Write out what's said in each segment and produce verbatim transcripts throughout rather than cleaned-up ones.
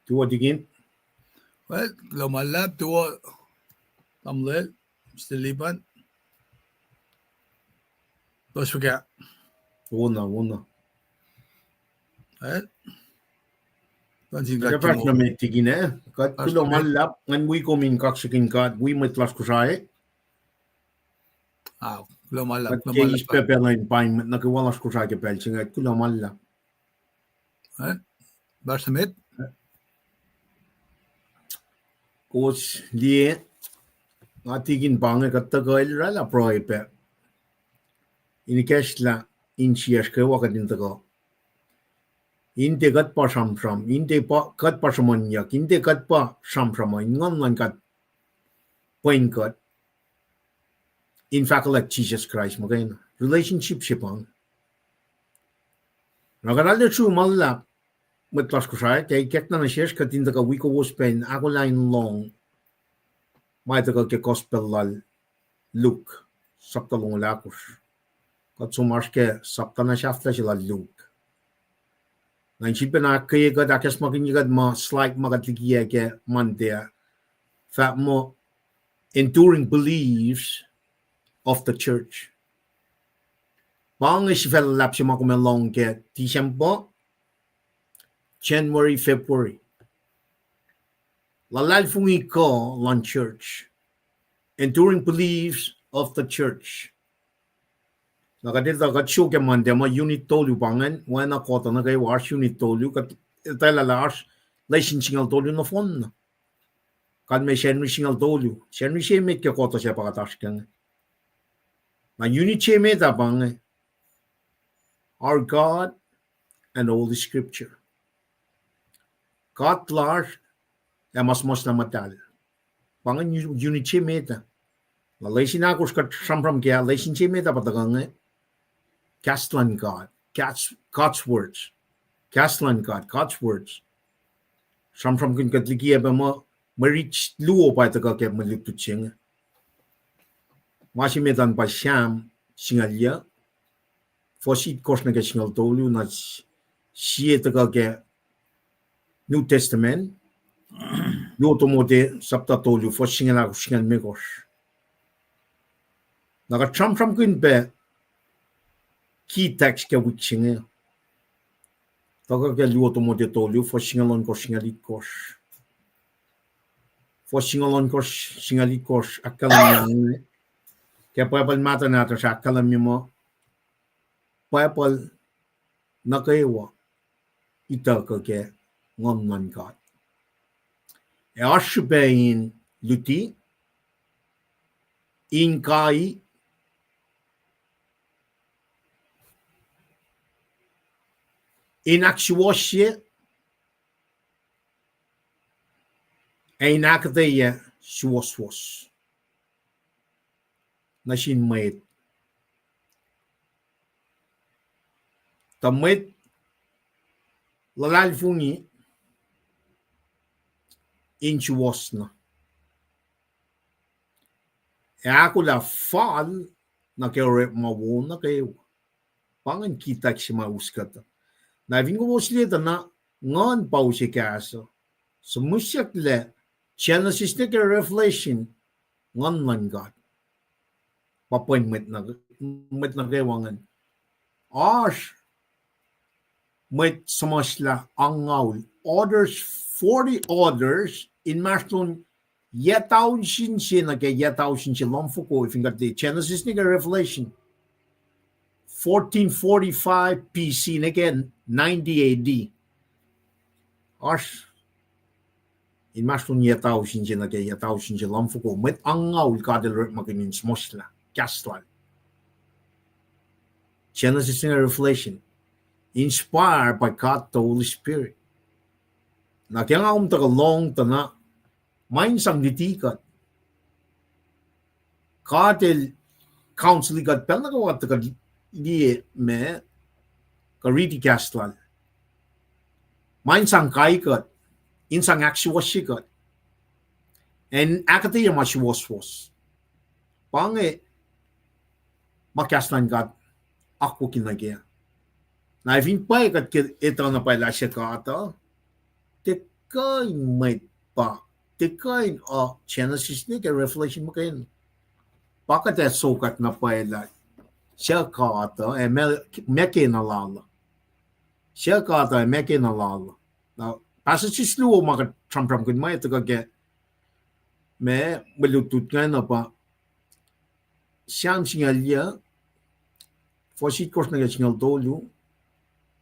Tuwo tikin. Well, kuloh ma luhlahp, tuwo, tamuhlwel, Mister Liban. Puhs fuhkah? Wona, wona. Well, kuht fahsr nuh met tikin, eh? Kuht kuloh ma luhlahp, ngan wi kom in kaksakihn God, wi mwet lasr Kosrae. Ah, kuloh ma luhlahp, kuloh ma luhlahp. Eis pac pacl in paing mwet nuh kwewa lasr Kosrae ke pacl se inge, kuloh ma luhlahp. Eh, fahsr nuh met. Kowos liye, nga tikin pa inge kuht tuhkuh el oraclah pruhe pac in ikacslah insiyacsr kwewa kuht in tuhkuh. In tiac kuht pa sramsram, in tiac pa kuht pa sruhmuhnyuck, in tiac kuht pa sramsram uh, in Nguhn luhn God pwen kuht in fahkwack Jisus Kraist muhkwena. Relationship se pa inge. Na kuht arlac sru ma luhlahp, mwet lasr Kosrae, ke ikackna nuh sesr kuht in tuhkuh wi kowos pac in ahkolah in lohng ma tuhkuh ke Gospel lal Luke, sapta longoul ahkosr. Kuht som oasr ke sapta na sahflah se lal Luke. Na in sifilpac ahkkweye kuht, ahkacsmakihnye kuht ma slide ma kuht likiyac ke Monday ah, fahk muh Enduring Beliefs of the Church. Pa inge sifac luhlahp se ma kom ac lohng ke December, January, February. Luhlahlfongi kuh luhn church. Enduring Beliefs of the Church. Na kuht etuh kuht sruok ke Monday ma unit tolu pa ingacn, oacna kuhtuh nuh kwewa oasr unit tolu, kuht etwaclah lah oasr lesin singucul tolu nohfohn na. Kalmac Sacnri singucul tolu, Sacnri se emet ke kuhtuh se pa kuht oasr ke inge. Na unit se emet ah pa inge, Our God and Holy Scripture. God lasr ac ma suhmuhslah muhtahl. Pa ingacn unit se emet ah. Na lesin ahkosr kuht sramsram ke ah, lesin se emet ah pa tuhkuh inge, kahs luhn God, God's, God's words. Kahs luhn God, God's words. Sramsramkihn kuht likiyac pac muh mwe rit luo pa tuhkuh ke mwe lutlut se inge. Ma se met an pa Sam singucul yuh, fuhs itkohsr nuh ke singucul tolu, na sie tuhkuh ke New Testament, Luo Timote sapta tolu, fuhs singucul ahkosr, singucul limekohsr. Na kuht sramsramkihn pac key text ke wik se inge. Tuhkuh ke Luo Timote tolu, fuhs singucul ohnkohsr, singucul itkohsr. Fuhs singucul ohnkohsr, singucul itkohsr, ahkkahlwemye inge. Ke Bible mahtuh nahtuhsr ahkkahlwemye muh Bible nuh kwewa ituckuh ke Nguhn luhn God. Ac oasr srihpac in luti, in kai, in ahksuwohsye, ac in ahkuhtweyac suwohswohs nuh sin mwet. Tuh mwet luhlahlfongi in suwohs na, ac ahkolah fal nuh ke orekma wo nuh kwewa. Pa ingacn key text se ma us kuhtuh. Na fin kowos liye tuh na Nguhn pa use kahs uh, suhmuhsyucklac Genesis nuh ke Revelation, Nguhn luhn God pa pwen mwet nuh, mwet nuh kwewa ingacn. Oasr mwet suhmuhslah angngaul, orders, forty orders, inmahsrlon yac tausin se nuh ke yac tausin se lumfoko, fin kuht liye Genesis nuh ke Revelation, fourteen forty-five B C nuh ke ninety A D. Oasr inmahsrlon yac tausin se nuh ke yac tausin se lumfoko, mwet angngaul God el orekmakihn in suhmuhslah kahs lal. Genesis nuh ke Revelation, inspired by God the Holy Spirit. Na ke nga kom tuhkuh lohng tuh na, ma in sang luti kuht. God el counsel kuht pacl nuh kwewa kuht tuhkuh liye ma, kuh riti kahs lal. Ma in sang kai kuht, in sang ahksuwohsye kuht, ac in ahkuhtweyac ma suwohswohs. Pa inge ma kahs luhn God akwucki nuh kac. Na fin pwacye kuht ke etuh na pwacye lah se God uh, tiac kuh in mwet pa, tiac kuh in, uh, Genesis ne ke Revelation muhkwena. Pa kuht ac sokwack na pwacye lah suc God uh, ac meac, meac kena lal uh. Suc God uh, ac meac kena lal uh. Na passages luo ma kuht sramsramkihn ma tuhkuh ke, ma mwe lutlut ingacn pa Sam singucul yac, fuhs itkohsr nuh ke singucul tolu,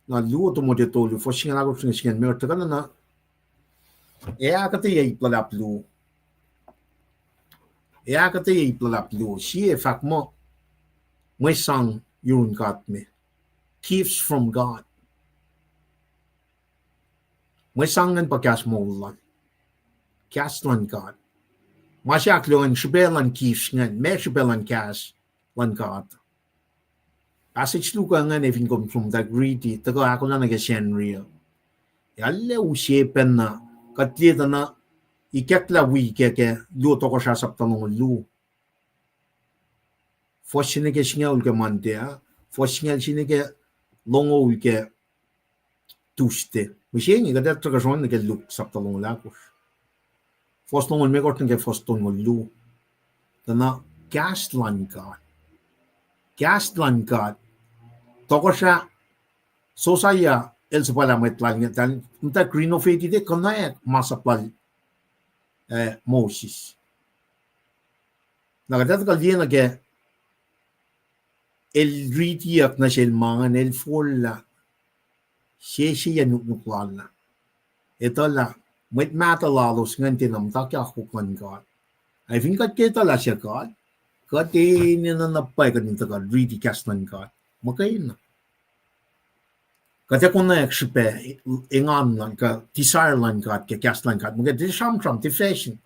na luo Timothy tolu, fuhs singucul ahkosr nuh ke singucul limekohsr, tuhkuh na, ac ahkuhtweyac ip luhlahp luo. Ac ahkuhtweyac ip luhlahp luo. Sie fahk muh, mwe sang yurun God me. Gifts from God. Mwe sang ingacn pa kahs moul lal. Kahs luhn God. Ma se ahkluo ingacn srihpac luhn gifts ingacn, meac srihpac luhn kahs luhn God. Passage luo kuh ingacn ac fin kom som tuh riti, tuhkuh ahkolah nuh ke Sacnri uh. Ac arlac use pacna, kuht liye tuh na, ikacklah wi ke, ke luo Tohkohsrah sapta longoul luo. Fuhs se nuh ke singucul ke Monday ah, fuhs singucul se nuh ke longoul ke Tuesday. Mihsenge kuht ac tuhkuh sroang nuh ke Luke sapta longoul ahkosr, fuhs longoul limekohsr nuh ke fuhs tolngoul luo. Tuh na kahs luhn God. Kahs luhn God. Tohkohsrah Josiah el suhpwaclah mwet lal inge, eltahl muhta renovated, konwacack masap lal, eh, Moses. Na kuht ac tuhkuh liye nuh ke el ritiyuck nuh sel ma ingacn, el forlah seseyuck nuknuk lal ah. Etuh lah mwet mahtuh lalos ingacn tiacna muhta ke akwuck luhn God. Ac fin kuht ke etuh lah suc God, kuht enenuh na pwacye kuht in tuhkuh riti kahs luhn God muhkwena. Kuht ac konwacack srihpac, engan luhn kuh desire luhn God ke kahs luhn God muhkwena, tiac sramsram, tiac fashion.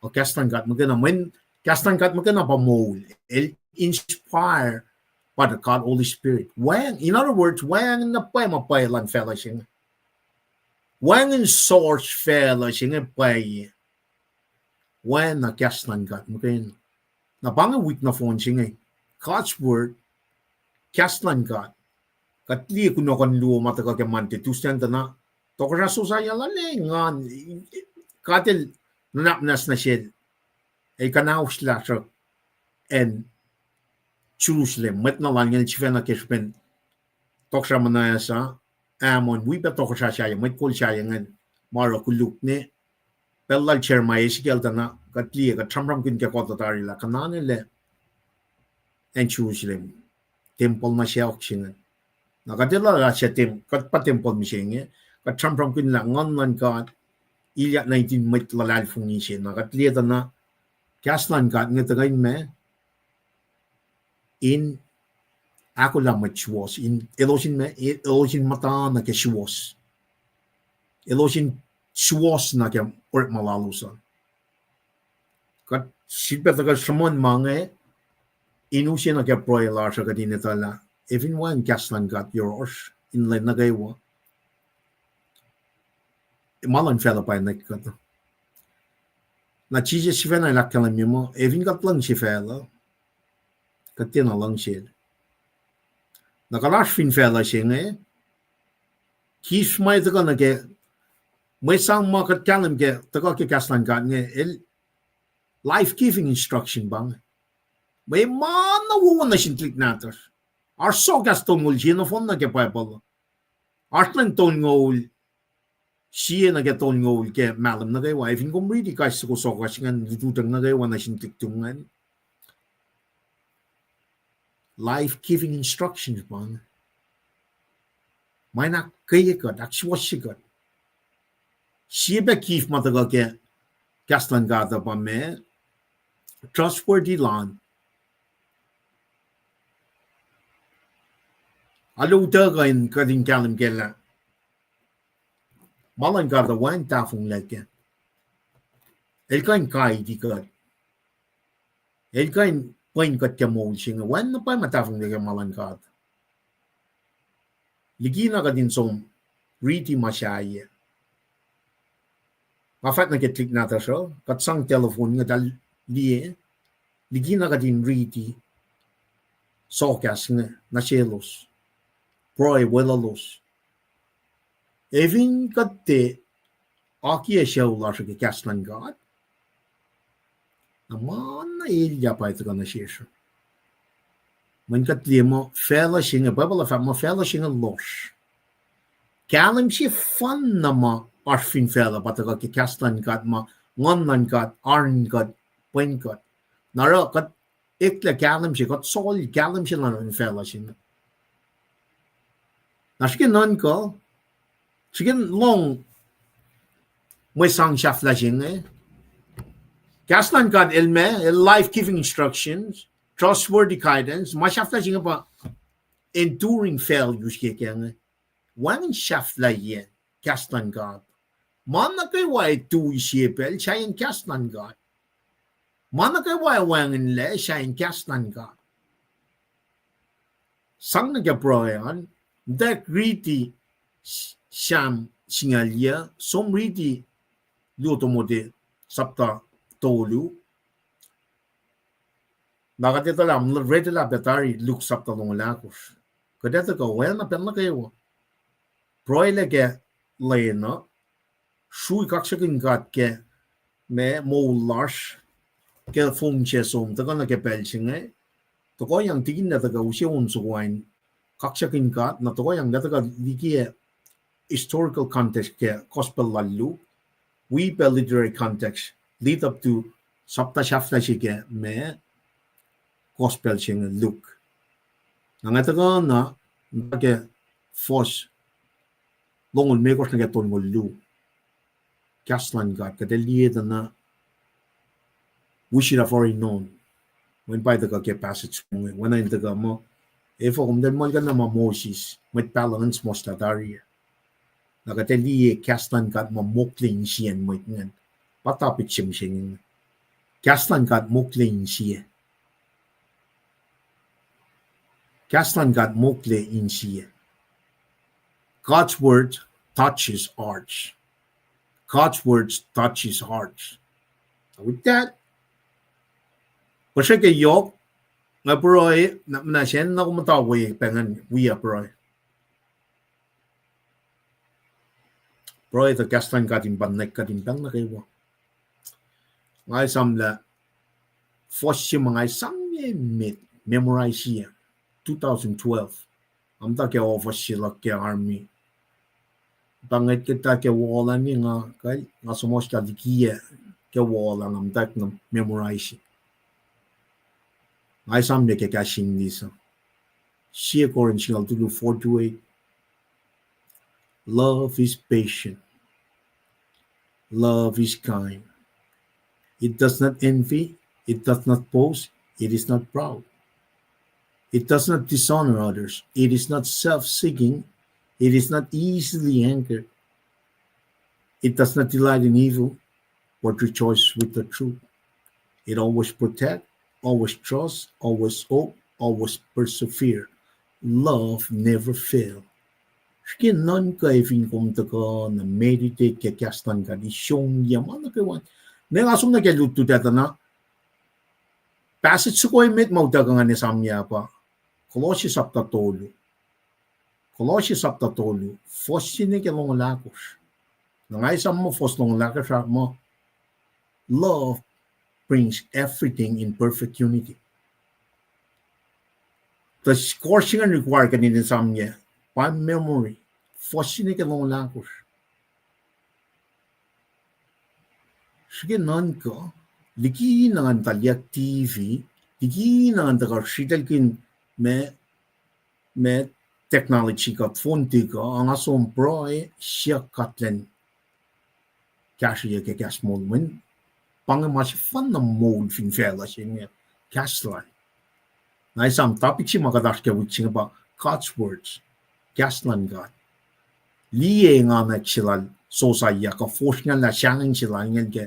O kahs luhn God muhkwena, mweyen kahs luhn God muhkwena pa moul. El inspired by the God Holy Spirit. Wacng, in other words, wacngihn na pwacye ma pwacye luhn facluh se inge. Wacngihn source facluh se inge pwacye. Oacna kahs luhn God muhkwena. Na pa inge wik nohfohn se inge. God's word, kahs luhn God. Kuht liye kunohkohn luo ma tuhkuh ke Monday, Tuesday an tuh na, Tohkohsrah Josiah lal engan, God el nuhnak muhnahs nuh sel, ac kuhnahoslah sruhk acn Jerusalem, mwet na lal inge sifacna ke srihpen tohkohsrah muhnahs ah, Ammon, wi pac tohkohsrah sahyac, mwet kol sahyac ingacn, ma oruh koluk ne, pacl lal Jeremiah, Ezekiel tuh na, kuht liye, kuht sramsramkihn ke kuhtuh tari lah kuhnahoslah acn Jerusalem, tempuhl na sacohk se ingacn. Na kuht etuh lah suc tem-, kuht pa tempuhl mihsenge, kuht sramsramkihn lah Nguhn luhn God ilyak nuh in mwet luhlahlfongi se. Na kuht liye tuh na kahs luhn God inge tuhkuh in ma, in ahkolah mwet suwohs, in elos in ma, elos in muhta nuh ke suwohs. Elos in suwohs nuh ke orekma lalos an. Kuht sifilpac tuhkuh sruhmuhn ma inge, in use nuh ke pruhe lasr uh kuht in etuh lah, ac fin wacngihn kahs luhn God yohrohsr in lwen nuh kwewa, ma luhn facluh pa nwack kuht. Na Jisus sifacna el ahkkahlwemye muh, ac fin kuht luhngse facluh, kuht tiacna luhngsel. Na kuht oasr fin facluh se inge, gifts ma tuhkuh nuh ke, mwe sang ma kuht kahlwem ke, tuhkuh ke kahs luhn God inge, el life-giving instruction pa inge. Mwe ma na wowo nuh sin tuhlihk nahtuhsr. Oasr sohkahs tolngoul sie nohfohn nuh ke Bible. Oasr lwen tolngoul sie nuh ke tolngoul ke mahlwem nuh kwewa. Ac fin kom riti kais soko sohkahs ingacn, lututacng nuh kwewa nuh sin tuhlihk tum ingacn, life-giving instructions pa inge. Ma in ahkkweye kuht, ahksuwohsye kuht. Sie pac gift ma tuhkuh ke kahs luhn God uh pa ma, trustworthy lun. Alu tuh kuh in kuht in kahlwem kac lah ma luhn God uh wacngihn tahfonglac kac. El kuh in guide kuht. El kuh in pwen kuht ke moul se inge. Wacngihn na pwacye ma tahfonglac ke ma luhn God. Likina kuht in som riti ma sahyac. Nga fahk nuh ke tuhlihk nahtuhsr uh, kuht sang telephone inge, eltahl liye. Likina kuht in riti sohkahs inge nuh selos, pruhe weluhlos. Ac fin kuht tiac akiyac sucu lasr uh ke kahs luhn God. Na ma na elyah pa tuhkuh nuh sesr uh. Mweyen kuht liye muh facluh se inge, Bible uh fahk muh facluh se inge lohsr. Kahlwem sefanna ma oasr fin facluh pa tuhkuh ke kahs luhn God, ma Nguhn luhn God oan kuht, pwen kuht. Na oruh kuht eklac kahlwem se, kuht solel kahlwem se luhn facluh se inge. Na srihke nuhnkuh, srihke lohng mwe sang sahflah se inge. Kahs luhn God el ma, el life-giving instructions, trustworthy guidance, ma sahflah se inge pa enduring values ke inge. Wacngihn sahflahiyac kahs luhn God. Ma nuh kwewa ac tui sie pacl sahyacn kahs luhn God. Ma nuh kwewa ac wacngihnlac sahyacn kahs luhn God. Sang nuh ke pruhe an, muhtwacwacack riti Sam singucul yac, som riti Luo Timote sapta tolu. Na kuht etuh lah, read lah pac tari Luke sapta longoul ahkosr. Kuht etuh kuh oacna pacl nuh kwewa, pruhelac ke lwen uh, srui kaksakihn God ke ma moul lasr ke fong se som tuhkuh nuh ke pacl se inge, tohkohyang tikin lah tuhkuh use on soko an kaksakihn God, na tohkohyang lah tuhkuh likiyac historical context ke gospel lal Luke, wi pac literary context lead up to sapta sahflah se ke ma gospel se inge Luke. Na nga tuhkuh na, na ke fuhs longoul limekohsr nuh ke tolngoul luo. Kahs luhn God, kuht ac liye tuh na, we should have already known. Mweyen pa tuhkuh ke passage inge, oacna in tuhkuh muh, efuh kom tiac muhlkuhnlah ma Moses, mwet pahluh ingacn suhmuhslah tari. Na kuht ac liye kahs luhn God ma mokle insiyacn mwet ingacn. Pa topic se mihsenge inge. Kahs luhn God mokle insiyac. Kahs luhn God mokle insiyac. God's word touches hearts. God's words touches hearts. So with that, puhsreke yohk, nga pruhe, na, na sacn na kom muhta we pacngacn wi pruhe. Pruhe tuh kahs luhn God in pa nwack kuht in pacl nuh kwewa. Nga esamlah fuhs se ma nga esamlah met memorize-i, two thousand twelve. Nga muhta ke office se luhk ke army. Pa ngwet kuhtuh ke wall an, nga, nga suhmuhslah likiyac ke wall an, nga muhta na memorize-i. Nga esamlah ke kahs English uh. Sie Corinth singucul tolu, four to eight. Love is patient. Love is kind. It does not envy. It does not boast. It is not proud. It does not dishonor others. It is not self-seeking. It is not easily angered. It does not delight in evil, but rejoices with the truth. It always protect, always trust, always hope, always persevere. Love never fail. Srihke nuhnkuh fin kom tuhkuh na meditate ke kahs luhn God, isongyac ma nuh kwewa. Ne nga som nuh ke lutlut ah tuh na, passage soko emet ma utuckuh ngan esamyuc pa Kolosse sapta tolu. Kolosse sapta tolu, fuhs se nuh ke longoul ahkosr. Na nga esam muh fuhs longoul ahkosr ah muh, love brings everything in perfect unity. Tuh course se ingacn require kuht in esamyuc by memory, fuhs se nuh ke longoul ahkosr. Srihke nuhnkuh, liki na ngan tuh liye T V, liki na ngan tuhkuh sritaclkihn ma, ma technology kuh phone tikuh, nga som pruhe siyuck God Elan kahsrweyuc ke kahs moul, mweyen pa inge ma sefanna moul fin facluh se inge, kahs Lal. Na esam topic se ma kuht oasr ke wik se inge pa God's words, kahs luhn God. Liye enganwack se lal Josiah kuh fosrngahlah sahngweng se lal ingacn ke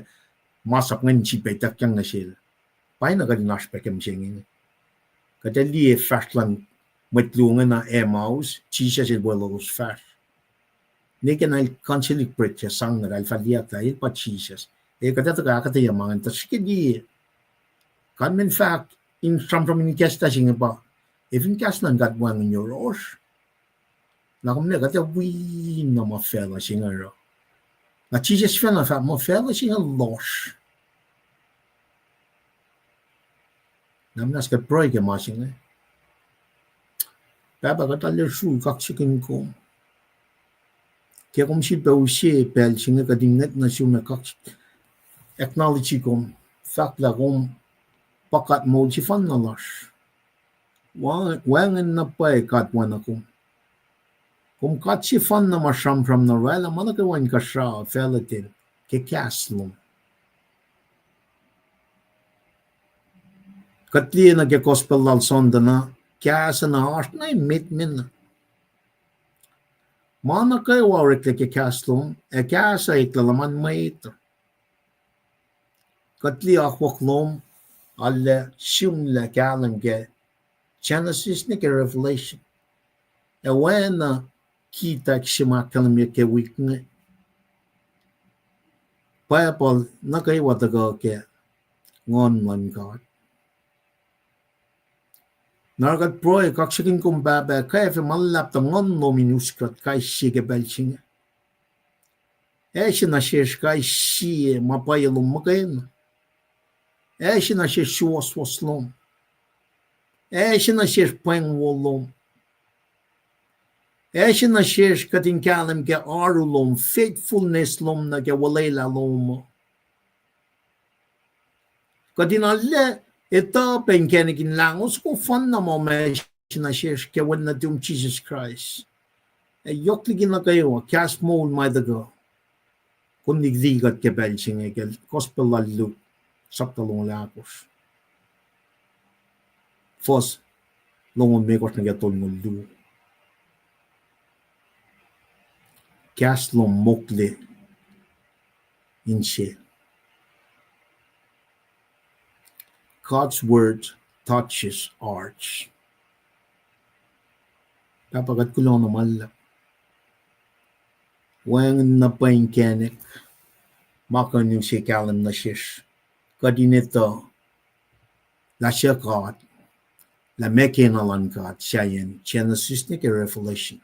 masap ingacn sifilpac ituckyang nuh sel. Pwacyena kuht in oasr pac ke mihsenge inge. Kuht ac liye fahsr luhn mwet luo inge na Emmaus, Jisus El weluhlos fahsr. Ne ke na El council break se sang, na El fah liye lah El pa Jisus. Ac kuht ac tuhkuh ahkuhtweyac ma ingacn, tuh srihke liye. Kalmen fahk in sramsram in ikacslah se inge pa, ac fin kahs luhn God wacngihn yohrohsr, na kom ne kuht ac wi na ma facluh se inge oruh. Na Jisus fin fahk muh facluh se inge lohsr. Na muhnahs kuht pruhe ke ma se inge. Pahpah, kuht arlac sruhi kaksakihn kom ke kom sifilpac use pacl se inge kuht in ngwet nuh sum ac kak acknowledge kom, fahk lah kom pa God moul sefanna lasr. Wacngihn na pwacye God oacna kom. Kom God sefanna ma sramsram na oraclah ma nuh kwewa inkuhsrao facluh ten ke kahs lom. Kuht liye nuh ke gospel lal Sunday na, kahs na oasr na emet me na. Ma nuh kwewa oreklac ke kahs lom, ac kahs uh eklac luhman mwet uh. Kuht liye akwuck lom, arlac sihmlac kahlwem ke Genesis nuh ke Revelation. Ac oacna kitack se ma ahkkahlwemye ke wik inge, Bible nuh kwewa tuhkuh ke Nguhn luhn God. Na kuht pruhe kaksakihn kom Pahpah, kwacfe ma luhlahp tuh Nguhn lom in us kuht kais sie ke pacl se inge. Ac se nuh sesr kais sie ma pwacye lom muhkwena. Ac se nuh sesr suwohswohs lom. Ac se nuh sesr pweng wo lom. Ac se nuh sesr kuht in kahlwem ke oaru lom, faithfulness lom nuh ke olwelah lom uh. Kuht in arlac etuh pac inkacnek in lahngo soko fanna ma ma se nuh sesr ke wen nuhtum Jisus Kraist. Ac yohk liki nuh kwewa kahs moul ma tuhkuh, kom liki kuht ke pacl se inge ke gospel lal Luke, sapta longoul ahkosr, fuhs longoul limekohsr nuh ke tolngoul luo. Kahs lom mokle inse. God's word touches hearts. Pahpah, kuht kuloh na ma luhlahp. Wacngihn na pwacye inkacnek ma kuh in use kahlwem nuh sesr, kuht in etuh lah suc God, lah meac kena luhn God sahyacn Genesis nuh ke Revelation.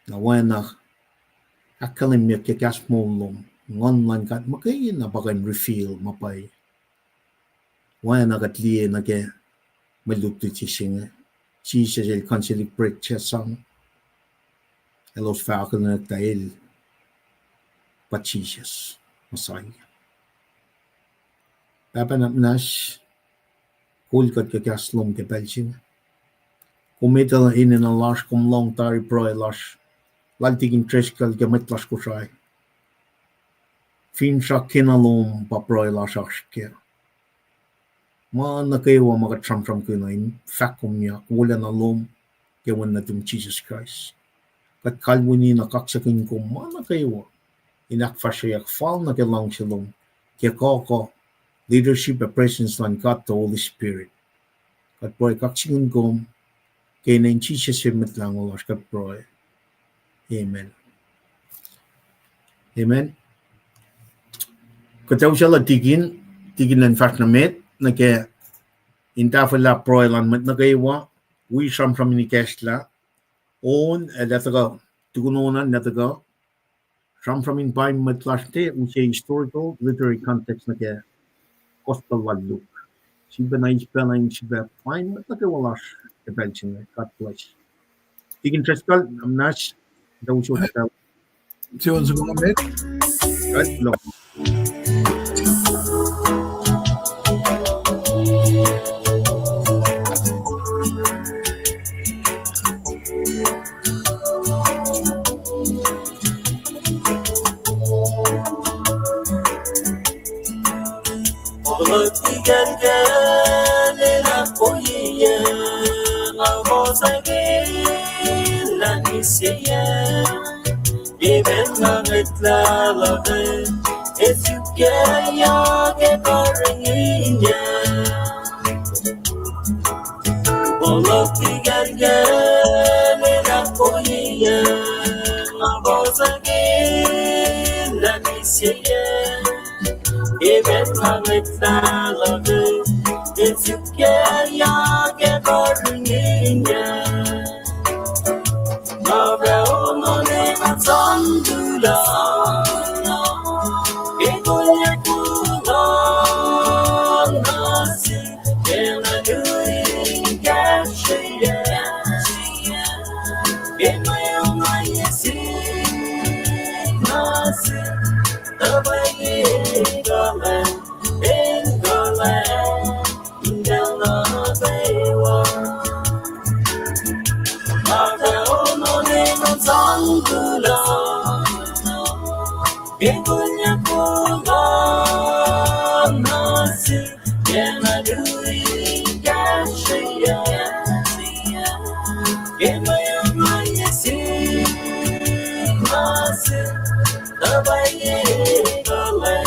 Na oacna ahkkahlwemyeyuck ke kahs moul lom, Nguhn luhn God muhkwena pa kuh in reveal ma pwacye. Oacna kuht liye nuh ke mwe lutlut se inge, Jisus el consecrated bread se sang, elos fah akihlen lah el pa Jisus Messiah. Pahpah, na muhnahs, kol kuht ke kahs lom ke pacl se inge. Kom etuh enenuh lasr, kom lohng tari pruhe lasr, lal Tikin Driscoll ke mwet lasr Kosrae. Finsrak kena lom pa pruhe lasr oasr kac. Ma nuh kwewa ma kuht sramsramkihn uh in fahkkomyak wolacna lom ke wen nuhtum Jisus Kraist. Kuht kalweni na kaksakihn kom ma nuh kwewa in ahkfahsryeyuck fal nuh ke luhngse lom, ke kuh, leadership ac presence luhn God the Holy Spirit. Kuht pruhe kaksakihn kom ke inen Jisus Mwet Lahngo lasr kuht pruhe. Amen. Amen. Kuht ac usaclah tikin, tikin luhn fahsr nuh met nuh ke in tahfwelah pruhe luhn mwet nuh kwewa, wi sramsram in ikacslah on, ac lah tuhkuh, tukun on an lah tuhkuh sramsram in pain mwet lasr te, use historical literary context nuh ke gospel lal Luke. Sifilpac na eis pacl in sifilpac pain mwet nuh kwewa lasr ke pacl se inge. God bless. Tikin Driscoll, na muhnahs, tuh usot pacl. Sion soko met. Right, no. Orekma kalkal in ahkwoye, nga fohs ke lwen mihsenge, emet ma ngwetlah luhk, ac suk ke yac ke karihngihnyuck. Orekma kalkal in ahkwoye, nga fohs ke lwen mihsenge, emet ma ngwetlah luhk, ac suk ke yac ke karihngihnyuck. Nga fah ono ne nga sang Mata ono ne sang kulo. Ekun ya kulo nasi. Yena dui kashiya. Ema yama yesi nasi. Tabai ye kale.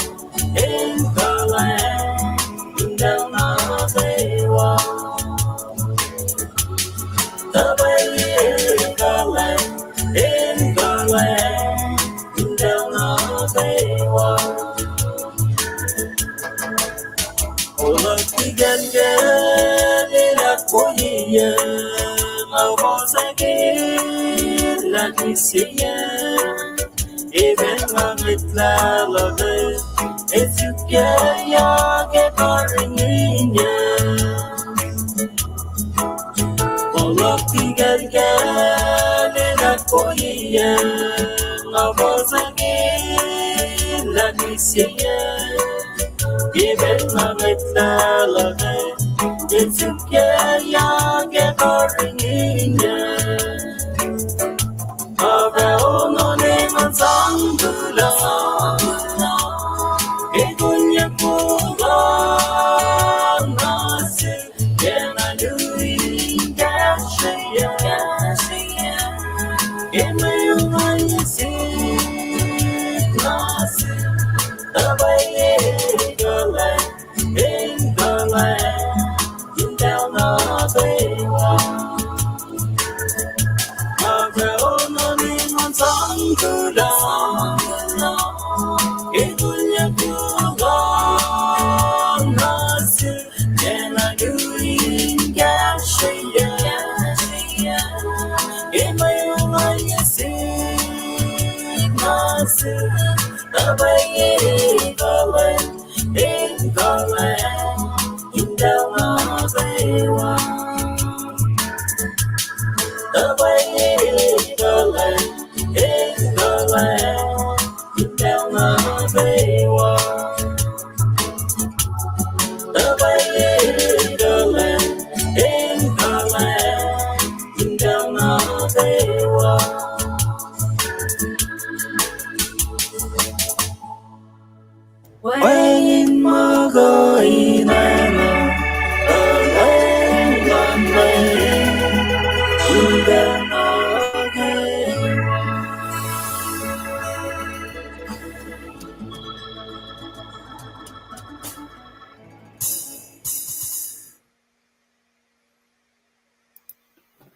Even ma ngitlah luhte, esuke ya ke karinginya. Olok tigelkel enak koiye, nga bosakin la nisiye. Even ma ngitlah luhte, esuke ya ke karinginya. Ave ono ne ngan sang kulo. Ekun ye kulo nasi. Yena luin kahsruh ya. Eme ulan si nasi. Ave ye kulo.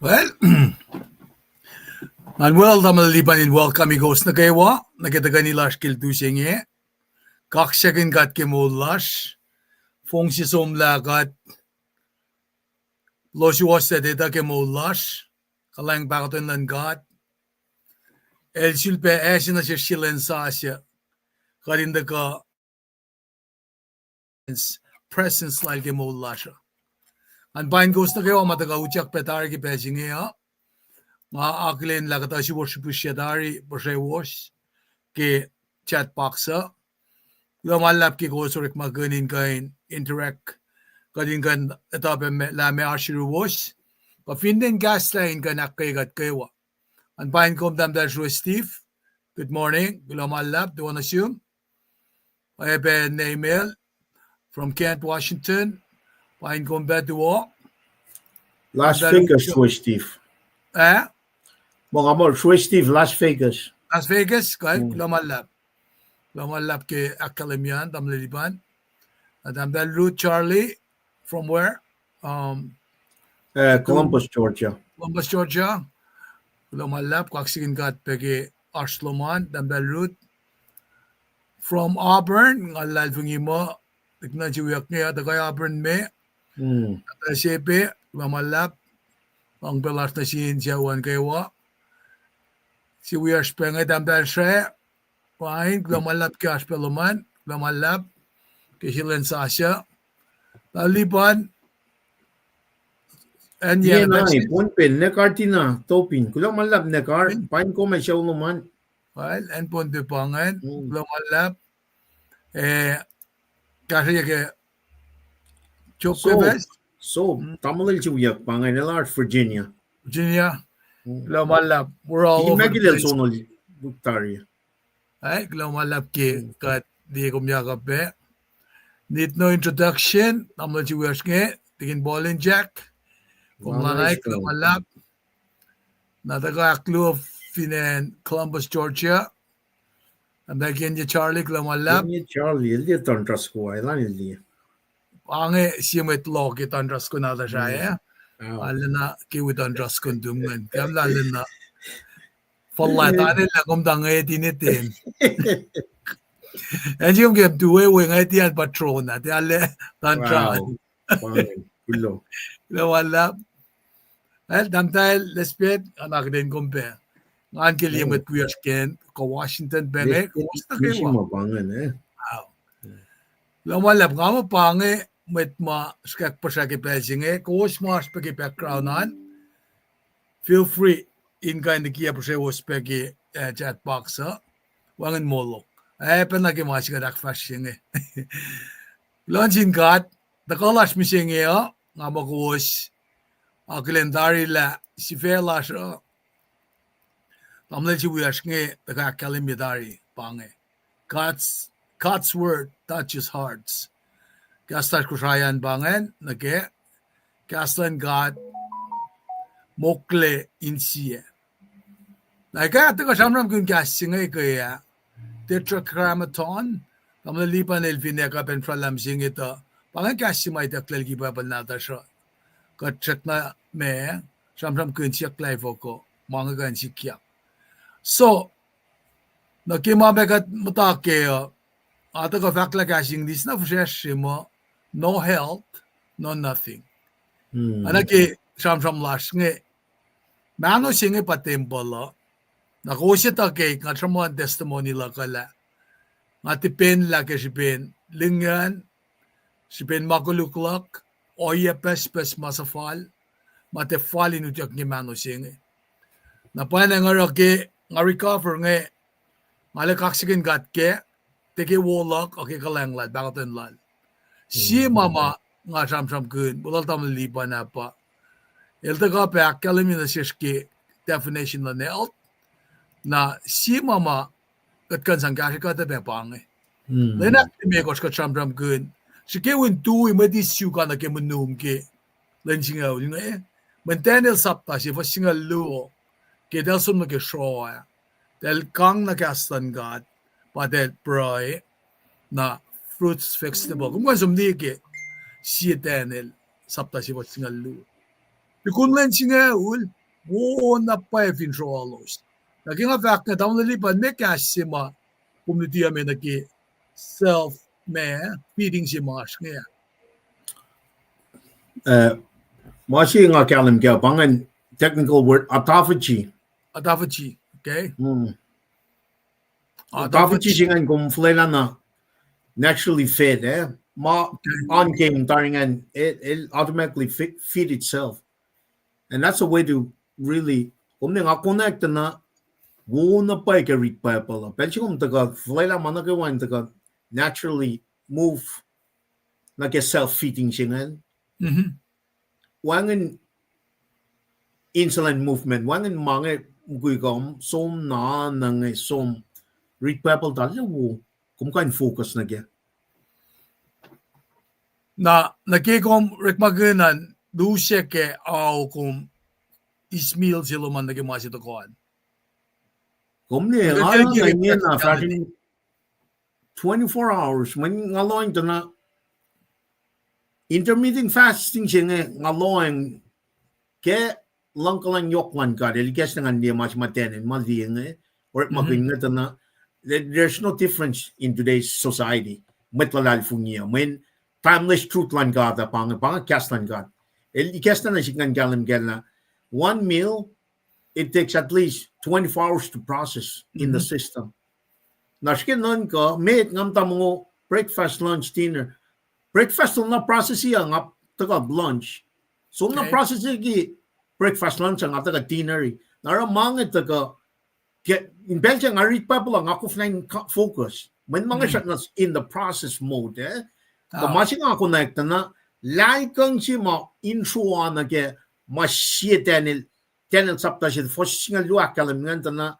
Well, ngan welcome, tamuhlwel Lipan, in welcome kowos nuh kwewa nuh ke tuhkweni lasr ke lututacng se inge. Kaksakihn God ke moul lasr. Fong se somlah kuht, lohsuwohs se etuh ke moul lasr. Kuhlwacng pahkotwen luhn God. El sulpac ase nuh sesr sie lwen sasuc, kuht in tuhkuh presence lal ke moul lasr uh. Ngan paing kowos nuh kwewa ma tuhkuh utyak pac tari ke pacl se inge uh. Nga akihlen lah kuhtuh sesr srihpihsrwacsr tari puhsrewos ke chat box uh. Kuloh ma luhlahp ke kowos orekmakihn in kuh in interact, kuht in kuh in etuh pac lah meac oasr yuruwos, kuh fin tiac kahslah in kuh in ahkkweye kuht kwewa. Ngan paing kom Tahmtahel Sruwe Steve. Good morning. Kuloh ma luhlahp, tuwohna sum. Oacyacpac Neimel from Kent, Washington. Paing kom pac tuwohk. Las Vegas, Sruwe Steve. Ah? Muh nga muh Sruwe Steve, Las Vegas. Las Vegas, kuh kuloh ma luhlahp. Kuloh ma luhlahp ke ahkkahlwemyacn, tamuhlwel Lipan. Na Tahmtahel Ruth Charlie, from where? Um, Columbus, Georgia. Columbus, Georgia. Kuloh ma luhlahp, kaksakihn God pac ke oasr lom an, Tahmtahel Ruth. From Auburn, nga luhlahlfongi muh, lihkna sie wiyuck inge, tuhkuh Auburn me. Tahmtahel Sepe, kuloh ma luhlahp, lohng pac lasr nuh sin sucu an kwewa. Sie wiyacsr pac inge Tahmtahel Sre, paing, kuloh ma luhlahp ke oasr pac lom an, kuloh ma luhlahp ke sie lwen sasuc. Tahmtahel Lipan, acn Pohnpei, Nekar Tina Topin, kuloh ma luhlahp Nekar, paing kom ac sucu lom an. Well, acn Pohnpei pa ingacn, kuloh ma luhlahp. Eh, kahsrweyuc ke Job Kwewas? So, tamuhlwel se wiyuck pa ingacn, el oasr Virginia. Virginia. Kuloh ma luhlahp. We're all over the place. Kuloh ma luhlahp ke kuht liye kom yak pac. Need no introduction, tamuhlwel se wiyacsr inge, Tikin Paul in Jack. Kom lana kuloh ma luhlahp. Na tuhkuh ahkluo fin acn Columbus, Georgia. Tahmtahel Kenye Charlie, kuloh ma luhlahp. Kenye Charlie, el tiac Thunderstruck, elan el tiac. Pa inge sie mwet loh ke Thunderstruck nahtuhsr ah, eh? Arulacna ke wi Thunderstruck tum ingacn. Ke arulacna fuhlwact an el lah kom tuh ngeti ne ten. Acn se kom ke tu we, we ngeti an patrol na, tiac arlac Thunderstruck. Kuloh ma luhlahp. El tahmtahel Lesbeth, nga akihlen kom pac. Ngan ke liye mwet wiyacsr ke kuh Washington pac inge, kowos nuh kwewa. Kuloh ma luhlahp, nga muh pa inge mwet ma srihkwack puhsra ke pacl se inge, kowos ma oasr pac ke background an, feel free in kuh in likiyac puhsrewos pac ke, eh, chat box uh, wacngihn molok. Eh, pacna ke ma se kuht ahkfahsrye inge. Kuloh nuh sin God, tuhkuh lasr mihsenge uh, nga muh kowos akihlen tari lah sifac lasr uh, tamuhlwel se wiyacsr inge tuhkuh ahkkahlwemye tari pa inge. God's, God's word touches hearts. Kahs lasr Kosrae an pa ingacn, nuh ke kahs luhn God mokle insiyac. Na ekuh tuhkuh sramsramkihn kahs se inge ke ah, Tetragrammaton, tamuhlwel Lipan el fin ekuh pacna sramsram se inge tuh, pa inge kahs se ma itucklac liki Bible nahtuhsr uh. Kuht srackna ma sramsramkihn siyuck lah efuh kuh ma inge kuh in sikyak. So, nuh ke ma pac kuht muhta kac uh, a tuhkuh fahk lah kahs English na fihsracsr se muh, no health, no nothing. Oacna ke sramsram lasr inge, mahno se inge pa tempuhl uh. Na kowos etuh ke nga sruhmuhn testimony luhk uh lah, nga tipenlah ke srihpen lingacn, srihpen ma koluk luhk, ohiyac pucspucs ma suhfal, ma tiac fal in utyak ke mahno se inge. Na pwacnwacng oruh ke nga recover inge, nga lac kaksakihn God kac, tiac ke wo luhk, ac ke kuhlwacng lal, pahkotwen lal. Sie ma ma nga sramsramkihn, welul tamuhlwel Lipan ah pa, el tuhkuh pac ahkkahlwemye nuh sesr ke definition luhn health. Na sie ma ma kuht kuh in sang kahsrwe kuhtuh pac pa inge. Lwen ahklimekohsr kuht sramsramkihn, srihke in tui mwet Israel nuh ke monum ke lwen singucul inge. Mweyen Daniel sapta se fuhs singucul luo, ke eltahl som nuh ke sroa, eltahl kang na kahs luhn God, pa eltahl pruhe, na fruits festival. Kom kuh in som liye ke sie Daniel sapta se fuhs singucul luo. Tukun lwen singucul, wo na pwacye fin sroalos. Na ke nga fahk inge, tamuhlwel Lipan, meac kahs se ma kom luti me nuh ke self, ma, feeding se ma oasr inge? Eh, ma se nga kahlwem kac, pa ingacn technical word, autophagy. Autophagy, okay. Autophagy se ingacn kom fuhlwelah na naturally fed, eh? Ma oan ke tari ingacn, el, el automatically fe-, feed itself. And that's a way to really, kom ne nga connect na, wo na pwacye ke read Bible uh. Pacl se kom tuhkuh fuhlwelah ma nuh kwewa in tuhkuh naturally move nuh ke self-feeding se ingacn. Wacngihn insulin movement, wacngihn ma inge mukwi kom, som na, na inge som read Bible tuh arlac wo, kom kuh in focus nuh ke. Na, nuh ke kom orekmakihn an, lusac ke ao kom eis meal se lom an nuh ke ma se tohkoh an. Kom ne, nga na inge na fahsrweni twenty-four hours, mweyen nga lohacng tuh na intermittent fasting se inge nga lohacng ke luhngkuhlwacng yohk luhn God, el ikacslah ngan liye ma se ma Daniel ma liye inge, orekmakihn inge tuh na, there, there's no difference in today's society. Mwet luhlahlfongi uh, mweyen timeless truth luhn God uh pa inge, pa inge kahs luhn God. El ikacslah nuh sihk ngan kahlwem kac lah one meal, it takes at least twenty-four hours to process in the system. Na srihke nuhnkuh, met nga muhta mongo breakfast, lunch, dinner. Breakfast som na process-i uh nga tuhkuh lunch. Som na process-i ke breakfast, lunch uh nga tuhkuh dinner-i. Na oruh ma inge tuhkuh, ke, in pacl se nga read Bible uh nga koflah in focus. Mweyen ma inge srackna in the process mode, eh? Kuh ma se nga connect na, Lahlkuhng se ma intro ah nuh ke ma sie Daniel, Daniel sapta se, fuhs singucul luo ahkkahlwemye ingacn tuh na,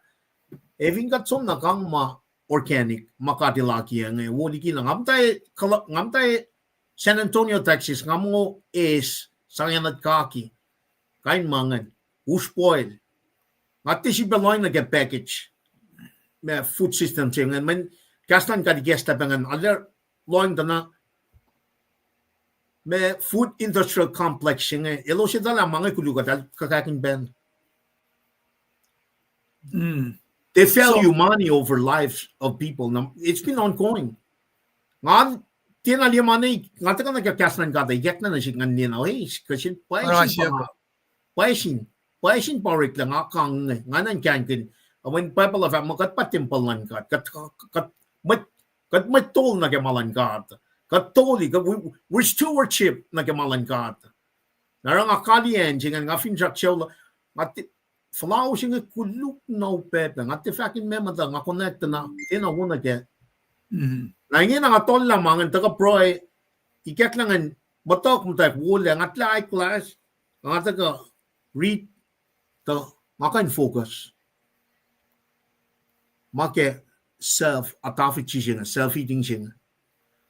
ac fin kuht som na kang ma organic, ma kuht elah ke inge, wo liki na, nga muhta, nga muhta San Antonio, Texas, nga mongo eis, sang enet kaki, kain ma ingacn, us boil. Nga tiac sifilpac lohng nuh ke package, ma food system se ingacn, mweyen kahs luhn God ikacslah pac ingacn, arlac lohng tuh na, ma food industrial complex se inge, elos etuh lah ma inge koluk kuht ahkkahlwemye pacna. They value money over lives of people. Now, it's been ongoing. Nga tiacna liye ma ne, nga tuhkuh nuh ke kahs luhn God ah, ikacklah nuh sihk ngan liye na, eh, kuh sel pwacye sin pa, pwacye sin, pwacye sin pa oreklac nga kang inge, nga nuh in kahngkihn. Mweyen Bible uh fahk muh kuht pa tempuhl luhn God. Kuht, kuht, mwet, kuht mwet tol nuh ke ma luhn God. Kuht toli, kuht, we, we're stewardship nuh ke ma luhn God. Na oruh nga kaliyac se ingacn, nga finsrak sucu la, nga ti, fuhlao se inge koluk na upac pac, nga tiac fahk in meac muhta, nga connect na, tiacna wo nuh ke. Na ingena nga tollah ma ingacn, tuhkuh pruhe, ikacklah ingacn, muhtuhk muhtwacwacack wolacna, nga tilac eyeglass, nga tuhkuh read, tuh nga kuh in focus. Ma ke self-autophagy se inge, self-eating se inge.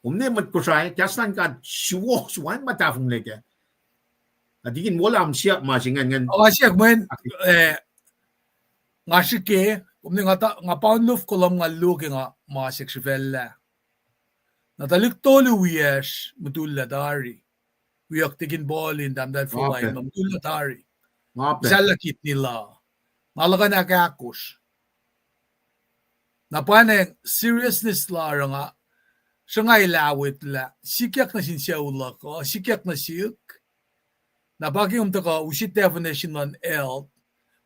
Kom ne mwet Kosrae, kahs luhn God suwohs, wacngihn ma tahfonglac kac. Kuht tikin wolacna siyuck ma se ingacn, ingacn. Nga siyuck mweyen, eh, nga srihke, kom ne nga ta, nga pound of kolom nga luo ke nga ma siyuck srihfaclah. Na tuhlihk tolu wiyacsr mutullac tari. Wiyuck tikin Paul in tahmtahel fuhlwact ma mutullac tari. Isacllah kidney la. Nga luhkuhn ahkahkosr. Na pa inge seriousness la oruh nga, sruhnga elah wetlah, sikyak nuh sin sucu luhk uh, sikyak nuh sihk. Na pa ke kom tuhkuh use definition luhn health,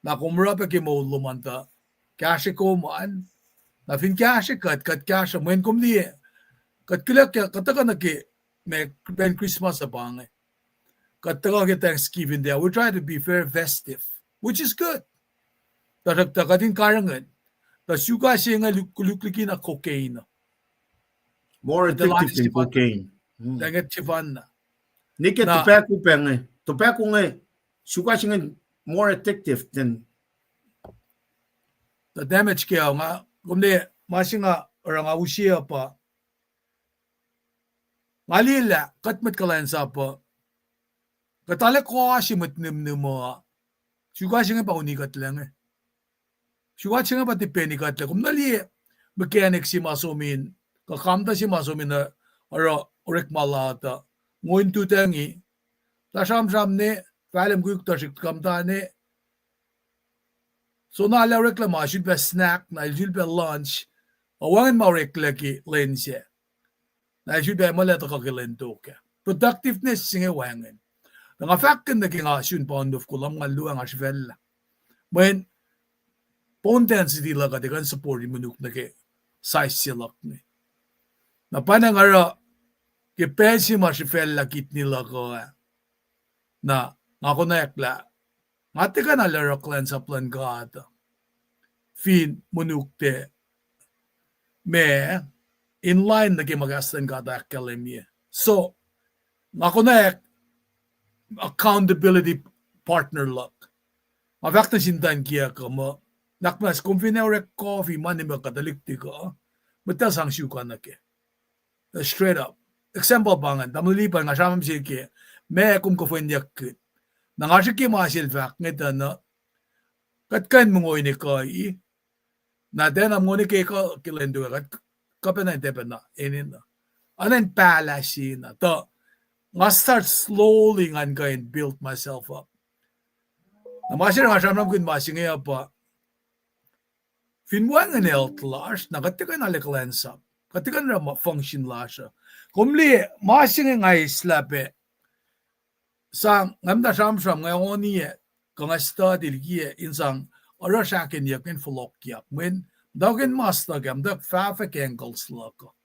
na kom oruh pac ke moul lom an tuh kahsrwe kom an. Na fin kahsrwe kuht, kuht kahsruh, mweyen kom liye, kuht kihlak, kuht tuhkuh nuh ke, ma, pacl Christmas uh pa inge. Kuht tuhkuh ke Thanksgiving Day, we try to be very festive, which is good. Tuhsruhktuh kuht in karihngihn, tuh suka se inge luk-, koluk liki na cocaine. More addictive than cocaine. Tuh inge tifanna. Nwe ke tobacco pac inge, tobacco inge, suka se inge more addictive than. Tuh damage ke nga, kom ne ma se nga oruh nga use uh pa, nga liyelah kuht mwet kuhlwacnsap uh, kuht arlac kohse mwet nimnim uh, suka se inge pa uni kuhtlac inge. Suka se inge pa tipeni kuhtlac. Kom na liye mechanic se ma som in, kuh kamtuh se ma som in, uh, oruh orekma la tuh, ngo in tutangi, tuh sramsram ne, fahlem kuhk tuh srihk kamtuh ne, soenna lah oreklah ma sulpac snack, na el sulpac lunch, uh, wacngihn ma oreklac ke lwen sac. Na el sulpac muhlac tuhkuh ke lwen tok ah. Productiveness se inge wacngihn. Na nga fahkkihn nuh ke nga sun pound of kolom nga luo nga srihfaclah. Mweyen bone density luhk uh tiac kuh in support in monuk nuh ke size se luhk inge. Na pa inge nga oruh ke pacl se ma srihfaclah kidney luhk uh, na nga konwacack lah nga tiac kuh na oruh kuhlwacnsap luhn God fin monuk tiac ma in line nuh ke ma kahs luhn God ahkkahlwemye. So, nga konwacack accountability partner luhk. Nga fahk nuh sin tuh in kiyuhk uh muh, nuhnak muhnahs kom fin orek coffee ma nimuh kuh tuhlihk tik uh, mwet uh sang suka nuh kac. Straight up. Example pa ingacn, tamuhlwel Lipan, nga sramsram sel ke, ma kom kuhfwenyuck kihn. Na nga srihke ma sel fahk inge tuh na, kuht kuh in mongo in ekuh i, na tiacna mongo in ekuh ke lwen tok ah, kuht kuh pacna in tiac pacna enenuh. Oacna in pahlah se na. Tuh nga start slowly ngan kuh in build myself up. Na ma se nga sramsramkihn ma se inge uh pa, fin wacngihn health lasr, na kuht tiac kuh in arlac kuhlwacnsap. Kuht tiac kuh in oruh ma function lasr uh. Kom liye, ma se inge nga eislah pac. Sang, nga muhta sramsram, nga oniyac, kuh nga study likiyac, in sang, oruh srahkenyuck in fohlohkyak. Mweyen, muhtwacwacack in mas luhk ah, muhtwacwacack fahfahk angles luhk uh.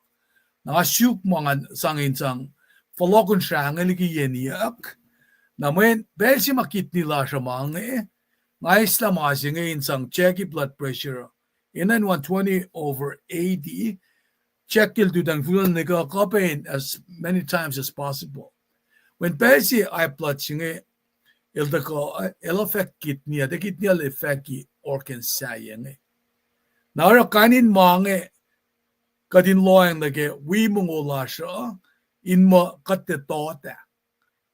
Na nga suk ma ngan sang in sang, fohlohk in srah inge liki yeniyuck. Na mweyen, pacl se ma kidney lasr uh ma inge, nga eislah ma se inge in sang check blood pressure. In an one twenty over eighty, check el tutan fulan neka kapain as many times as possible. Mweyen pacl se high blood se inge, el tuhkuh, el fahk kidney, ac tiac kidney el fahk organ sahyac inge. Na oruh kain in ma inge, kuht in lohacng nuh ke wi mongo lasr uh, in muh kuht tiac tohtahl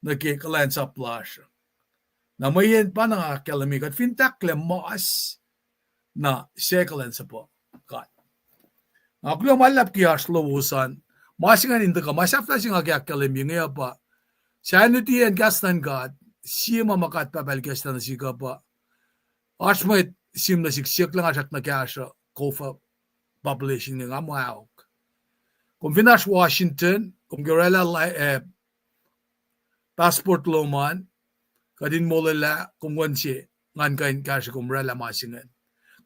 nuh ke kuhlwacnsap lasr uh. Na mweyen pa na nga ahkkahlwemye, kuht fin tahklac mas, na se kuhlwacnsap uh God. Nga kuloh ma luhlahp ke oasr lowos an, ma se ingacn in tuhkuh, ma sahflah se nga ke ahkkahlwemye inge uh pa, sahn luti acn kahs luhn God, sie ma ma God Pahpah El kahslah nuh sihk uh pa, oasr mwet sihm nuh sihk siyuck lah nga srackna kahsruh COFA population inge, nga muh ahok. Kom fin oasr Washington, kom ke oraclah, eh, passport lom an, kuht in molwelah kom kuh in se, ngan kuh in kahsrwe kom oraclah ma se ingacn.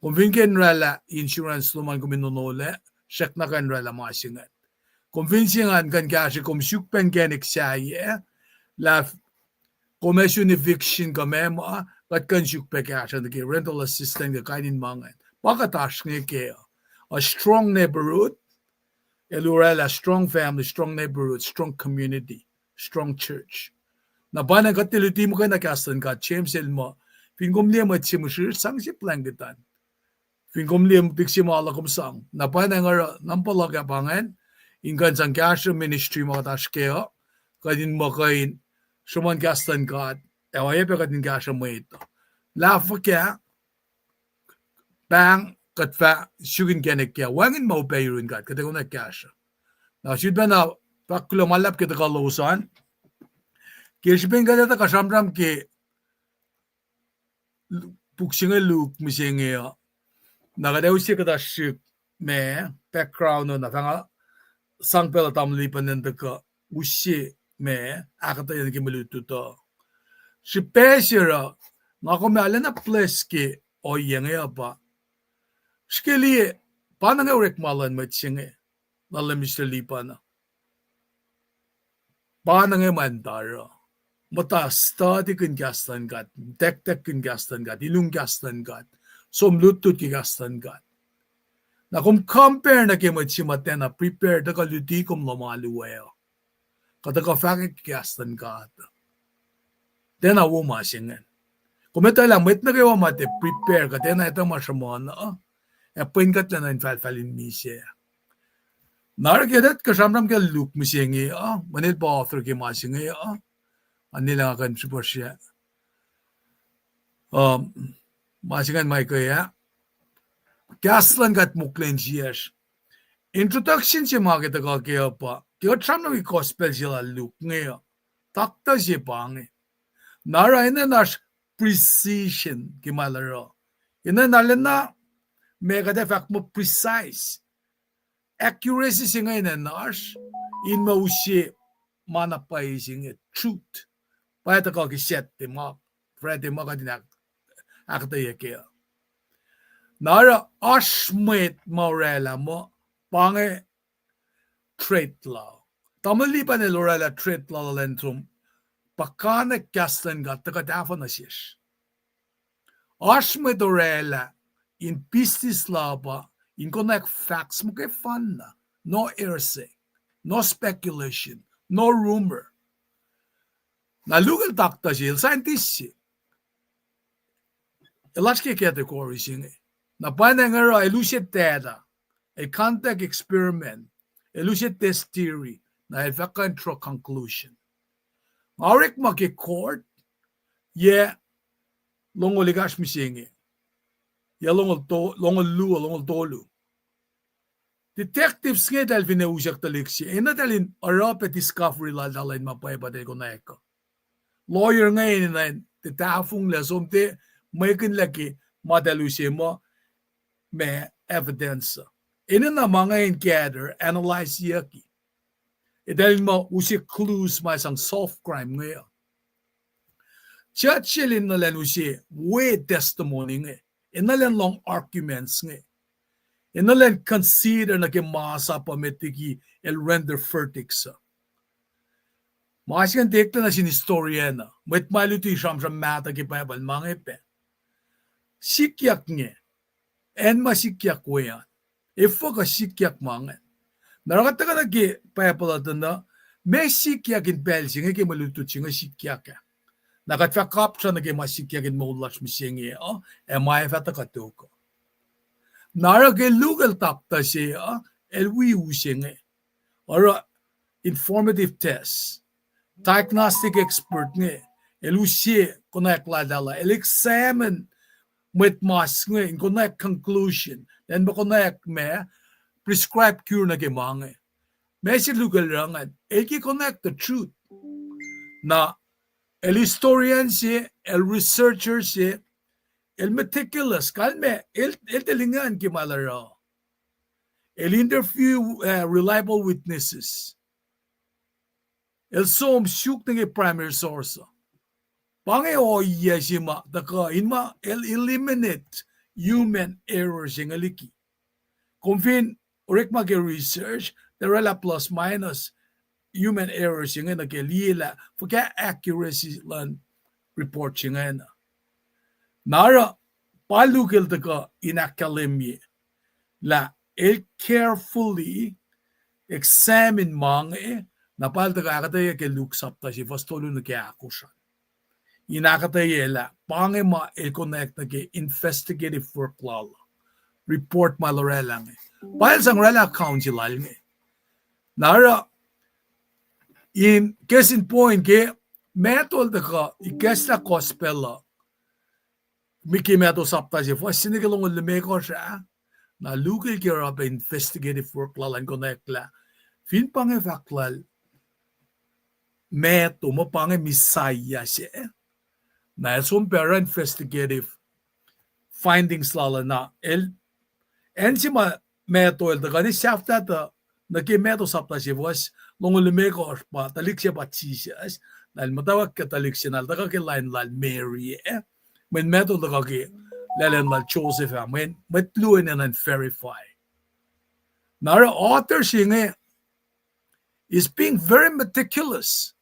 Kom fin kuh in oraclah insurance lom an kom in onolac, srackna kuh in oraclah ma se ingacn. Kom fin se, ngan kuh in kahsrwe kom suk pac inkacnek sahyac, lah kom ac sun eviction kuh meac ma, kuht kuh in suk pac kahsruh nuh ke rental assistance kuh kain in ma ingacn. Pa kuht oasr inge kac. A strong neighborhood, el oraclah strong family, strong neighborhood, strong community, strong church. Na pa na kuht tiac luti muhkwena kahs luhn God, James el muh, fin kom liye mwet se mihsrihsr, sang se blanket an. Fin kom liye tuhlihk se ma luhk, kom sang. Na pa na nga oruh number luhk ah pa ingacn, in kuh in sang kahsruh ministry ma kuht oasr kac uh, kuht in muh kuh in sruhmuhn kahs luhn God, ac oacyacpac kuht in kahsruh mwet uh. Lah fuhkah, pahng kuht fah suk inkacnek kac, wacngihn ma upac yurin God, kuht ac konwacack kahsruh. Na sifilpacna, fahk kuloh ma luhlahp ke tuhkuh lowos an. Ke srihpen kuht etuh kuh sramsram ke puk se inge Luke mihsenge uh, na kuht ac use kuhtasrihk ma background uh, na fah nga sang pacl uh tamuhlwel Lipan in tuhkuh use ma ahkuhtweyac nuh ke mwe lutlut uh. Srihpac se oruh nga kom arulacna bless ke ohiyac inge uh pa, srihke liye, pa na inge orekma luhn mwet se inge, na lal Mister Lipan uh. Pa na inge ma in tari, muhta study kihn kahs luhn God, taktakkihn kahs luhn God, ilung kahs luhn God, som lutlut ke kahs luhn God. Na kom compare nuh ke mwet se ma tiacna prepare, tuhkuh luti kom lohm alu uh, kuh tuhkuh fahkwack kahs luhn God. Tiacna wo ma se ingacn. Kom etuh lah mwet nuh kwewa ma tiac prepare kuh tiacna etuh ma sruhmuhn uh, ac pwen kuhtlac nuh infahlfahl in misac. Na oruh ke kuht kuh sramsram ke Luke mihsenge uh, mweyen el pa author ke ma se inge uh, an el nga kuh in srihpac srihpac, um, ma se ingacn ma ekuh ah, kahs luhn God mokle insiyacsr. Introduction se ma ke tuhkuh kac uh pa, ke kuht sramsram ke gospel se lal Luke inge uh, taktuh se pa inge. Na oruh enenuh oasr precision ke ma el oruh. Enenuh arulacna, ma kuht ac fahk muh precise. Accuracy se inge enenuh oasr, in muh use ma na pwacye se inge, truth. Pa tuhkuh ke Saturday ma, Friday ma kuht in ahk-, ahkuhtweyac kac. Na oruh oasr mwet ma oraclah muh, pa inge trade lal. Tamuhlwel Lipan el oraclah trade lal elan som puhkantwen kahs luhn God tuhkuh tahfuh nuh sesr. Oasr mwet oraclah in business lal pa in konwacack facts muhkwena, no hearsay, no speculation, no rumor. Na Luke el taktuh se, el scientist se. El oasr ke category se inge. Na pa na inge oruh el use data, el conduct experiment, el use test theory, na el fahk kuh in draw conclusion. Nga orekma ke court, yac longoul ekahsr mihsenge, yac longoul to-, longoul luo, longoul tolu. Detectives inge eltahl fin usyak tuhlihk se, enenuh eltahl in oruh pac discovery laltahl in ma pwacye pa eltahl konwacack uh. Lawyer inge enenuh in tiac tahfonglac, som tiac mwekihnlac ke ma eltahl use muh ma evidence uh. Enenuh ma inge in gather, analyse-yucki. Eltahl in muh use clues ma sang solve crime inge uh. Judge el enenuh elan use we testimony inge. Enenuh elan lohng arguments inge. Enenuh elan consider nuh ke masap uh met liki el render verdict uh. Ma se ingacn tiac eklac nuh sin historian uh, mwet ma luti sramsram mahtuh ke Bible ma inge pac. Sikyak inge, acn ma sikyak we an. Efuh kuh sikyak ma ingacn? Na oruh kuht tuhkuh nuh ke Bible uh tuh na, Meac sikyak in pacl se inge ke mwe lutlut se inge sikyak ah? Na kuht fah kapsra nuh ke ma sikyak in moul lasr mihsenge uh, ac ma ac fah tuhkuh tok uh. Na oruh ke Luke el taktuh se uh, el wi u se inge. Oruh informative test. Diagnostic expert inge, el use konwacack laltahl uh, el examine mwet mas inge in konwacack conclusion, elan ma konwacack ma prescribe cure nuh ke ma inge. Meac se Luke el oruh ingacn? El ke konwacack the truth. Na el historian se, el researcher se, el meticulous, kalmac, el, el tuh lingacn ke ma el oruh. El interview, uh, reliable witnesses. El som suk nuh ke primary source uh. Pa inge ohiyac se ma tuhkuh in ma el eliminate human error se inge liki. Kom fin orekma ke research, tuh oraclah plus minus human error se inge nuh ke liye lah fuhkah accuracy luhn report se ingena. Na oruh pa Luke el tuhkuh in ahkkahlwemye lah el carefully examine ma inge, na pa el tuhkuh ahkuhtweyac ke Luke sapta se fuhs tolu nuh ke ahkosr an. In ahkuhtweyac lah pa inge ma el konwacack nuh ke investigative work lal uh. Report ma el oraclah inge. Pa el sang oraclah account se lal inge. Na oruh in case in point ke Matthew el tuhkuh ikacslah gospel uh, mi ke Matthew sapta se fuhs se nuh ke longoul limekohsr ah, na Luke el ke oruh pac investigative work lal an konwacack lah fin pa inge fahk lal Matthew muh pa inge Messiah se, na el som pac oruh investigative findings lal uh, na el, acn se ma Matthew el tuhkuh in sahflah tuh nuh ke Matthew sapta se fuhs longoul limekohsr pa tuhlihk se pa Jisus, na el muhtwacwacack ke tuhlihk se na el tuhkuh ke lain lal Mary ah. Mweyen Matthew el tuhkuh ke lain lal Joseph ah, mweyen mwet luo enenuh in verify. Na oruh author se inge is being very meticulous.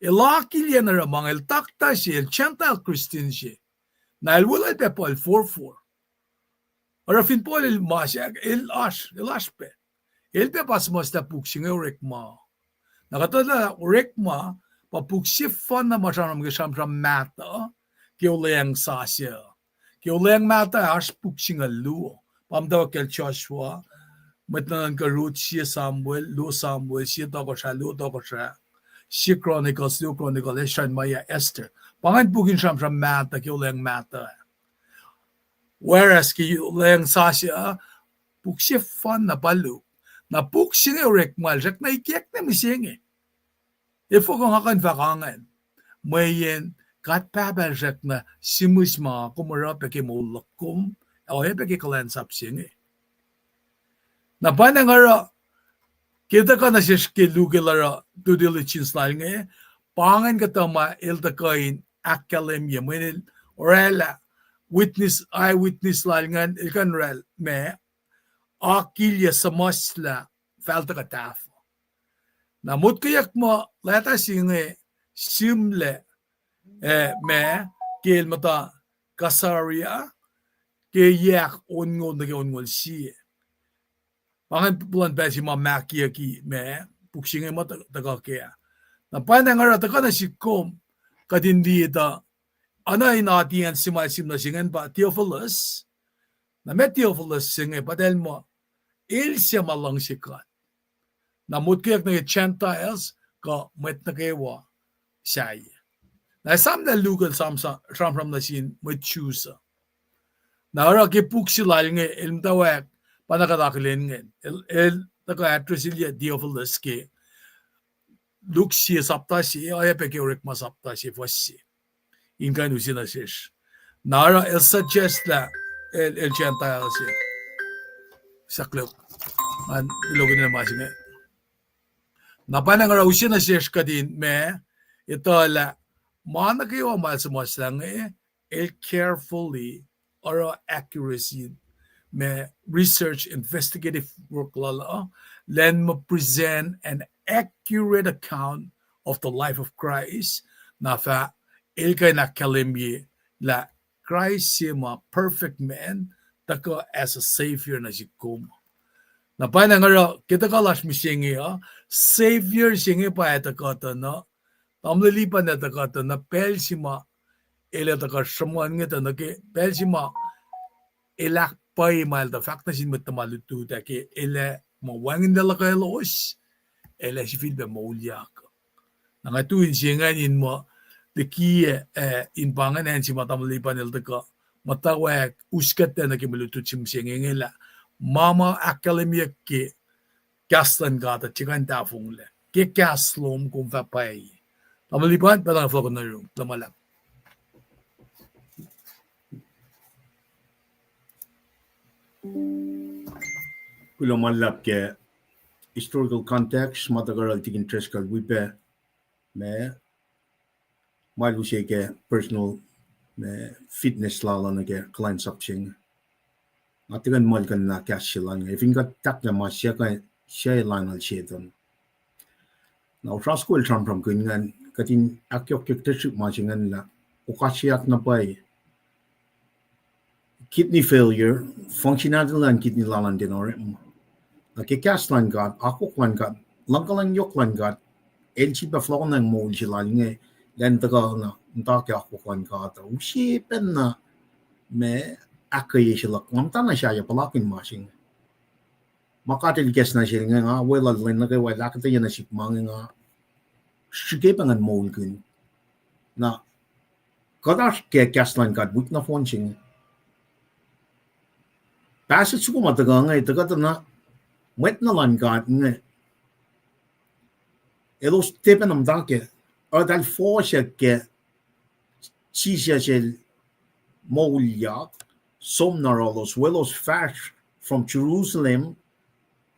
El akihlen oruh ma inge, el taktuh se, el Gentile Christian se. Na el weluhl pac Paul forfor. Oruh fin Paul el ma se, el oasr, el oasr pac. El pac pa suhmuhslah puk se inge orekma. Na kuht etuh lah orekma pa puk sefanna ma sramsram ke sramsram mahtuh ke Olweacng Sasuc. Ke Olweacng Mahtuh oasr puk singucul luo. Pa muhtwacwacack kacl Joshua, Mwet Nuhnuhnkuh Ruth, Sie Samuel, Luo Samuel, Sie Tohkohsrah, Luo Tohkohsrah, Sie Chronicles, Luo Chronicles, Ezra, Nehemiah, Esther. Pa ingacn puk in sramsram mahtuh ke Olweacng Mahtuh. Whereas ke Olweacng Sasuc, puk sefanna pa Luke. Na puk se inge orekma el srackna ikackna mihsenge. Efuh kuh nga kuh in fahk ingacn? Mweyen God Pahpah el srackna sihmihs ma kom oruh pac ke moul luhk kom, ac oacyacpac ke kuhlwacnsap se inge. Na pa nga oruh, ke tuhkuh nuh sesr ke Luke el oruh due diligence lal inge, pa ingacn kuhtuh ma el tuhkuh in ahkkahlwemye, mweyen el oraclah witness, eyewitness lal ingacn, el kuh in oraclah ma akihlen suhmuhslah fal tuhkuh tahfuh. Na motkweyuck muh leta se inge sihmlac, eh, ma ke el muhta Caesarea ke yac onngoul nuh ke onngoul sie. Pa ingacn puhlan pacl se ma mahkiyucki ma puk se inge ma tuhkuh kac. Na pa nga oruh tuhkuh nuh sihk kom, kuht in liye tuh oacna in audience se ma el sihm nuh se ingacn pa Theophilus. Na ma Theophilus se inge pa eltahl muh el se ma luhngse God. Na motkweyuck nuh ke Gentiles kuh mwet nuh kwewa sahyac. Na esam lah Luke el sramsram nuh sin mwet Jews uh. Na oruh ke puk se lal inge el muhtwacwacack, pa na kuht akihlen ingacn. El, el tuhkuh address-ilyac Theophilus ke Luke sie sapta se, oacyacpac ke Orekma sapta se fuhs se. In kuh in use nuh sesr. Na oruh el suggest lah el, el Gentile se. Saklok. An, ilokinuh ma se inge. Na pa nga oruh use nuh sesr kuht in ma, etuh lah ma nuh kwewa ma el suhmuhslah inge, el carefully oruh accuracy ma research investigative work lal uh, elan ma present an accurate account of the life of Christ, na fah el kuh in ahkkahlwemye lah Kraist se ma perfect man, tuhkuh as a savior nuh sihk kom. Na pacna nga oruh ke tuhkuh lasr mihsenge uh, Savior se inge pa ac tuhkuh tuh na, tamuhlwel Lipan ac tuhkuh tuh na pacl se ma el ac tuhkuh sruhmuhn inge tuh nuh ke pacl se ma el ahkpwacye ma el tuh fahk nuh sin mwet tuhma lutlut ah ke el ac ma wacngihnlac luhkwelos, el ac sifilpac moulyak. Na nga tu inse ingacn in muh liki, eh, in pa ingacn acn se ma tamuhlwel Lipan el tuhkuh muhtwacwacack uskuhtlac nuh ke mwe lutlut se mihsenge inge lah ma ma ahkkahlwemyeyuck ke kahs luhn God uh tiac kuh in tahfonglac. Ke kahs lom kom fah pwacye. Tamuhlwel Lipan, pacl na fohlohk nuh yurum, kuloh ma luhlahp. Kuloh ma luhlahp ke historical context ma tuhkuh oruh Tikin Driscoll wi pac ma, ma el use ke personal, ma fitness lal uh nuh ke kuhlwacnsap se inge. Nga tiac kuh in muhlkuhnlah kahs se lal inge. Fin kuht tahklah ma se, se lal inge el setuhn. Na Osra Soko el sramsramkihn ingacn, kuht in ahkyohkye ke srihk ma se ingacn lah okasriyak na pwacye kidney failure, functionality luhn kidney lal an tiacna orekma. Na ke kahs luhn God, akwuck luhn God, luhngkuhlwacng yohk luhn God, el sifilpac fohlohkohnacng moul se lal inge, elan tuhkuh na muhta ke akwuck luhn God uh. Use pacna ma ahkkweye se luhk, nga muhtana sahyac puhlakihn ma se inge. Ma God el ikacs nuh sel inge, nga weluhl lwen nuh kwewa el ahkuhtweyac nuh sihk ma inge, nga srihke pac ngan moulkihn. Na kuht oasr ke kahs luhn God wik nohfohn se inge. Passage soko ma tuhkuh inge, tuhkuh tuh na mwet nuh luhn God inge, elos tiac pacna muhta ke, eltahl fohsack ke Jisus el moulyak, som na yohrohlos, welos fahsr from Jerusalem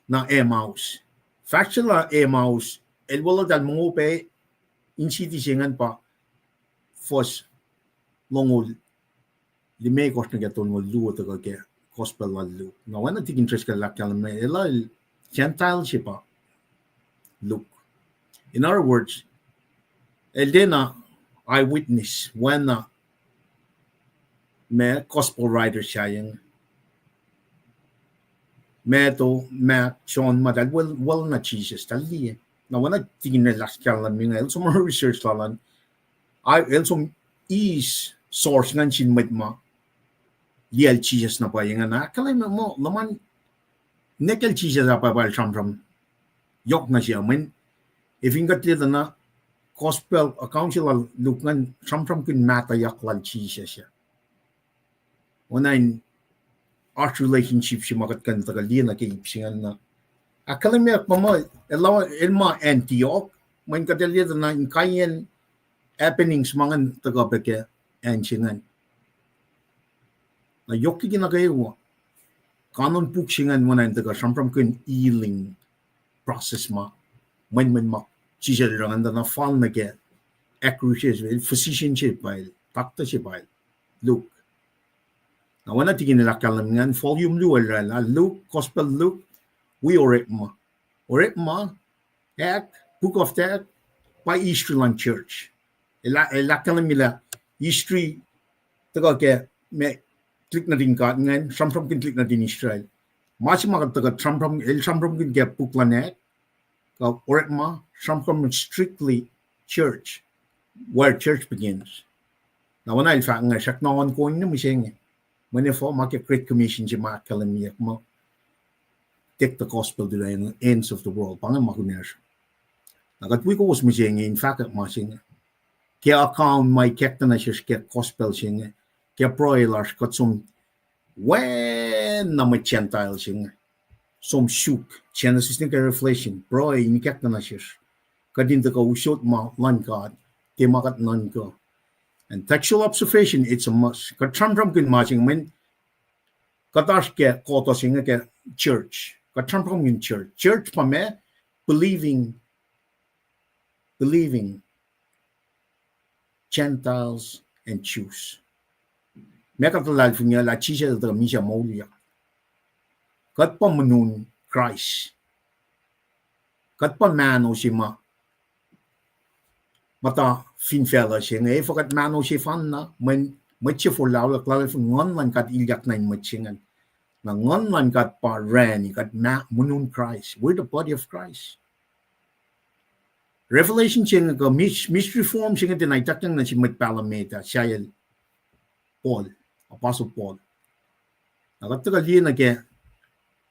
na Emmaus. Fahsr se lah Emmaus, el weluhl eltahl mongo pac in city se ingacn pa fuhs longoul limekohsr nuh ke tolngoul luo tuhkuh ke Gospel lal Luke. Na oacna Tikin Driscoll el ahkkahlwemye, el uh Gentile se pa Luke. In other words, el tiacna eyewitness, oacna ma Gospel writer sahyac inge. Matthew, Mark, John, ma eltahl wel-, weluhl na Jisus, eltahl liye. Na oacna Tikin el ahkkahlwemye inge, el som research lal an, el som eis source ingacn sin mwet ma liyacl Jisus na pwacye ingacn. Ahkkahlwemye muh luhman nwe kacl Jisus ah Pwacpa el sramsram yohk nuh se uh, mweyen fin kuht liye tuh na Gospel account se lal Luke ingacn sramsramkihn mahtuhyak lal Jisus ah. Oacna in oasr relationship se ma kuht kuh in tuhkuh liye nuh ke ip se ingacn na. Ahkkahlwemye pa muh el, el ma Antioch, mweyen kuht liye tuh na inkaiyacn happenings ma ingacn tuhkuh pac ke acn se ingacn. Na yohk liki nuh kwewa, kanon puk se ingacn oacna in tuhkuh sramsramkihn healing process ma, mwenmwen ma Jisus el oruh ingacn tuh na fal nuh ke accuracy, el physician se pa el, doctor se pa el, Luke. Na oacna Tikin el ahkkahlwemye ingacn, volume luo el oraclah, Luke, Gospel Luke, wi Orekma. Orekma, Act, Book of Act, pa history luhn church. El, el ahkkahlwemye lah history tuhkuh ke ma tuhlihk nuhtin God ingacn, sramsramkihn tuhlihk nuhtin Israel. Ma se ma kuht tuhkuh sramsram, el sramsramkihn ke puk luhn Act, kuh Orekma, sramsram strictly church, where church begins. Na oacna el fahk inge, srackna ongoing na mihsenge. Mweyen efuh ma ke Great Commission se ma ahkkahlwemyeyuck muh, take the gospel to the ends of the world. Pa inge ma kunacsr. Na kuht wi kowos mihsenge in fahkwack ma se inge. Ke account ma ikacktuh nuh sesr ke gospel se inge, ke pruhe lasr kuht som wen na mwet Gentile se inge. Som suk, Genesis nuh ke Revelation, pruhe in ikacktuh nuh sesr. Kuht in tuhkuh usot ma luhn God, tiac ma kuht nuhnkuh. And textual observation, it's a must. Kuht sramsramkihn ma se inge, mweyen kuht oasr ke koto se inge ke church. Kuht sramsramkihn church. Church pa ma believing, believing Gentiles and Jews. Ma kuht luhlahlfongi lah Jisus el tuh misac moulyak. Kuht pa monon Kraist. Kuht pa mahno se ma muhta fin facluh se inge, efuh kuht mahno sefanna, mweyen mwet se forlah olwelah luhlahlfongi Nguhn luhn God ilyak nuh in mwet se ingacn. Na Nguhn luhn God pa orani kuht ma-, monun Kraist. We're the body of Christ. Revelation se inge kuh mys-, mystery form se inge tiacna ituckyang nuh sin mwet pahluh met ah, sahyac Paul, Apostle Paul. Na kuht tuhkuh liye nuh ke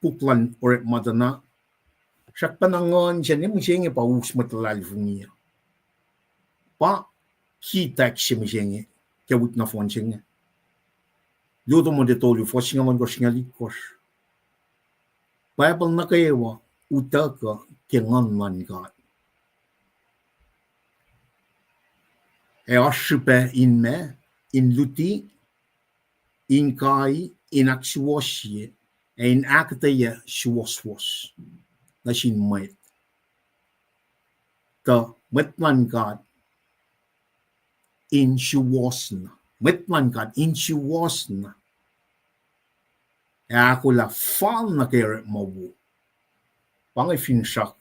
puk luhn Orekma tuh na, srackpacna Nguhn se inge mihsenge pa us mwet luhlahlfongi uh. Pa key text se mihsenge ke wik nohfohn se inge. Luo Timothy tolu, fuhs singucul ohnkohsr, singucul itkohsr. Bible nuh kwewa utuckuh ke Nguhn luhn God. Ac oasr srihpac in ma, in luti, in kai, in ahksuwohsye, ac in ahkuhtweyac suwohswohs nuh sin mwet. Tuh mwet luhn God in suwohs na. Mwet luhn God in suwohs na. Ac ahkolah fal nuh ke orekma wo. Pa inge finsrak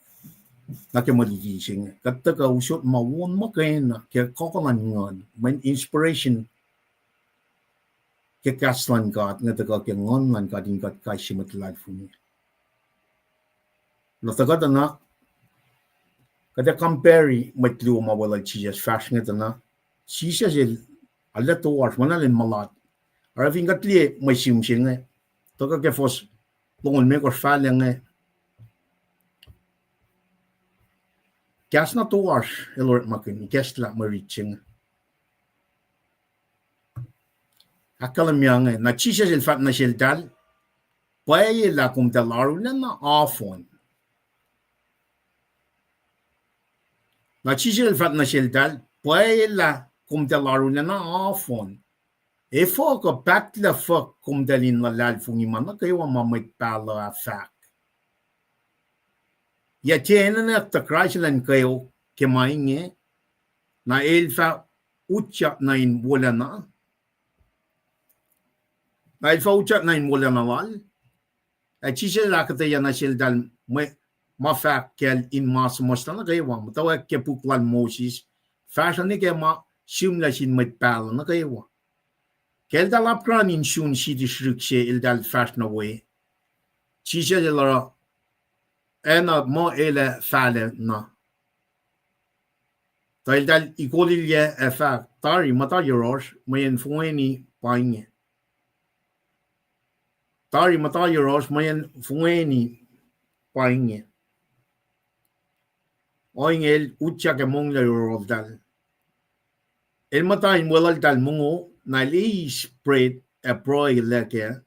nuh ke mwe luti se inge. Kuht tuhkuh usot ma wo muhkwena ke kuh luhn Nguhn, mweyen inspiration ke kahs luhn God inge tuhkuh ke Nguhn luhn God in kuht kais sie mwet luhlahlfongi. Na tuhkuh tuh na, kuht ac compare mwet luo ma weluhl Jisus fahsr inge tuh na, Jisus el arlac toasr, oacna lwen mulat. Oruh fin kuht liye mwe sihm se inge, tuhkuh ke fuhs longoul limekohsr fahlac inge, kahs na toasr el orekmakihn, ikacslah mwe rit se inge. Ahkkahlwemye inge, na Jisus el fahk nuh seltahl, pwacye lah komtahl arulacna ofon. Na Jisus el fahk nuh seltahl, pwacye lah komtahl arulacna ofon. Efuh kuh pahtlac fuhk komtahl in luhlahlfongi ma nuh kwewa ma mwet pahluh ah fahk? Yac tiac enenuh tuh Kraist elan kweok ke ma inge, na el fah utyak nuh in wolacna? Na el fah utyak nuh in wolacna lal? Ac Jisus el ahkuhtweyac nuh seltahl mwe ma fahk kacl in ma suhmuhslah nuh kwewa, muhtwacwacack ke puk lal Moses, fahsruh nuh ke ma sihmlac sin mwet pahluh nuh kwewa. Ke eltahl apkuhran in sun siti srihsrihk se eltahl fahsr nuh we, Jisus el oruh, acna muh el ac fahlac na. Tuh eltahl ikolilyac ac fahk, tari muhta yohrohsr, mweyen fongweni pa inge. Tari muhta yohrohsr, mweyen fongweni pa inge. Ohinge el utyak ac monglac yohrohltahl. El muhta in weluhltahl mongo, na el eis bread ac pruhelah kac,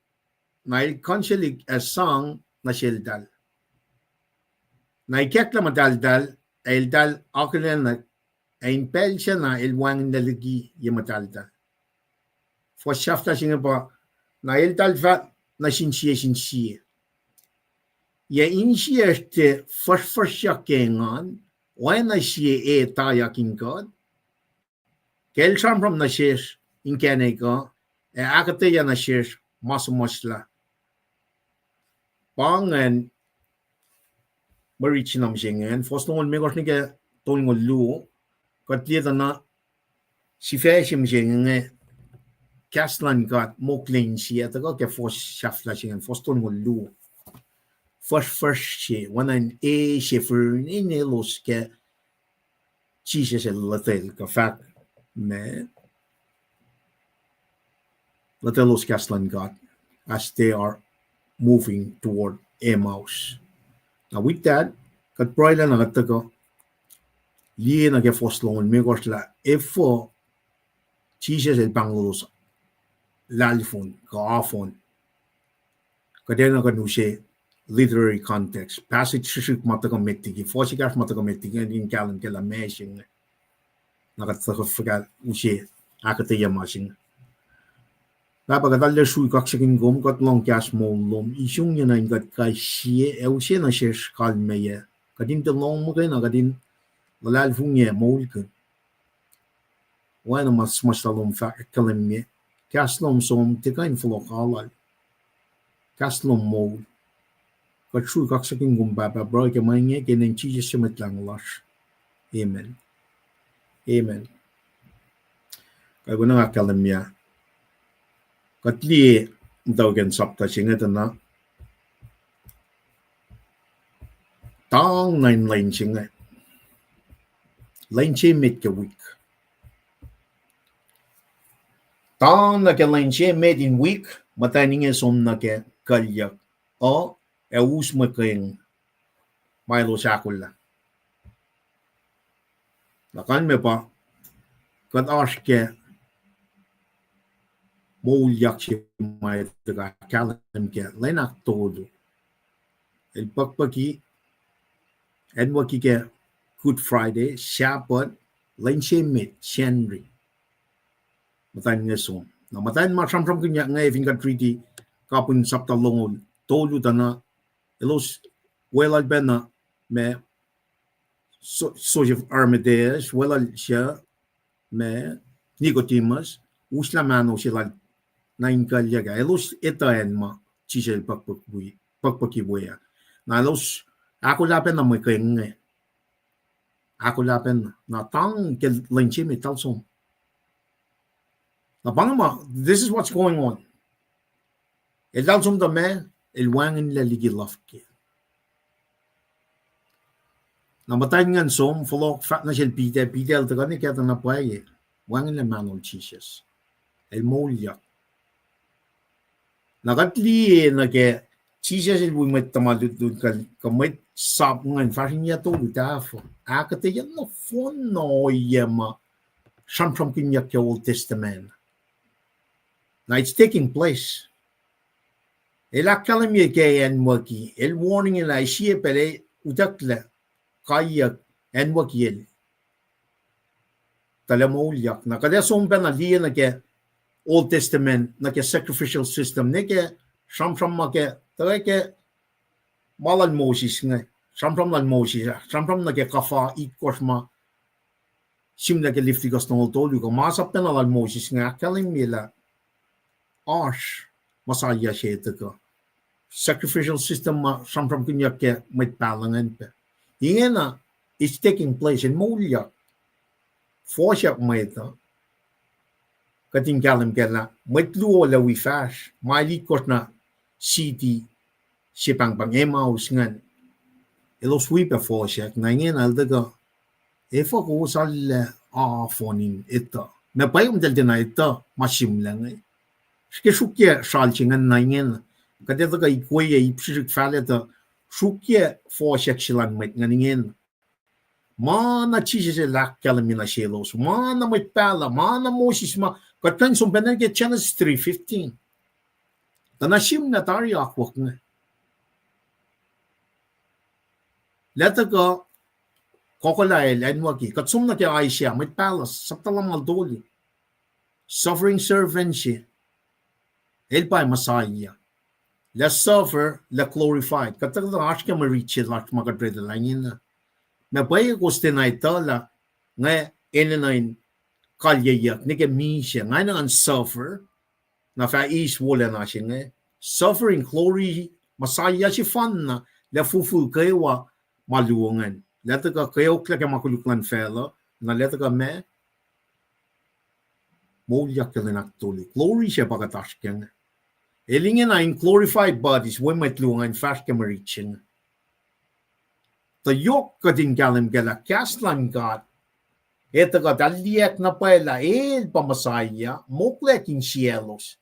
na el kuhnswelik ac sang nuh seltahl. Na ikacklah muhtahltahl, ac eltahl akihlenak, ac in pacl sacna el wacngihnlac liki ye muhtahltahl. Fuhs sahflah se inge pa, na eltahl fahk nuh sin sie sin sie, yac insiyacsr tiac fuhsrfuhsryuck ke engan, oacna sie e tayak in kuht? Ke el sramsram nuh sesr inkacnek uh, ac ahkuhtweyac nuh sesr ma suhmuhslah. Pa ingacn mwe rit se na mihsenge an, fuhs longoul limekohsr nuh ke tolngoul luo, kuht liye tuh na sifac se mihsenge inge, kahs luhn God mokle insiyac, tuhkuh ke fuhs sahflah se ingacn, fuhs tolngoul luo. Fuhsrfuhsr se, oacna in e se firin in elos ke Jisus el lotwel kuh fahk ma, lotwelos kahs luhn God as they are moving toward Emmaus. Now with that, kuht pruhelah na kuht tuhkuh liye nuh ke fuhs longoul limekohsr lah efuh Jisus el pahnglolos luhlahlfon kuh ofon. Kuht enenuh kuh in use literary context, passage srihsrihk ma tuhkuh met liki, fuhs ekahsr ma tuhkuh met liki, in kahlwem ke lah ma se inge. Na kuht tuhkuh fuhkah use ahkuhtweyac ma se inge. Pahpah, kuht arlac srui kaksakihn kom, kuht lohng kahs moul lom, isungyac nuh in kuht kais sie, ac use nuh sesr kalmeyac. Kuht in tiac lohng muhkwena, kuht in luhlahlfongi ac moulkihn. Oacna ma suhmuhslah lom fahk ahkkahlwemye, kahs lom som tiac kuh in fohlohk ahlal. Kahs lom moul. Kuht srui kaksakihn kom Pahpah, pruhe ke ma inge ke inen Jisus se Mwet Lahngo lasr. Amen. Amen. Kuht kuh in ahkkahlwemye, kuht liye muhtwacwacack sapta se inge tuh na, tang nuh in lwen se inge, lwen se met ke wik. Tang nuh ke lwen se met in wik, muhtwacn inge som nuh ke kuclyuck uh, ac us mwe keng ma elos ahkolah. Na kalmac pa, kuht oasr ke moulyak se ma tuhkuh kahlwem ke lwen ahktolu. El pukpuki, acnwucki ke Good Friday, Sabbath, lwen se met, Sacnri. Muhtwacn inge som. Na muhtwacn ma sramsramkihnyuck inge fin kuht riti kapihn sapta longoul tolu tuh na, elos weluhl pacna ma, Joseph Arimathea, weluhl se ma Nicodemus, uslah mahno se lal nuh in kuclyuck ah. Elos etuh acn ma Jisus el pukpuki we ah. Na elos ahkolah pacna mwe keng inge. Ahkolah pacna. Na tang ke lwen se met eltahl som. Na pa inge ma, this is what's going on. Eltahl som tuh ma, el wacngihnlac liki luhf ke. Na muhtwacn ingacn som, fohlohk fahk nuh sel Peter, Peter el tuhkuh nuh kac tuh na pwacye, wacngihnlac mahnol Jisus. El moulyak. Na kuht liye nuh ke Jisus el wi mwet tuhma lutlut kuh, kuh mwet sap ingacn fahsr in yac tolu tahfuh. Ahkuhtweyac nohfohn na ohiyac ma sramsramkihnyuck ke Old Testament. Na it's taking place. El ahkkahlwemye ke acnwucki, el warning el ah, sie pacl ac utucklac kaiyuck acnwucki el tuhlac moulyak. Na kuht ac som pacna liye nuh ke Old Testament, nuh ke sacrificial system, ne ke sramsram ma ke, tuh ke ma lal Moses inge, sramsram lal Moses ah, sramsram nuh ke kuhfa itkohsr ma sihmlac ke Leviticus longoul tolu, kuh masap pacna lal Moses inge ahkkahlwemye lah oasr Messiah se tuhkuh. Sacrificial system ma sramsramkihnyuck ke mwet pahluh ingacn pac. Ingena, it's taking place, el moulyak. Fohsyak mwet uh. Kuht in kahlwem kac lah mwet luo lac wi fahsr, mael itkohsr nuh city se pahngpahng Emmaus ingacn. Elos wi pac fohsyak, na ingena el tuhkuh, efuh kowos arlac afon in etuh? Ma pwacye komtahl tiacna etuh ma sihmlac inge. Srihke sruokyac sral se ingacn na ingena. Kuht ac tuhkuh ikweye ip srihsrihk fahlac tuh sruokyac fohsyak se luhn mwet ingacn ingena. Ma na Jisus el ahkkahlwemye nuh selos, ma na mwet pahluh, ma na Moses, ma kuht kuh in som pacna ke Genesis three fifteen. Tuh na sihmlac tari akwuck inge. Lah tuhkuh kokolah el acnwucki, kuht som nuh ke Isaiah, mwet pahluh, sapta lumngaul tolu. Suffering servant se, el pa Messiah. Lah suffer, lah glorified. Kuht tuhkuh oasr ke mwe rit se lasr ma kuht orwaclah ingena. Na pwacye kowos tiacna etuh lah nga enenuh in kalyeyuck nuh ke misac, nga enenuh in suffer, na fah eis wolacna se inge. Suffering, glory, Messiah sefanna, lah fulfill kwewa ma luo ingacn. Lah tuhkuh kweoklac ke ma koluk luhn facluh, na lah tuhkuh ma moulyak ke lwen ahktolu. Glory se pa kuht oasr ke inge. El ingena in glorified bodies, wi mwet luo ingacn fahsr ke mwe rit se inge. Tuh yohk kuht in kahlwem kac lah kahs luhn God, etuh kuht aliyuck na pwacye lah el pa Messiah, moklweyuck insiyaclos.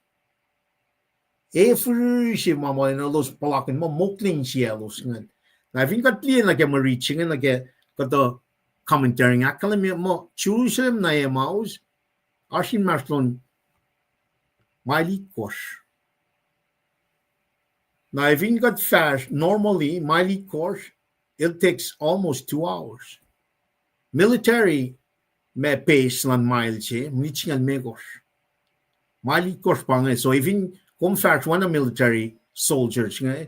E fihrihr se ma ma elos puhlakihn muh moklwe insiyaclos ingacn. Na fin kuht liye nuh ke mwe rit se inge nuh ke kuhtuh commentary inge ahkkahlwemye muh Jerusalem na Emmaus oasr inmahsrlon mael itkohsr. Na fin kuht fahsr, normally, mael itkohsr, it takes almost two hours. Military ma base luhn mael se, minit singucul limekohsr. Mael itkohsr pa inge, so fin kom fahsr oacna military soldiers inge,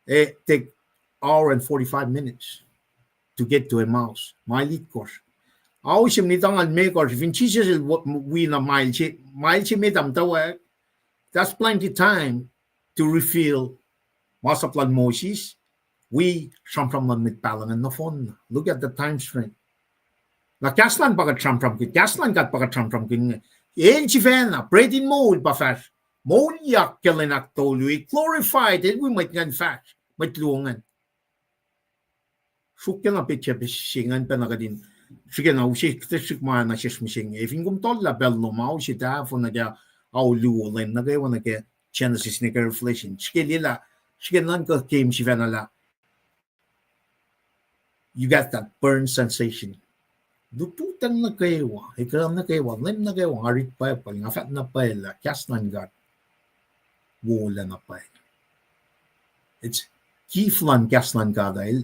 it take hour and forty-five minutes to get to Emmaus. Mael itkohsr. Ao se minit angngaul limekohsr, fin Jisus el wi na mael se, mael se met ah muhtwacwacack, that's plenty time to refill masap lal Moses, wi sramsram luhn mwet pahluh ingacn nohfohn. Look at the time frame. Na kahs lal pa kuht sramsramkihn, kahs lal God pa kuht sramsramkihn inge. El sifacna, bread in moul pa fahsr Moulyak ke lwen ahktolu, el glorified, el wi mwet ingacn fahsr, mwet luo ingacn. Sruokyac na petsac se ingacn pacna kuht in srihke na use kuhtuh srihk ma na sesr mihsenge. Fin kom tollah pacl lom, ao se tahfuh nuh ke ao luo, lwen nuh kwewa nuh ke Genesis nuh ke Revelation, srihke lwelah, srihke nuhnkuh ke sifacna lah you get that burn sensation. Lututacng nuh kwewa, ekuh nuh kwewa, lwen nuh kwewa nga rit Bible, nga fahk na pwacye lah kahs luhn God wolacna pwacye. It's gift luhn kahs luhn God, el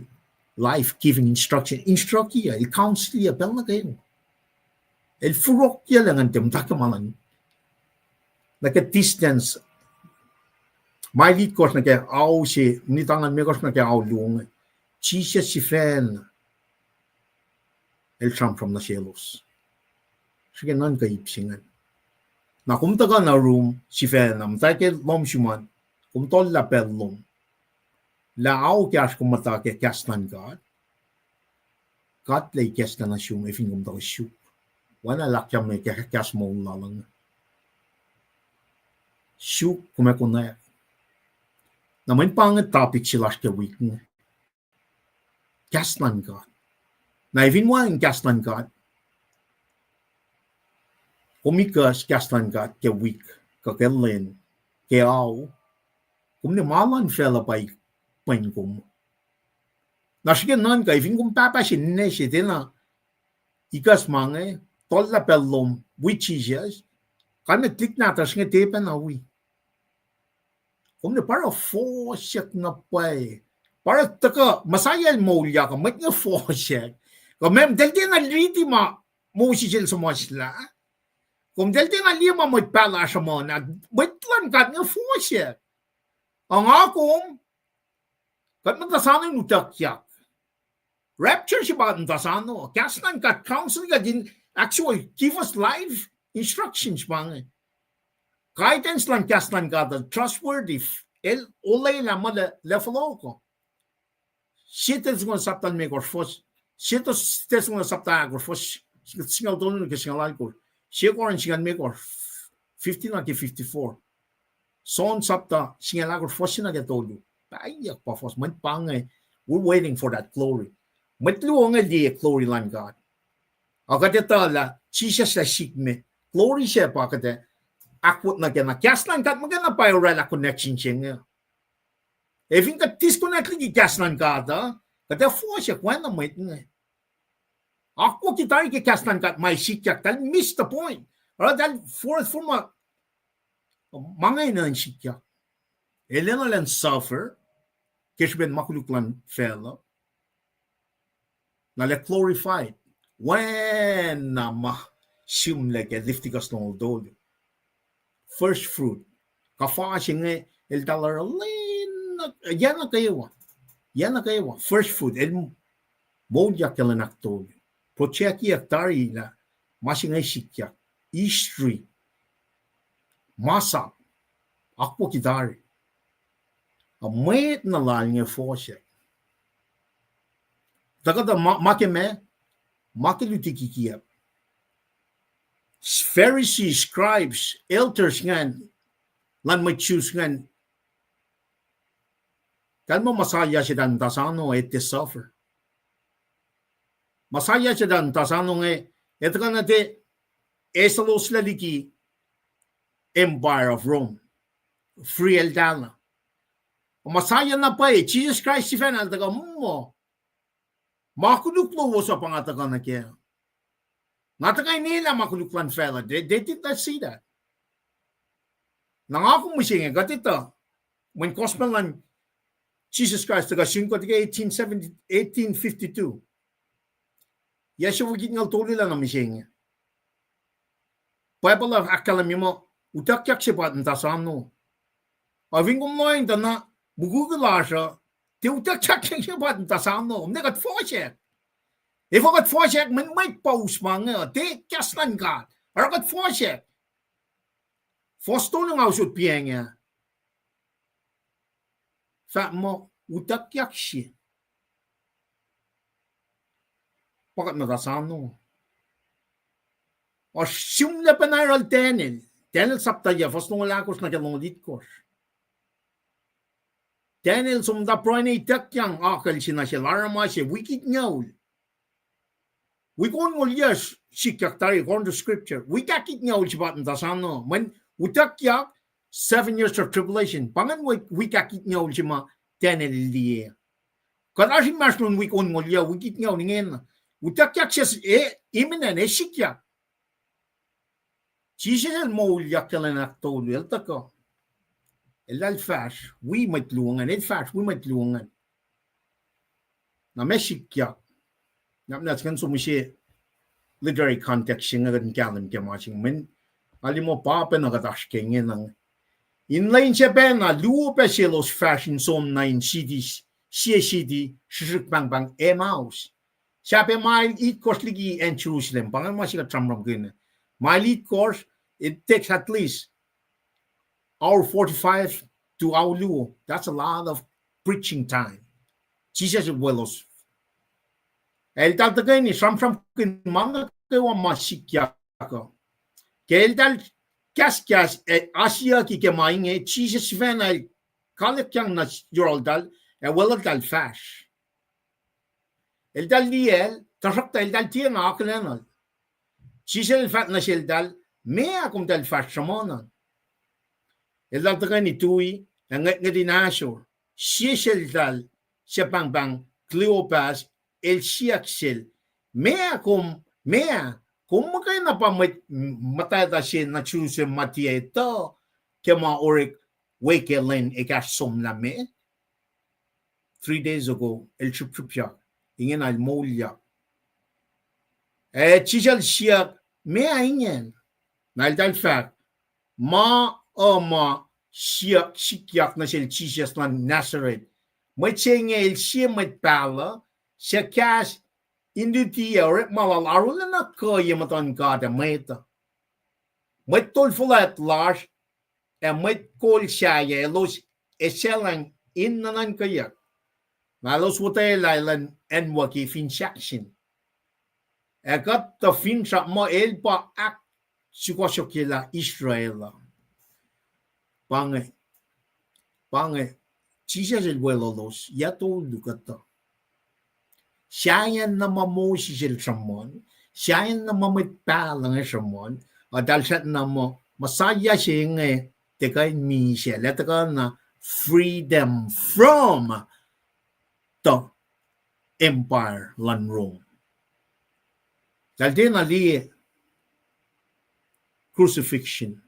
life giving instruction, instruct-i, el counsel-i pacl nuh kwewa. El forokyac lah ngan tiac muhta ke ma luhn, nuh ke distance, mile itkohsr nuh ke ao se, minit angngaul limekohsr nuh ke ao luo inge. Jisus sifacna el sramsram nuh selos. Srihke nuhnkuh ip se ingacn. Na kom tuhkuh nuh room sifacna, muhta ke lohm sum an, kom tollah pacl lom, lah ao ekahsr kom muhta ke kahs luhn God, God El ikacslah nuh sum, efin kom tuhkuh suk. Oacna lah kahsruh me ke kahs moul lal inge. Suk kom ac konwacack. Na mweyen pa inge topic se lasr ke wik inge, kahs luhn God. Na efin wacngihn kahs luhn God, kom ikacs kahs luhn God ke wik, kuh ke lwen, ke ao, kom ne ma luhn facluh pa pwen kom. Na srihke nuhnkuh, efin kom pahpah se ninac se tiacna ikacs ma inge, tollah pacl lom wi Jisus, kalmac tuhlihk nahtuhsr inge tiac pacna wi. Kom ne pa oruh fohsack na pwacye. Pa oruh tuhkuh Messiah el moulyak uh, mwet inge fohsack. Kuh meac, eltahl tiacna riti ma Moses el suhmuhslah. Kom eltahl tiacna liye ma mwet pahluh sruhmuhn ah, mwet luhn God inge fohsack. Ac nga kom, kuht muhta sano in utuckyak. Rapture se pa kuht muhta sano. Kahs luhn God counsel kuht in actually give us life instructions pa inge. Guidance luhn kahs luhn God uh trustworthy, el olwelah muh lah fohlohkoh. Sie Thessalonians sapta limekohsr fuhs, Sie Thessalonians sapta ahkosr fuhs singucul tolu nuh ke singucul alkosr. Sie Corinth singucul limekohsr, fifty nuh ke fifty-four. John sapta singucul ahkosr fuhs se nuh ke tolu. Pahyuck pa fuhs, mwet pa inge, we're waiting for that glory. Mwet luo inge liye glory luhn God. Ac kuht etuh lah Jisus lah sikme. Glory se pa kuht ac ahkwot nuh ke na. Kahs luhn God muhkwena pa oraclah connection se inge. Ac fin kuht disconnect liki kahs luhn God uh, kuht ac fohsack oacna mwet inge. Akwucki tari ke kahs luhn God ma sikyak, eltahl miss the point. Oruh eltahl forth forma, ma inge enenuh in sikyak. El enenuh in suffer ke srihpen ma koluk luhn facluh. Na el ac glorified. Oacna ma sihmlac ke Leviticus longoul tolu. First fruit. Kuhfa se inge eltahl oruh lwen, yac nuh kwewa. Yac nuh kwewa. First fruit. El moulyak ke lwen ahktolu. Project-iyuck tari lah ma se inge sikyak. History. Masap. Akwucki tari. Ac mwet na lal inge fohsack. Tuhkuhtuh ma, ma ke ma, ma ke luti kikiacp. Pharisees, scribes, elders ingacn, luhn mwet Jews ingacn, kalmac muh Messiah se tuh muhta sano, el tiac suffer. Messiah se tuh muhta sano inge, el tuhkuh nuh te, eseloslac liki Empire of Rome. Free eltahl. Messiah na pwacye, Jisus Kraist sifacna el tuhkuh muh, ma koluk lowos uh pa nga tuhkuh nuh kac. Nga tuhkuh in elah ma koluk luhn facluh. They, they did not see that. Na nga kom mihsenge, kuht etuh, mweyen gospel luhn Jisus Kraist tuhkuh sun kuht ke eighteen seventy, eighteen fifty-two. Yac se fokitngucul tolu lah na mihsenge. Bible uh ahkkahlwemye muh, utuckyak se pa muhta sano. Ac fin kom lohacng tuh na, mukwikwi lasr uh, tiac utuckyak se pa muhta sano, ne kuht fohsack. Efuh kuht fohsack, mweyen mwet pa us ma inge, tiac kahs luhn God. Oruh kuht fohsack. Fuhs tolu nga usot piacng ah. Fahk muh utuckyak se pa kuht muhta sano. Oasr sihmlac pacna yohrohl Daniel. Daniel sapta yac, fuhs longoul ahkosr nuh ke longoul itkohsr. Daniel som muhta pruhe na ituckyang akucl se nuh sel, aruruma se, wik itngucul. Wik onngoul yac sikyak tari, according to scripture. Wik ahkitngucul se pa muhta sano. Mweyen utuckyak, seven years of tribulation. Pa ingacn wik, wik ahkitngucul se ma Daniel el liye. Kuht oasr inmahsrlon wik onngoul yac, wik itngucul ingena. Utuckyak se, e, imminent, e sikyak. Jisus el moulyak ke lwen ahktolu, el tuhkuh. Eltahl fahsr wi mwet luo ingacn, el fahsr wi mwet luo ingacn. Na ma sikyak. Na, na skan som ise literary context se inge kuht in kahlwem ke ma se inge, mweyen nga liye muh pa pacna kuht oasr ke ingena inge. In lwen se pacna, luo pac selos fahsr in som nuh in city, sie city, srihsrihk pahngpahng Emmaus. Sahp mael itkohsr liki acn Jerusalem, pa ingacn ma se kuht sramsramkihn. Mael itkohsr, it takes at least hour forty-five to hour luo. That's a lot of preaching time. Jisus el welos. Eltahl tuhkweni sramsramkihn ma nuh kwewa ma sikyak uh. Ke eltahl kahskahs ac asiyucki ke ma inge, Jisus sifacna el kalikyang nuh yohrohltahl, ac weluhltahl fahsr. Eltahl liyacl, tuhsruhktuh eltahl tiacna akihlenuhl. Jisus el fahk nuh seltahl, meac komtahl fahsr sruhmuhn an? Eltahl tuhkweni tui, ac ngwetngwet in ahsor. Sie seltahl, se pahngpahng Cleopas, el siyuck sel, meac kom, meac kom muhkwena pa mwet muhtwacta se nuh Jerusalem ma tiac etuh ke ma orek we ke lwen ekahsr somlah me? Three days ago, el srihpsrihpyak, ingena el moulyak. Ac Jisus el siyuck, meac ingacn? Na eltahl fahk, ma uh ma siyuck sikyak nuh sel Jisus luhn Nazareth. Mwet se inge el sie mwet pahluh, suc kahs in luti ac orekma lal arulacna kuh ye muhtuhn God ac mwet uh. Mwet tol fuhlwact lasr ac mwet kol sahyac elos esahlwacng in nuhnuhnkweyuck. Na elos otwelah elan acnwucki fin sahkseng. Ac kuht tuh finsrak muh el pa ahksukohsohkyelah Israel uh. Pa inge, pa inge, Jisus el weluhlos yac tolu kuhtuh. Sahyacn na ma Moses el sruhmuhn, sahyacn na ma mwet pahluh inge sruhmuhn, eltahl srackna muh Messiah se inge tiac kuh in misac, el ac tuhkuh na free them from the empire luhn Rome. Eltahl tiacna liye crucifixion,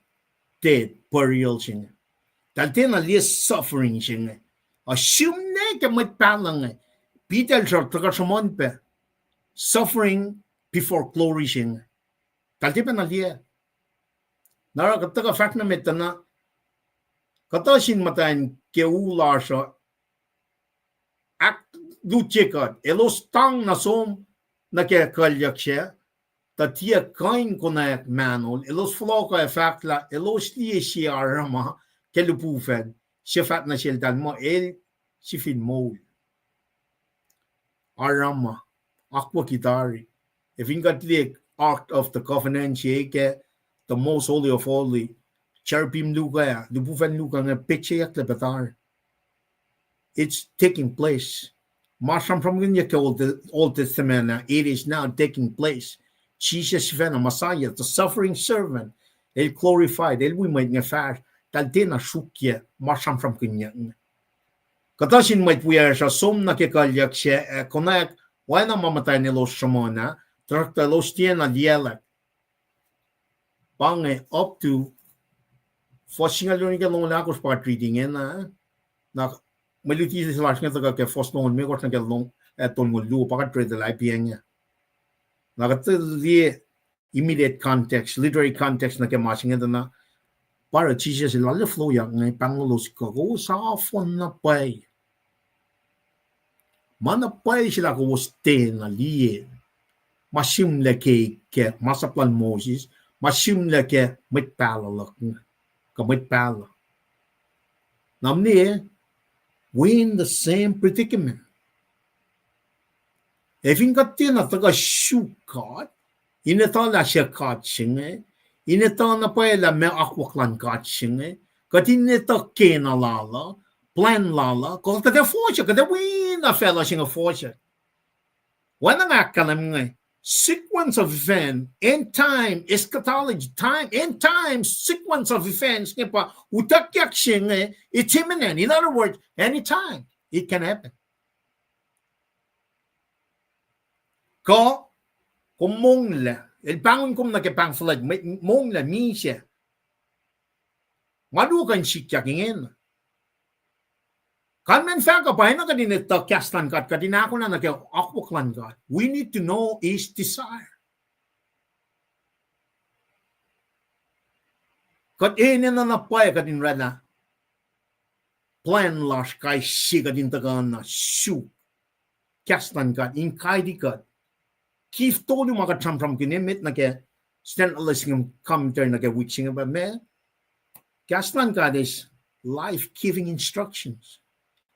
death, burial se inge. Eltahl tiacna liye suffering se inge. Assume ne ke mwet pahluh inge, Peter el sruh-, tuhkuh sruhmuhn pac suffering before glory se inge. Eltahl tiac pacna liye. Na oruh kuht tuhkuh fahsr nuh met tuh na, kuhtuh sin muhtwacn ke u lasr uh, ahklutye kuht, elos tang nuh som nuh ke kuclyuck sac, tuh tiac kuh in konwacack mahnol, elos fohlohkuh ac fahk lah elos liye sie aruruma ke lihpufacn, suc fahk nuh seltahl muh el sifil moul. Aruruma, akwucki tari. Ac fin kuht liye Ark of the Covenant se ke the most holy of holy, cherubim luhk ah, lihpufacn luhk ah inge petseyucklac pac tari. It's taking place. Ma sramsramkihnyuck ke Old, Old Testament ah, it is now taking place. Jisus sifacna Messiah, the suffering servant, el glorified, el wi mwet inge fahsr, eltahl tiacna sruokyac ma sramsramkihnyuck inge. Kuhtuh sin mwet wiyacsr uh som nuh ke kuclyuck sac, ac konwacack oacna ma muhtwacn elos sruhmuhn ah, tuhsruhktuh elos tiacna liyaclwack. Pa inge up to fuhs singucul luo nuh ke longoul ahkosr pa kuht riti ingena. Na mwe luti se lasr inge tuhkuh ke fuhs longoul limekohsr nuh ke long, ah, tolngoul luo pa kuht riti lah ip inge. Na kuht liye immediate context, literary context nuh ke ma se inge tuh na, pa oruh Jisus el arlac flohyak inge, pahngonlos kuh, kowos ofon na pwacye. Ma na pwacye se lah kowos tiacna liye, ma sihmlac ke, ke masap lal Moses, ma sihmlac ke mwet pahluh luhk, kuh mwet pahluh. Na mwe, we in the same predicament. Ac fin kuht tiacna tuhkuh suk God, in etuh lah suc God se inge, in etuh na pwacye lah meac akwuck luhn God se inge, kuht in etuh kena lal uh, plwacn lal uh, kuh kuht ac fohsack, kuht ac wi na facluh se inge fohsack. Oacna nga ahkkahlwem inge, sequence of event, end time, eschatology, time, end time, sequence of events inge pa utuckyak se inge, it's imminent. In other words, anytime it can happen. Kuh, kom monglac, el pahngon kom nuh ke pahng fuhlwact, monglac, misac. Nga luo kuh in sikyak ingena. Kalmacn fahk uh pa enenuh kuht in etuh kahs luhn God, kuht in ahkolah nuh ke akwuck luhn God. We need to know his desire. Kuht enenuh na pwacye kuht in oraclah plwacn lasr kais sie kuht in tuhkuh na suk kahs luhn God in guide kuht. Kif tolu ma kuht sramsramkihn emet nuh ke Standard Lesson Commentary nuh ke wik se inge pa meac, kahs luhn God is life-giving instructions.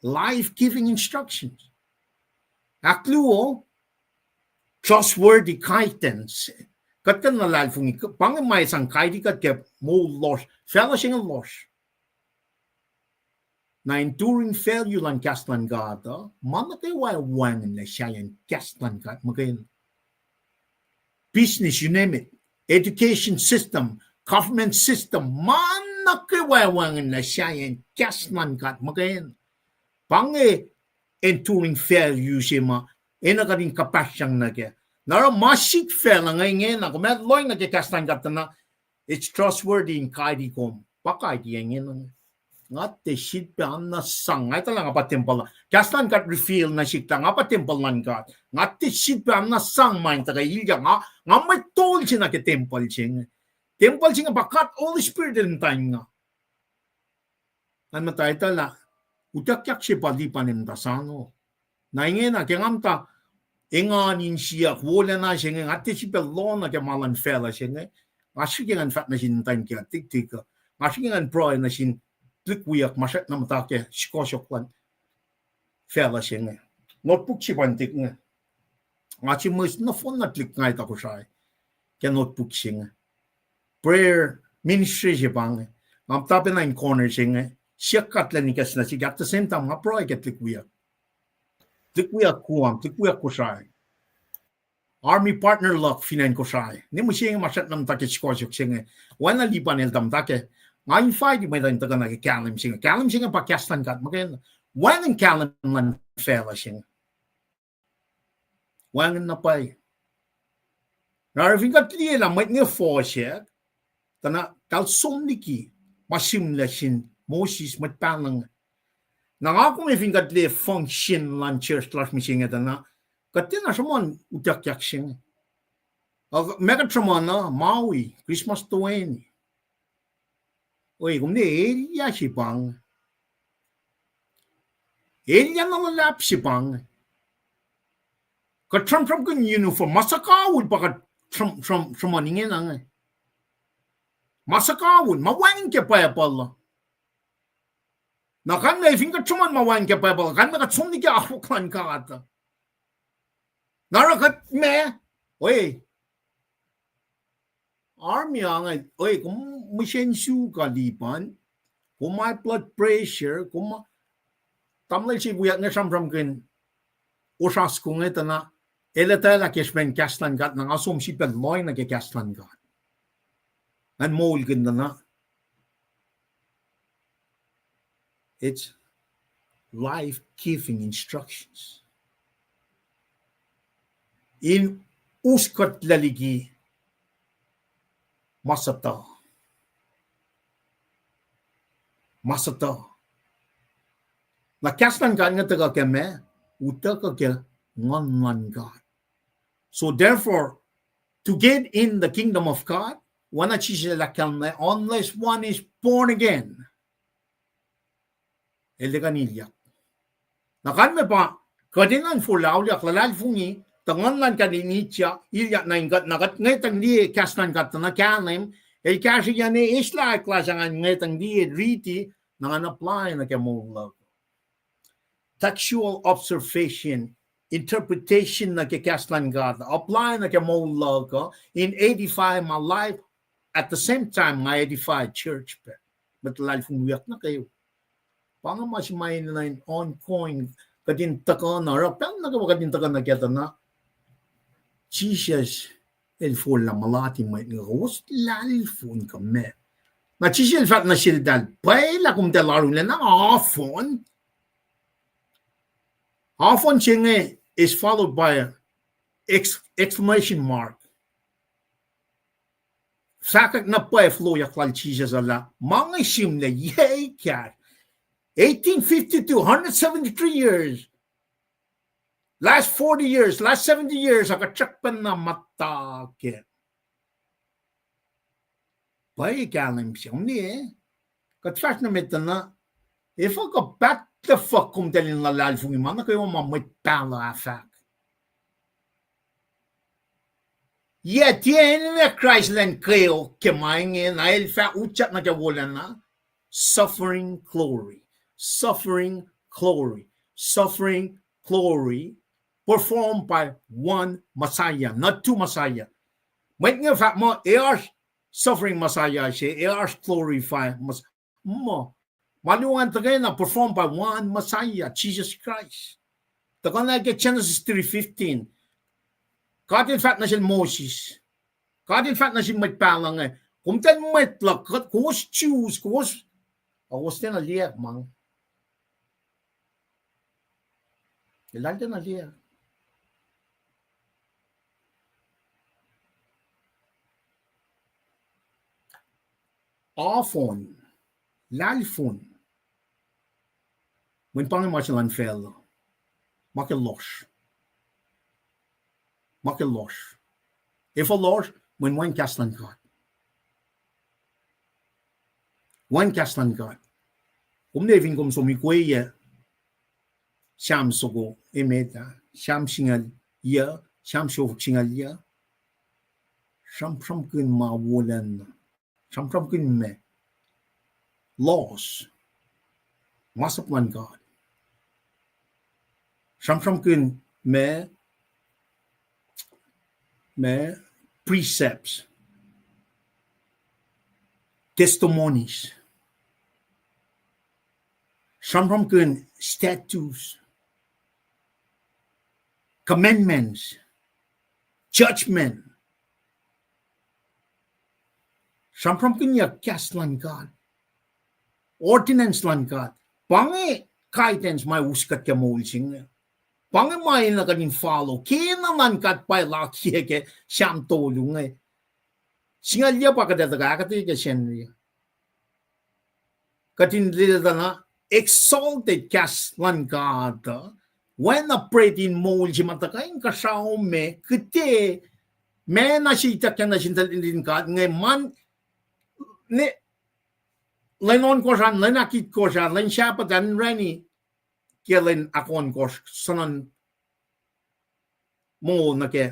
Life-giving instructions. Ahkluo, trustworthy guidance. Kuht kuh in luhlahlfongi pa inge ma sang guide kuht ke moul lohsr, facluh se inge lohsr. Na enduring value luhn kahs luhn God uh, ma nuh kwewa wacngihnlac sahyacn kahs luhn God muhkwena. Business, you name it, education system, government system, ma nuh kwewa wacngihnlac sahyacn kahs luhn God muhkwena. Pa inge enduring value se ma enenuh kuht in kuhpahsryang nuh kac. Na oruh ma sik facluh inge, ingena, kom ac lohng nuh ke kahs luhn God tuh na, it's trustworthy in guide kom. Pa guide ingena. Nga tiac sifilpac na sang, nga etuh lah nga pa tempuhl. Kahs luhn God reveal nuh sihk lah nga pa tempuhl luhn God. Nga tiac sifilpac na sang ma in tuhkuh ilyak, nga, nga mwet tol se nuh ke tempuhl se inge. Tempuhl se inge pa God Holy Spirit el muhta in nga. Nga muhta etuh lah utuckyak se pa lipan el muhta sano. Na ingena ke nga muhta engan in siyuck wolacna se inge, nga tiac sifilpac lohng nuh ke ma luhn facluh se inge. Nga srihke ngan fahk nuh sin muhtwacn kiyuhk tiktik uh, nga srihke ngan pruhe nuh sin tuhlihk wiyuck ma srackna muhta ke sukohsohk luhn facluh se inge. Notebook se pa in tuhlihk inge. Nga sihmihs nohfohn na tuhlihk nga etuh Kosrae ke notebook se inge. Prayer ministry se pa inge. Nga muhta pacna in corner se inge, siyuck God lwen ikacsna sihk, at the same time nga pruhe ke tuhlihk wiyuck. Tuhlihk wiyuck Guam, tuhlihk wiyuck Kosrae, army partner luhk fin acn Kosrae. Ne mihsenge ma srackna muhta ke sukohsohk se inge, oacna lipan el tuh muhta ke, nga invite mwet in tuhkuh nuh ke kahlwem se inge. Kahlwem se inge pa kahs luhn God muhkwena. Wacngihn kahlwem luhn facluh se inge. Wacngihn na pwacye. Na oruh fin kuht liye lah mwet inge fohsack, tuh na eltahl som liki ma sihmlac sin Moses, mwet pahluh inge. Na nga kom fin kuht liye function luhn church lasr mihsenge tuh na, kuht tiacna sruhmuhn utuckyak se inge. Ac meac kuht sruhmuhn uh, Maui, Christmas toeni. Oi, kom liye elyah se pa inge. Elyah na luhlahp se pa inge. Kuht sramsramkihn uniform, ma suhkawihl pa kuht sram-, sram-, sruhmuhn ingena inge. Ma suhkawihl, ma wacngihn ke Bible uh. Na kalmac fin kuht sruhmuhn ma wacngihn ke Bible uh, kalmac kuht som liki akwuck luhn God uh. Na oruh kuht meac, oi, army uh inge, oi, kom mihsenge suk uh lipan, kom high blood pressure, kom, tamuhlwel se wiyuck inge sramsramkihn osra soko inge tuh na, el etwaclah ke srihpen kahs luhn God, na nga som sifilpac lohng nuh ke kahs luhn God. Ngan moulkihn tuh na, it's life-giving instructions. In us kuhtlac liki ma suhtuh. Ma suhtuh. Na kahs luhn God inge tuhkuh ke meac? Utuckuh ke Nguhn luhn God. So therefore, to get in the kingdom of God, oacna Jisus el ahkkahlwemye, unless one is born again, el tiac kuh in ilyak. Na kalmac pa, kuht enenuh in forlah auliyak, luhlahlfongi tuh Nguhn luhn God in ilyak, ilyak nuh in kuht, na kuht ngwetacng liye kahs luhn God tuh na kahlwem, el kahsrweyuc ne eislah ahklah sa ngan ngwetacng liye, riti, na ngan apply nuh ke moul luhk. Textual observation, interpretation nuh ke kahs luhn God, apply nuh ke moul luhk uh, in edify my life, at the same time nga edify church pac, mwet luhlahlfongi wiyuck nuh kwewa. Pa inge ma se ma enenuh in ongoing, kuht in tuhkuh na, oruh pacl nuh kwewa kuht in tuhkuh na ke tuh na Jisus el forlah muhlati mwet inge, kowos luhlahlfongi kuh meac? Na Jisus el fahk nuh seltahl, pwacye lah komtacl arulacna nga ofon. Ofon se inge is followed by a ex-, exclamation mark. Fahkwack na pwacye floyak lal Jisus uh lah ma inge sihmlac, yac ekahsr, eighteen fifty-two, hundred seventy-three years, last forty years, last seventy years, a kuht srackpacna muhta kac. Pwacye kahlwem se inge, kuht fahsr nuh met tuh na, efuh kuh paht the fuck komtacl in luhlahlfongi ma nuh kwewa ma mwet pahluh ah fahk? Yac tiac enenuh Kraist elan kweok ke ma inge, na el fah utyak nuh ke wolacna, suffering glory, suffering glory, suffering glory, performed by one Messiah, not two Messiah. Mwet inge fahk muh ac oasr suffering Messiah se, ac oasr glorify Mes-, muh, ma luo an tuhkweni performed by one Messiah, Jesus Christ. Tuhkuh na ke Genesis three fifteen. God el fahk nuh sel Moses, God el fahk nuh sin mwet pahluh inge, komtacl mwet luhk, kowos Jews, kowos, kowos tiacna liye ma inge. Eltahl tiacna liye. Ofon, luhlahlfongi, mweyen pa inge ma se luhn facluh, ma ke lohsr. Ma ke lohsr. Efuh lohsr? Mweyen wacngihn kahs luhn God. Wacngihn kahs luhn God. Kom ne fin kom som ikweyac Sam soko emet ah, Sam singucul yuc, Sam siofok singucul yuc. Sramsramkihn ma wolacna. Sramsramkihn ma laws, masap luhn God. Sramsramkihn ma, ma precepts, testimonies. Sramsramkihn statutes, commandments, judgment. Sramsramkihnyuck kahs luhn God, ordinance luhn God. Pa inge guidance ma us kuht ke moul se inge. Pa inge ma enenuh kuht in follow. Kena luhn God pa el akiyac ke Sam tolu inge. Singucul yuc pa kuht ac tuhkuh ahkuhtweyac ke Sacnri. Kuht in liye tuh na exalted kahs luhn God uh, oacna bread in moul se ma tuhkuh inkuhsrao me, kuhte, ma na se ituckyang nuh sin tuhlihk nuhtin God inge, ma, ne, lwen ohnkohsr an, lwen ahkitkosr ah, lwen Sabbath an, orani ke lwen ahkohnkohsr, sonon mongo nuh ke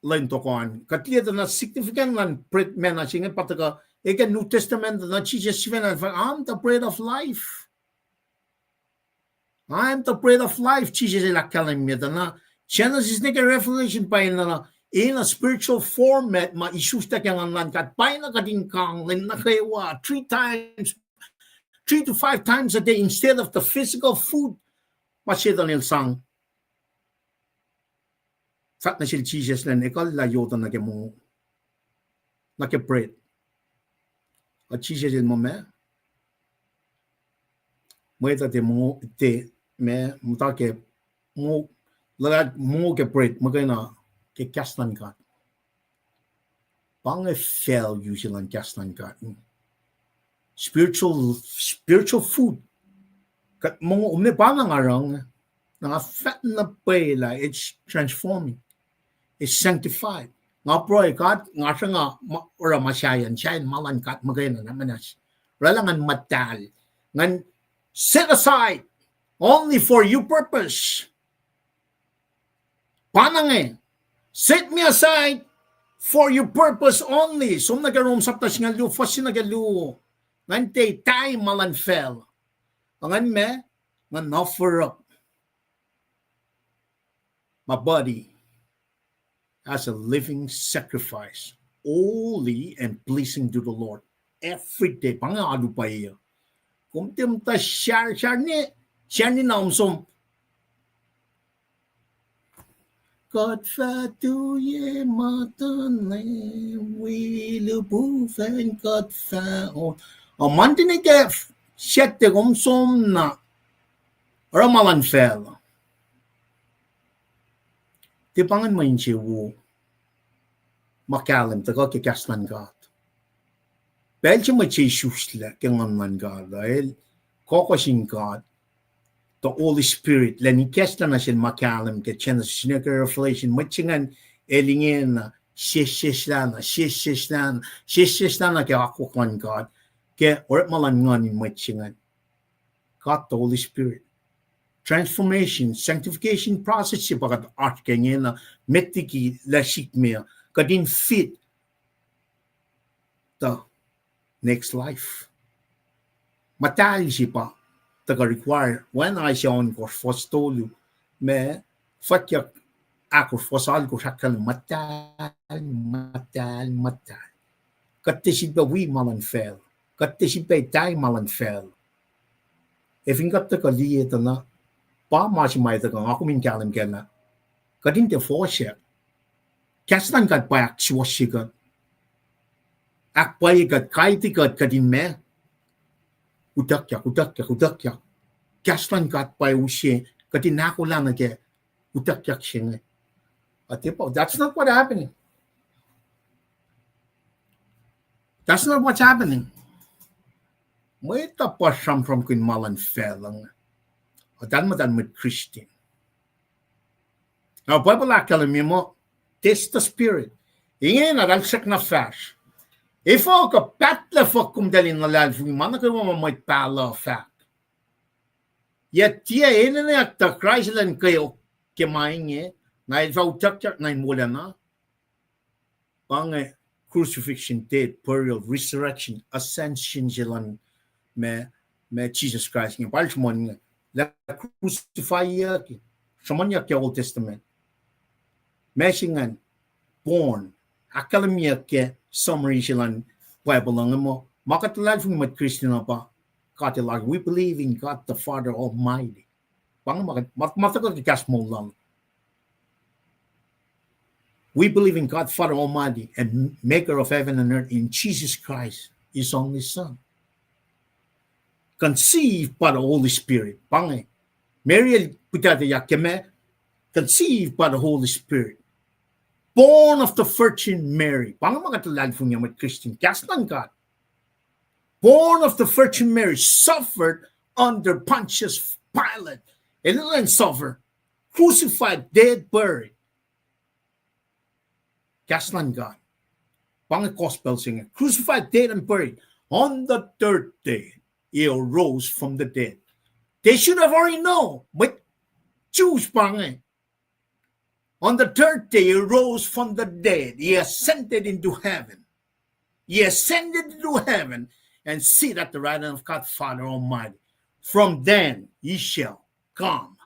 lwen tokon. Kuht liye tuh na significant luhn bread ma na se inge pa tuhkuh, e ke New Testament tuh na Jisus sifacna el fahk, I'm the bread of life. I am the bread of life, Jisus el ahkkahlwemye tuh na Genesis nuh ke Revelation pa enenuh, in a spiritual format ma isuslah ke Nguhn luhn God, pa enenuh kuht in kang lwen nuh kwewa, three times, three to five times a day instead of the physical food ma Setan el sang. Fahk nuh sel Jisus lah ekuhllah yot uh nuh ke mongo, nuh ke bread. Ac Jisus el muh ma, mwet uh tiac mongo, tiac ma, muhta ke mongo, luhlahp mongo ke bread, muhkwena ke kahs luhn God. Pa inge value se luhn kahs luhn God. Spiritual, spiritual food. Kuht mongo, omne pa na nga oruh inge, na nga fahk na pwacye lah it's transforming, it's sanctified. Nga pruhe, God, nga sruhnga ma, oruh ma sahyacn, sahyacn ma luhn God muhkwena na muhnahs. Oraclah ngan muhtahl, ngan set aside only for your purpose. Pa na inge, set me aside for your purpose only. Som nuh ke Rom sapta singucul luo, fuhs se nuh ke luo. Ngan tiac tari ma luhn facl. Ngan ma, ngan offer up my body as a living sacrifice, holy and pleasing to the Lord. Every day, pa inge alu pwacye. Kom tiac muhta sar, sar ne, sar ne na om som. Kuht fah tuye muhtuhn Leum, wi lihpufacn kuht fah on. O, Monday ne ke Saturday kom som na oruh ma luhn facluh. Tiac pa ingacn mwe insewowo ma kahlwem tuhkuh ke kahs luhn God. Pacl se mwet se isuslac ke Nguhn luhn God uh, el kohkohsin God, the Holy Spirit, lwen ikacslah nuh sel ma kahlwem ke Genesis nuh ke Revelation, mwet se ingacn el ingena, sesseslah na, sesseslah na, sesseslah na ke akwuck luhn God, ke orekma luhn Nguhn in mwet se ingacn. God the Holy Spirit. Transformation, sanctification process se pa kuht oasr ke ingena, met liki lah sikme, kuht in fit the next life. Muhtahl se pa tuhkuh require, oacna Isaiah ohnkohsr fuhs tolu, ma fwackyuck ahkosr fuhs alkosr ahkkahlwemye muhtahl, muhtahl, muhtahl. Kuht tiac sifilpac wi ma luhn facluh. Kuht tiac sifilpac etuh ma luhn facluh. Ac fin kuht tuhkuh liye tuh na, pa ma se ma tuhkuh nga kom in kahlwem kac lah kuht in tiac fohsack. Kahs luhn God pa ahksuwohsye kuht, ahkpwacye kuht, kaiti kuht, kuht in ma utuckyak, utuckyak, utuckyak. Kahs luhn God pa use kuht in ahkolah nuh ke utuckyak se inge. That's not what happening. That's not what's happening. Mwet uh pa sramsramkihn ma luhn facluh inge. Eltahl muhtahl mwet Christian. Na Bible ahkkahlwemye muh, test the spirit. Ingena eltahl srackna fahsr. Efuh kuh pahtlac fuhk komtacl in luhlahlfongi ma nuh kwewa ma mwet pahluh fahk? Yac tiac enenweyuck tuh Kraist el an kweok ke ma inge, na el fah utuckyak nuh in wolacna? Pa inge crucifixion, death, burial, resurrection, ascension se luhn ma, ma Jesus Christ inge, pa el sruhmuhn inge, lah crucifyyuck, sruhmuhnyuck ke Old Testament. Ma se ingacn, born, ahkkahlwemyeyuck ke summary se luhn Bible inge muh, ma kuht luhlahlfongi mwet Christian uh pa, God el, we believe in God the Father Almighty. Pa inge ma, ma tuhkuh ke kahs moul lal. We believe in God Father Almighty and maker of heaven and earth, in Jesus Christ, his only Son, conceived by the Holy Spirit. Pa inge, Mary el pihtucteyuck ke ma, conceived by the Holy Spirit, born of the Virgin Mary. Pa inge ma kuht luhlahlfongi mwet Christian, kahs luhn God. Born of the Virgin Mary, suffered under Pontius Pilate. El enenuh in suffer, crucified, dead, buried. Kahs luhn God. Pa inge gospel se inge. Crucified, dead, and buried. On the third day, he arose from the dead. They should have already know, mwet Jews pa inge. On the third day, he rose from the dead. He ascended into heaven. He ascended into heaven and sit at the right hand of God Father Almighty. From then, he shall come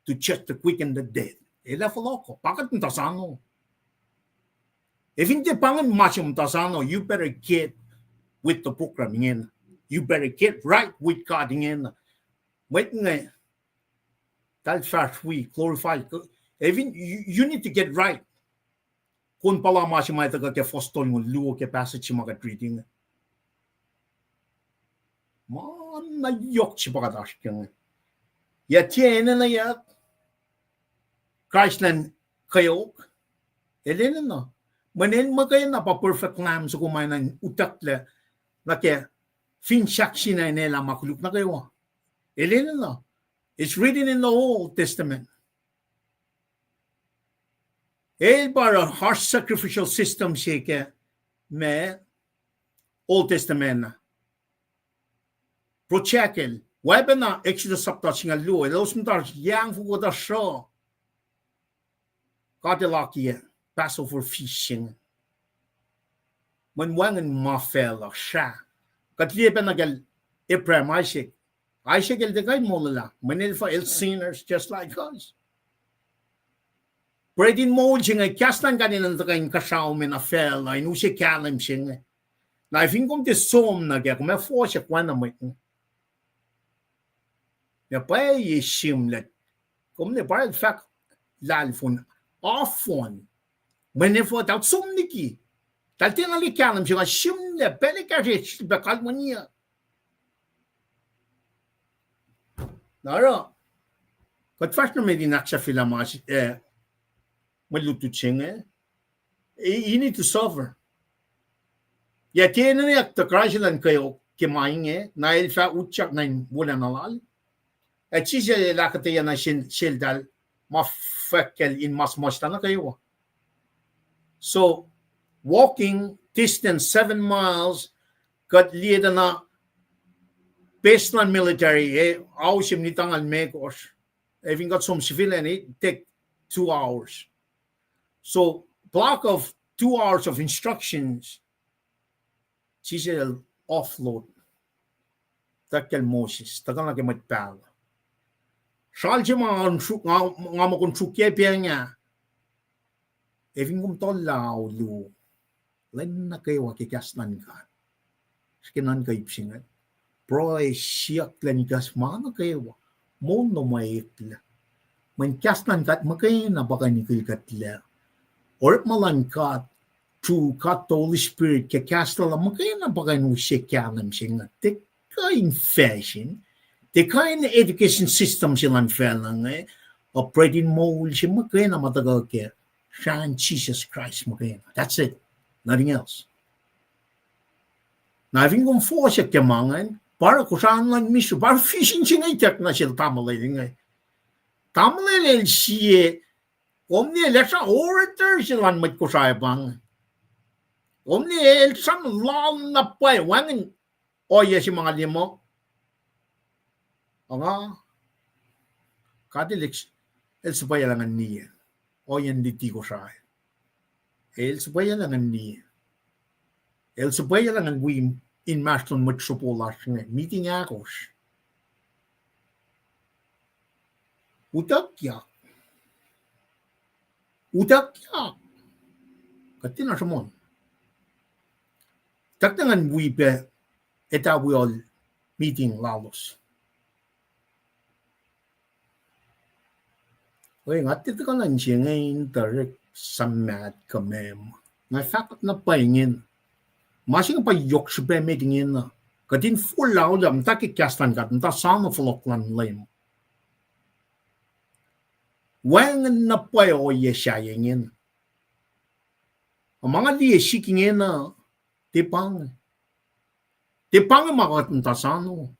to judge the quick and the dead. El ac fohlohkoh, pa kuht muhta sano. Ac fin tiac pa ingacn ma se muhta sano, you better get with the program ingena. You better get right with God ingena. Mwet inge, eltahl fahsr wi, glorify. Ac fin, you, you need to get right. Kom puhla ma se ma tuhkuh ke fuhs tolngoul luo ke passage se ma kuht reading. Ma na yohk se pa kuht oasr ke inge. Yac tiac enenweyuck Kraist el an kweok? El enenuh. Mweyen el muhkwena pa perfect lamb soko ma enenuh in utucklac nuh ke finsrak se na in elah ma koluk nuh kwewa. El enenuh. It's written in the Old Testament. El pa oruh harsh sacrificial system se ke ma Old Testament. Protect el. Oacpacna Exodus chapter singucul luo, elos muhta yang foko tuh sruh. God el akiyac Passover feast se inge. Mweyen wacngihn ma facluh srah. Kuht liye pacna kacl Abraham, Isaac. Isaac el tiac kuh in molwelah. Mweyen el fah, el sinners just like us. Bread in moul se inge, kahs luhn God enenuh in tuhkuh in kuhsrao me nuh facluh, in use kahlwem se inge. Na fin kom tiac som nuh kac, kom ac fohsack oacna mwet inge. Na pwacye sihmlac. Kom ne pa el fahk lahlfon, ofon. Mweyen efuh, eltahl som liki. Eltahl tiacna liye kahlwem se inge, sihmlac, pacl ekahsr srihpac kalweniyuck. Na oruh, kuht fahsr nuh met in ahksahfyelah ma, eh, mwe lutlut se inge. He, he need to suffer. Yac tiac enenweyuck tuh Kraist el an kweok ke ma inge, na el fah utyak nuh in wolacna lal. Ac Jisus el ahkuhtweyac nuh sel, seltahl ma fwack kacl in mas muhslah nuh kwewa. So, walking distance seven miles, kuht liye tuh na base luhn military, eh, ao se minit angngaul limekohsr. Ac fin kuht som sifilacna, it take two hours. So, block of two hours of instructions, Jisus el offload. Tuhkuh kacl Moses, tuhkuh nuh ke mwet pahluh. Sral se ma nga, nga muh kom sruokyac pacng ah. Ac fin kom tuhlac luo, lwen nuh kwewa ke kahs luhn God. Srihke nuhnkuh ip se inge. Pruhe siyuck lwen ikacs ma nuh kwewa. Moul lom uh eklac. Mweyen kahs luhn God muhkwena pa kuh in ikilkuhtlac. Orekma luhn God, through God the Holy Spirit, ke kahs lal uh muhkwena pa kuh in use kahlwem se inge. Tiac kuh in fahsr in. Tiac kuh in education system se luhn facluh inge. Bread in moul se muhkwena ma tuhkuh ke srahn Jisus Kraist muhkwena. That's it. Nothing else. Na fin kom fohsack ke ma ingacn, pa oruh Kosrae luhn misineri, pa oruh vision se inge ituck nuh sel tamuhlwel inge. Tamuhlwel el sie, kom ne el ac sra orator se luhn mwet Kosrae pa inge. Kom ne el sra lal na pwacye, wacngihn ohiyac se ma nga liye muh. Ac nga, God el, el suhpweyuclac ngan liye ohiyacn luti Kosrae. El suhpweyuclac ngan liye. El suhpweyuclac ngan wi inmahsrlon mwet sropo lasr inge, miting ahkosr. Utuckyak. Utuckyak. Kuht tiacna sruhmuhn. Tuhkuh ngan wi pac, etuh wi miting lalos. Oe, nga tiac tuhkuh nuh inse inge in tuh orek suhmaht kuh meac. Nga fahk na pwacye ingena. Ma se inge pa yohk srihpac met ingena. Kuht in forlah muhta ke kahs luhn God, muhta soano fohlohk luhn Leum. Wacngihn na pwacye ohiyac sahyac ingena. Ma nga liye sik ingena, tiac pa inge. Tiac pa inge ma kuht muhta soano.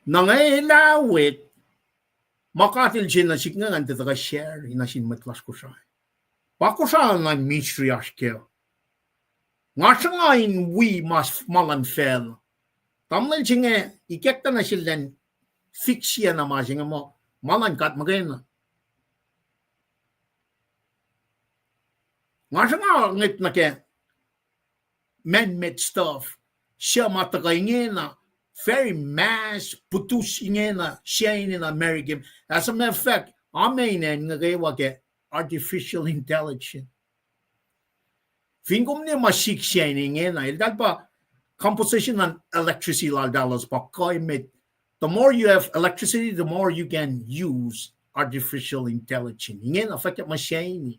Na nga elah wet, ma God el se nuh sik inge ngan tiac tuhkuh share nuh sin mwet lasr Kosrae. Pa Kosrae na ministry oasr kac. Nga sruhnga in wi ma, ma luhn facluh. Tamuhlwel se inge, ikacktuh nuh sel elan fix-ye na ma se inge muh, ma luhn God muhkwena. Nga sruhnga ngwet nuh ke man-made stuff, suc ma tuhkuh ingena, very mass produce ingena, sacn in America. As a matter of fact, amen, inge kwewa ke artificial intelligence. Fin kom ne ma sik sacn ingena, eltahl pa composition luhn electricity laltahl pa kuh met. The more you have electricity, the more you can use artificial intelligence. Ingena fahkyak ma sacn.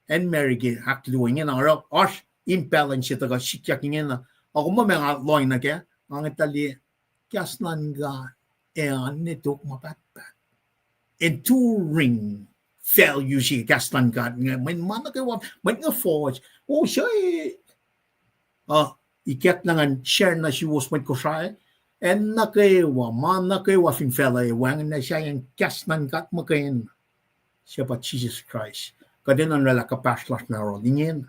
Acn America ahkluo ingena, oruh oasr imbalance se tuhkuh sikyak ingena. Ac kom muh ma nga lohng nuh kac, nga ngetaclye kahs luhn God, ac an ne tok ma pahtpaht. Enduring value se kahs luhn God inge, mweyen ma nuh kwewa, mwet inge fohs, o, suc, uh, ikacklah ngan share nuh suwos mwet Kosrae, acn nuh kwewa, ma nuh kwewa fin facluh, wacngihn na sahyacn kahs luhn God muhkwena. Suc pa Jisus Kraist. Kuht enenuh in oraclah kuhpahsr lasr na oruh ingena.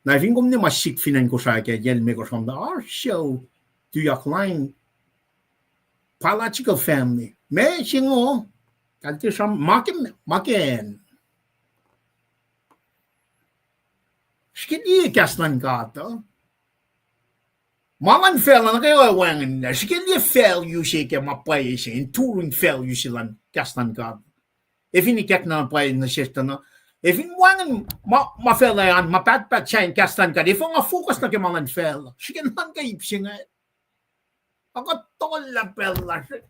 Na fin kom ne ma sik fin acn Kosrae ke yac limekohsr komta, oasr sucu tuyak lain biological family. Ma se ingo, kalmac sram, ma ke, ma ke acn. Srihke liye kahs luhn God uh. Ma luhn facluh nuh kwewa wacngihnlac, srihke liye value se ke ma pwacye se, enduring value se luhn kahs luhn God. Ac fin ikackna pwacye nuh sesr tuh na, ac fin wacngihn ma, ma facluh an, ma pahtpaht sahyacn kahs luhn God, efuh nga focus nuh ke ma luhn facluh, srihke nuhnkuh ip se inge. Ac kuht tollah pacl lasr.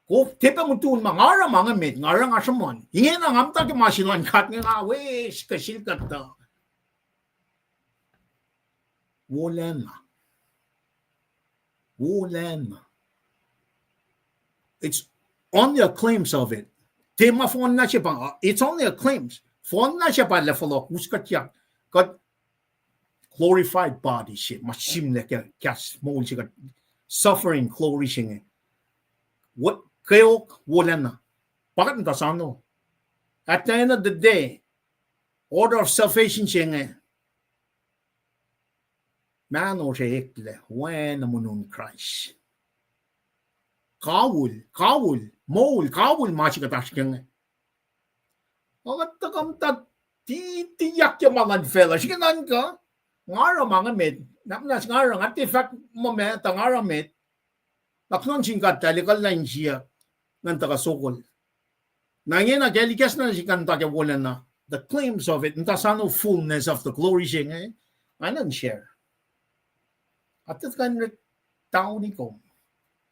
Kof, tiac pac mutul ma nga oruh ma inge met, nga oruh nga sruhmuhn. Ingena nga muhta ke ma se luhn God inge nga weacng kuh sel kuhtuh. Wolacna. Wolacna. It's only a glimpse of it. Tiac ma fohnlah se pa, it's only a glimpse. Fohnlah se pa lah fohlohk, us kuhtyak. Kuht glorified body se, ma sihmlac ke kahs moul se kuht suffering glory se inge. Kweok wolacna. Pa kuht muhta sano. At the end of the day, order of salvation se inge, mahno se eklac, oacna monon Kraist. Kawihl, kawihl, moul, kawihl ma se kuht oasr ke inge. Ac kuht tuhkuh muhta titiyak ke ma luhn facluh, srihke nuhnkuh, nga oruh ma inge met, na muhnahs nga oruh, nga tiac fahk muh ma tuh nga oruh met. Na kuloh sin God tuh el ekuhllah insiyuck, ngan tuhkuh sokol. Na ingena ke el ikacsna sik ngan muhta ke wolacna, the glimpse of it, muhta sano fullness of the glory se inge, nga nuh in share. Atuh kuh in rek tauni kom.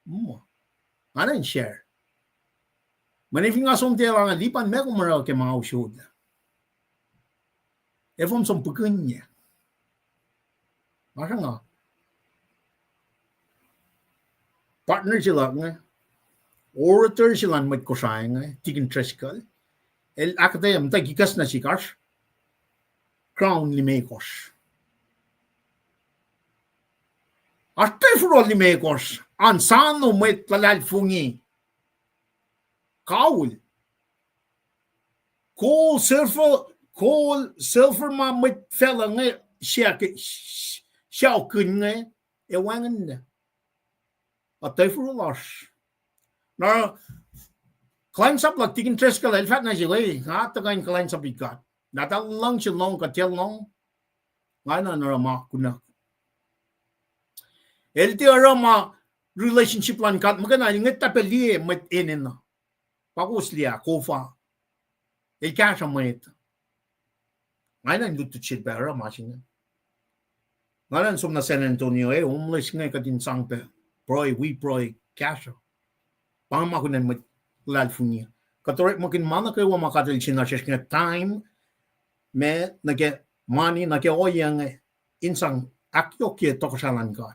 Nga nuh in share. Mweyen fin nga som tiac lah nga lipan meac kom oruh ke ma usot. Efuh som pukunye. Masr nga. Partner se luhk inge, orator se luhn mwet Kosrae inge, Tikin Driscoll. El ahkuhtweyac muhtwacta ikacsna sik oasr crown limekohsr. Oasr tafuro limekohsr an sano mwet luhlahlfongi. Kawihl. Gold, silver, gold, silver ma mwet facluh inge, syak, syak inge, ac wacngihnlac. Ac tafuro lasr. Na, kuhlwacnsap luhk Tikin Driscoll el fahk nuh sel, nga tuhkuh in kuhlwacnsap God. Na tuh luhngse lohng kuh tiac lohng, nga enenuh in oruh ma kunuhk. El tiac oruh ma relationship luhn God muhkwena, el ngwet tahpac liye mwet enenuh. Pa kowos liye, kof ah. El kahsruh mwet. Nga enenuh in lutlut sel pac oruh ma se inge. Nga enenuh in som nuh San Antonio, e, homeless inge kuht in sang pac pruhe, wi pruhe, kahsruh. Pa ma kunen mwet luhlahlfongi. Kuht orekmakihn ma nuh kwewa ma God El sang nuh sesr inge, time, ma nuh ke money, nuh ke ohiyac inge, in sang ahkyohkye tohkohsrahi luhn God.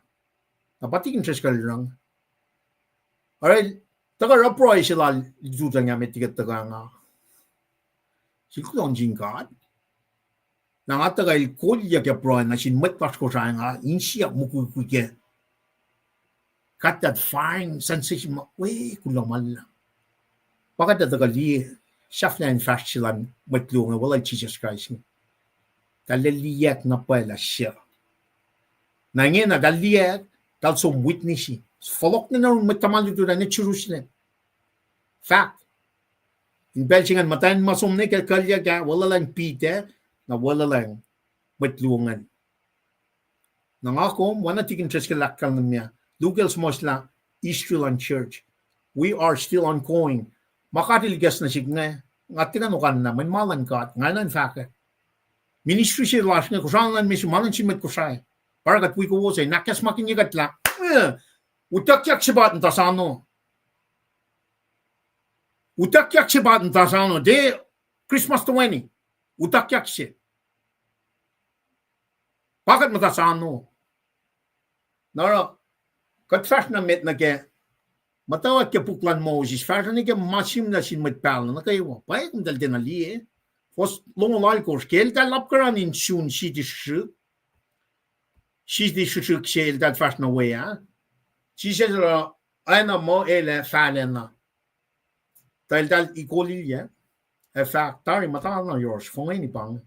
Na pa Tikin Driscoll el rang. Oruh el tuhkuh oruh pruhe se lal lututacng ah met liki tuhkuh nga. Sel kuloh sin God. Na nga tuhkuh el kolyuck ke pruhe nuh sin mwet lasr Kosrae nga insiyuck mukwikwi ke God, that fine sensation ma we kuloh ma luhlahp. Pa kuht ac tuhkuh liye sahflah in fahsr se luhn mwet luo inge, weluhl Jisus Kraist inge. Tahl liyeyuck na pwacye lah suc. Na ingena tahl liyeyuck, tahl som witness. Fohlohk nwe nuh yurin mwet tuhma lututacng nuh Jerusalem. Fahk. In pacl se ingacn muhtwacn ma som nuh ke kuhlyuck ah, weluhlacng Peter, na weluhlacng mwet luo ingacn. Na nga kom, oacna Tikin Driscoll el ahkkahlwemye, Luke el suhmuhslah history luhn church. We are still ongoing. Ma God El ikacs nuh sihk inge, nga tiac kuh in okanna, mweyen ma luhn God, nga enenuh in fahkwack. Ministry se lasr inge, Kosrae luhn misin, ma luhn sin mwet Kosrae. Pa oruh kuht wi kowos ac ahkacsmakihnye kuht lah, eh, utuckyak se pa muhta sano. Utuckyak se pa muhta sano. Tiac Christmas toeni. Utuckyak se. Pa kuht muhta sano. Na oruh, kuht fahsr na met nuh ke, muhtwacwacack ke puk luhn Moses, fahsruh nuh ke ma sihmlac sin mwet pahluh nuh kwewa. Pwacye, komtal tiacna liye. Fuhs longoul alkosr, ke eltahl apkuhran in sun siti srihsrihk, siti srihsrihk se eltahl fahsr nuh we ah, Jisus El oruh, oacna muh El ac fahlacna. Tuh eltahl ikolilyac, ac fahk, tari muhta na yohrohsr, fongweni pa inge.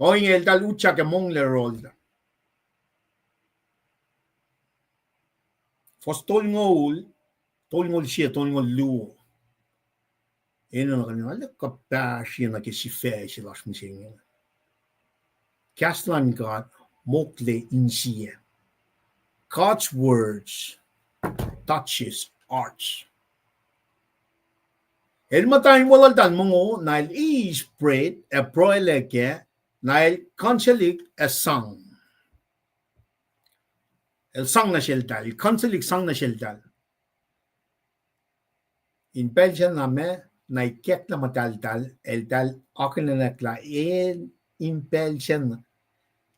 Ohinge eltahl utyak ac monglac yohrohl. Fuhs tolngoul, tolngoul sie, tolngoul luo. Enenuh kuh in arlac kuhpahsrye nuh ke sifac se lasr mihsenge. Kahs luhn God, mokle insiyac. God's words touches hearts. El muhta in weluhltal mongo, na el eis bread ac pruhelah kac, na el counsel ac sang. El sang nuh seltahl, el counsel sang nuh seltahl. In pacl sacna ma, na ikacklah muhtahltahl, eltahl akihlenwacklah, el in pacl sacna.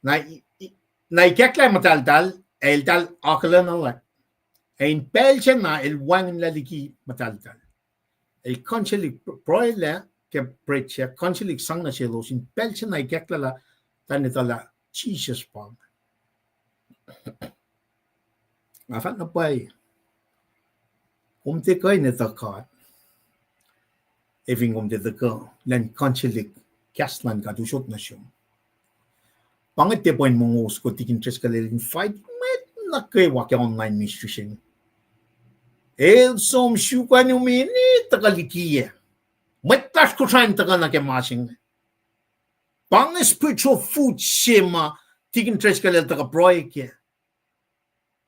Na, na ikacklah muhtahltahl, eltahl akihlenwack. Ac in pacl sacna el wacngihnlac liki muhtahltahl. El counsel pruhelah ke bread sac, counsel sang nuh selos, in pacl sacna ikacklah lah, tuh etuh lah Jisus pa. Nga fahk na pwacye, kom tiac kuh in etuh God, ac fin kom tiac tuhkuh, elan counsel kahs luhn God usot nuh sum. Pa inge tiac pwacn mongos kuh Tikin Driscoll el invite mwet nuh kwewa ke online ministry se inge. El som suk anumi ne tuhkuh likiyac. Mwet lasr Kosrae in tuhkuh nuh ke ma se inge. Pa inge spiritual food se ma Tikin Driscoll el tuhkuh pruhe kac.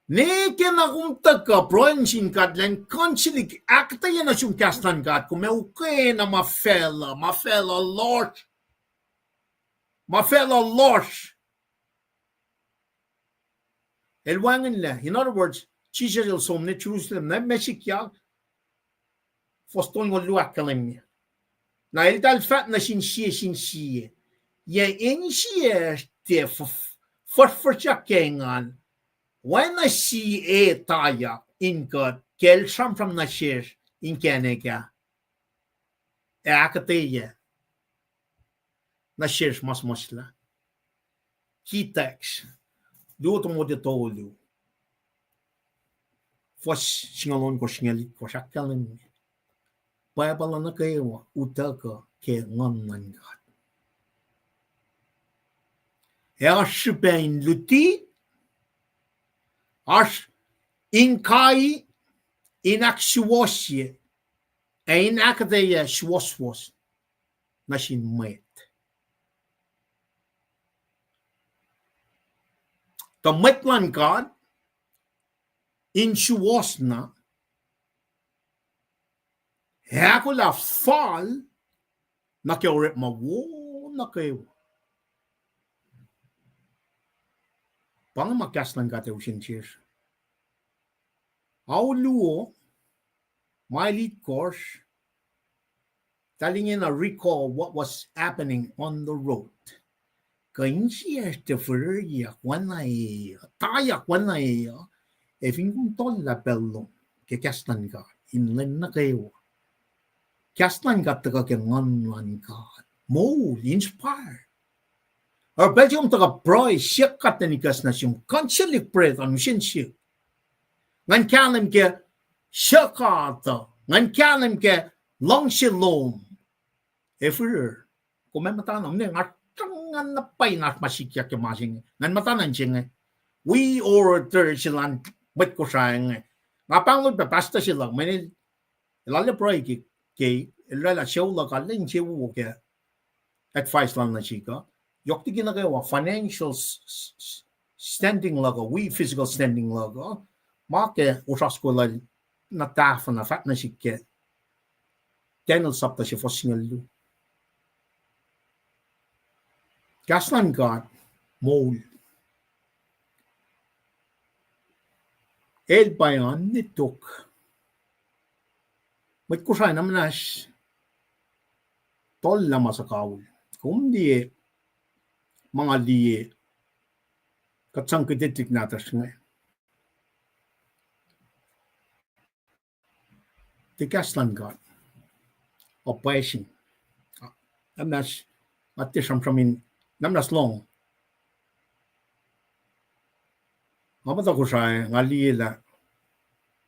Ne ke na kom tuhkuh pruhe nuh sin God, elan counsel ahkuhtweyac nuh sum kahs luhn God, kom ac ukwe na ma facluh, ma facluh lohsr. Ma facluh lohsr. El wacngihnlac. In other words, Jisus el som nuh Jerusalem, na ma sikyak, fuhs tolngoul luo ahkkahlwemye. Na eltahl fahk nuh sin sie sin sie, yac insiyacsr tiac fuhfahsryuck ke engan, oacna sie taiyak in kuht ke el sramsram nuh sesr inkacnek ah, ac ahkuhtweyac nuh sesr ma suhmuhslah. Key text, Luo Timothy tolu, fuhs singucul ohnkohsr, singucul itkohsr ahkkahlwemye, Bible uh nuh kwewa utuckuh ke Nguhn luhn God. Ac oasr srihpac in luti, oasr in kai, in ahksuwohsye, ac in ahkuhtweyac suwohswohs nuh sin mwet. Tuh mwet luhn God in suwohs na, ac ahkolah fal nuh ke orekma wo nuh kwewa. Pa inge ma kahs luhn God ac usin sesr. Ao luo, mael itkohsr, eltahl ingena recall what was happening on the road. Kuh insiyacsr tiac fihrihryak oacna e uh, taiyak oacna e uh, ac fin kom tollah pacl lom ke kahs luhn God in lwen nuh kwewa. Kahs luhn God tuhkuh ke Nguhn luhn God. Moul, inspire. Oruh pacl se kom tuhkuh pruhe, siyuck God elan ikacs nuh sum, counsel bread an usin sihk. Ngan kahlwem ke suhkatuh, ngan kahlwem ke luhngse lom. Ac fihrihr, kom ac muhtana, ne nga sruhnga na pwacye in oasr ma sikyak ke ma se inge. Ngan muhtana in se inge. Wi orator se luhn mwet Kosrae inge. Nga pahngon pac pastor se luhk, mweyen el, el arlac pruhe ke, ke, el oraclah sucu luhk arlac insewowo ke advice lal nuh sihk uh. Yohk liki nuh kwewa financial s-, s-, s-, standing luhk uh, wi physical standing luhk uh. Ma ke osra skolal na tahfuh na fahk nuh sihk ke Daniel sapta se fuhs singucul luo. Kahs luhn God moul. El pa oan ne tok. Mwet Kosrae, na muhnahs tollah ma suhkawihl. Kom liye ma nga liye, kuht sang kihte tuhlihk nahtuhsr inge. Tiac kahs luhn God. Oppression. Na muhnahs, nga tiac sramsram in, na muhnahs lohng. Nga muhta Kosrae, nga liye lah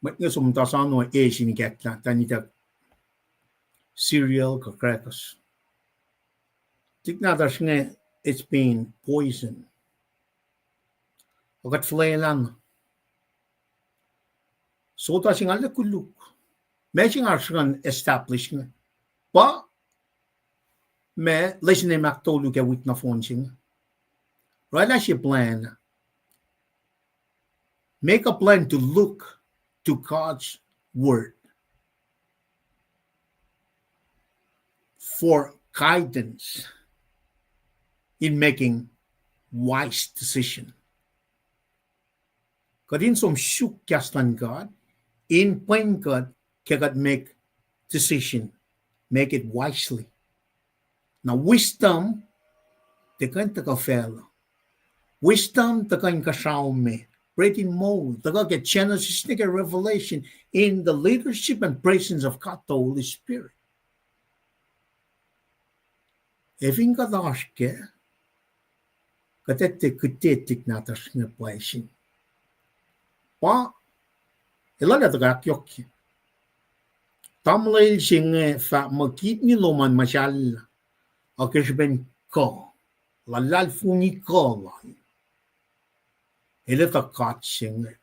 mwet inge som muhta sano ac sin ikacklah, tuh in ituck cereal kuh crackers. Tuhlihk nahtuhsr inge, it's been poisoned. Ac kuht fuhlwelah na. Sota se inge arlac koluk. Ma se inge oasr srihpen establish inge. Pa ma lesin ahktolu ke wik nohfohn se inge. Oraclah se plan. Make a plan to look to God's word for guidance in making wise decision. Kuht in som suk kahs luhn God in pwen kuht ke kuht make decision, make it wisely. Na wisdom, tiac kuh in tuhkuh facluh. Wisdom tuhkuh inkuhsrao me, read in moul, tuhkuh ke Genesis nuh ke Revelation, in the leadership and presence of God the Holy Spirit. Ac fin kuht oasr kac, kuht ac tiac kihte tuhlihk nahtuhsr inge pwacye sin. Pa, elah lah tuhkuh ahkyohkye. Tamuhlwel se inge fahk muh kidney lom an muhsahllah, ac ke srihpen kuh, luhlahlfongi kuh lal, el etuh God se inge.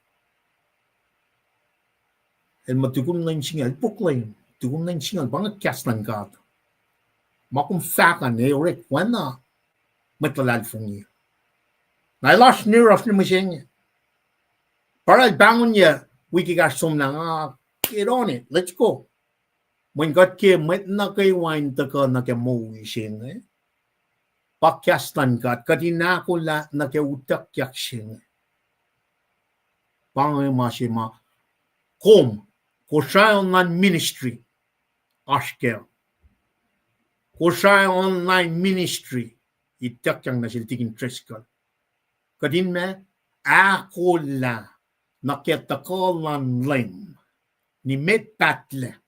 El muh tukum lwen singucul, el proclaim, tukum lwen singucul, pa inge kahs luhn God. Ma kom fahk an, ac orek oacna mwet luhlahlfongi. Na el oasr nir oasr nuh mihsenge. Pa el pahngonye wik ekahsr somlah, ah, get on it, let's go. Mweyen kuht ke mwet nuh kwewa in tuhkuh nuh ke moul se inge, pa kahs luhn God, kuht in ahkolah nuh ke utuckyak se inge. Pa inge ma se ma kom, Kosrae Online Ministry, oasr kac. Kosrae Online Ministry, ituckyang nuh sel Tikin Driscoll. Kuht in ma ahkolah nuh ke tuhkuh luhn Leum, nimet pahtlac.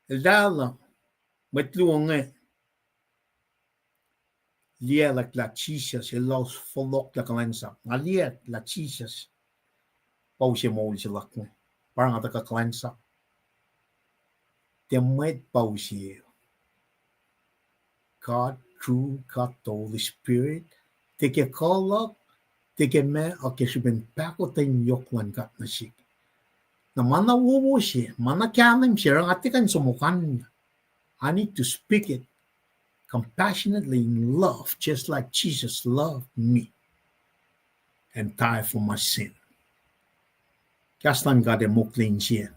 Eltahl, mwet luo inge, liyeack lah Jisus, elos fohlohklah kuhlwacnsap. Nga liyeack lah Jisus pa use moul se luhk inge. Pa nga tuhkuh kuhlwacnsap. Tiac mwet pa use. God, through God the Holy Spirit, tiac ke kuh luhk, tiac ke ma, ac ke srihpen pahkotwen yohk luhn God nuh sihk. Na ma na wowo se, ma na kahlwem se, oruh nga tiac kuh in som okanna. I need to speak it compassionately in love, just like Jesus loved me and died for my sin. Kahs luhn God ac mokle insiyac.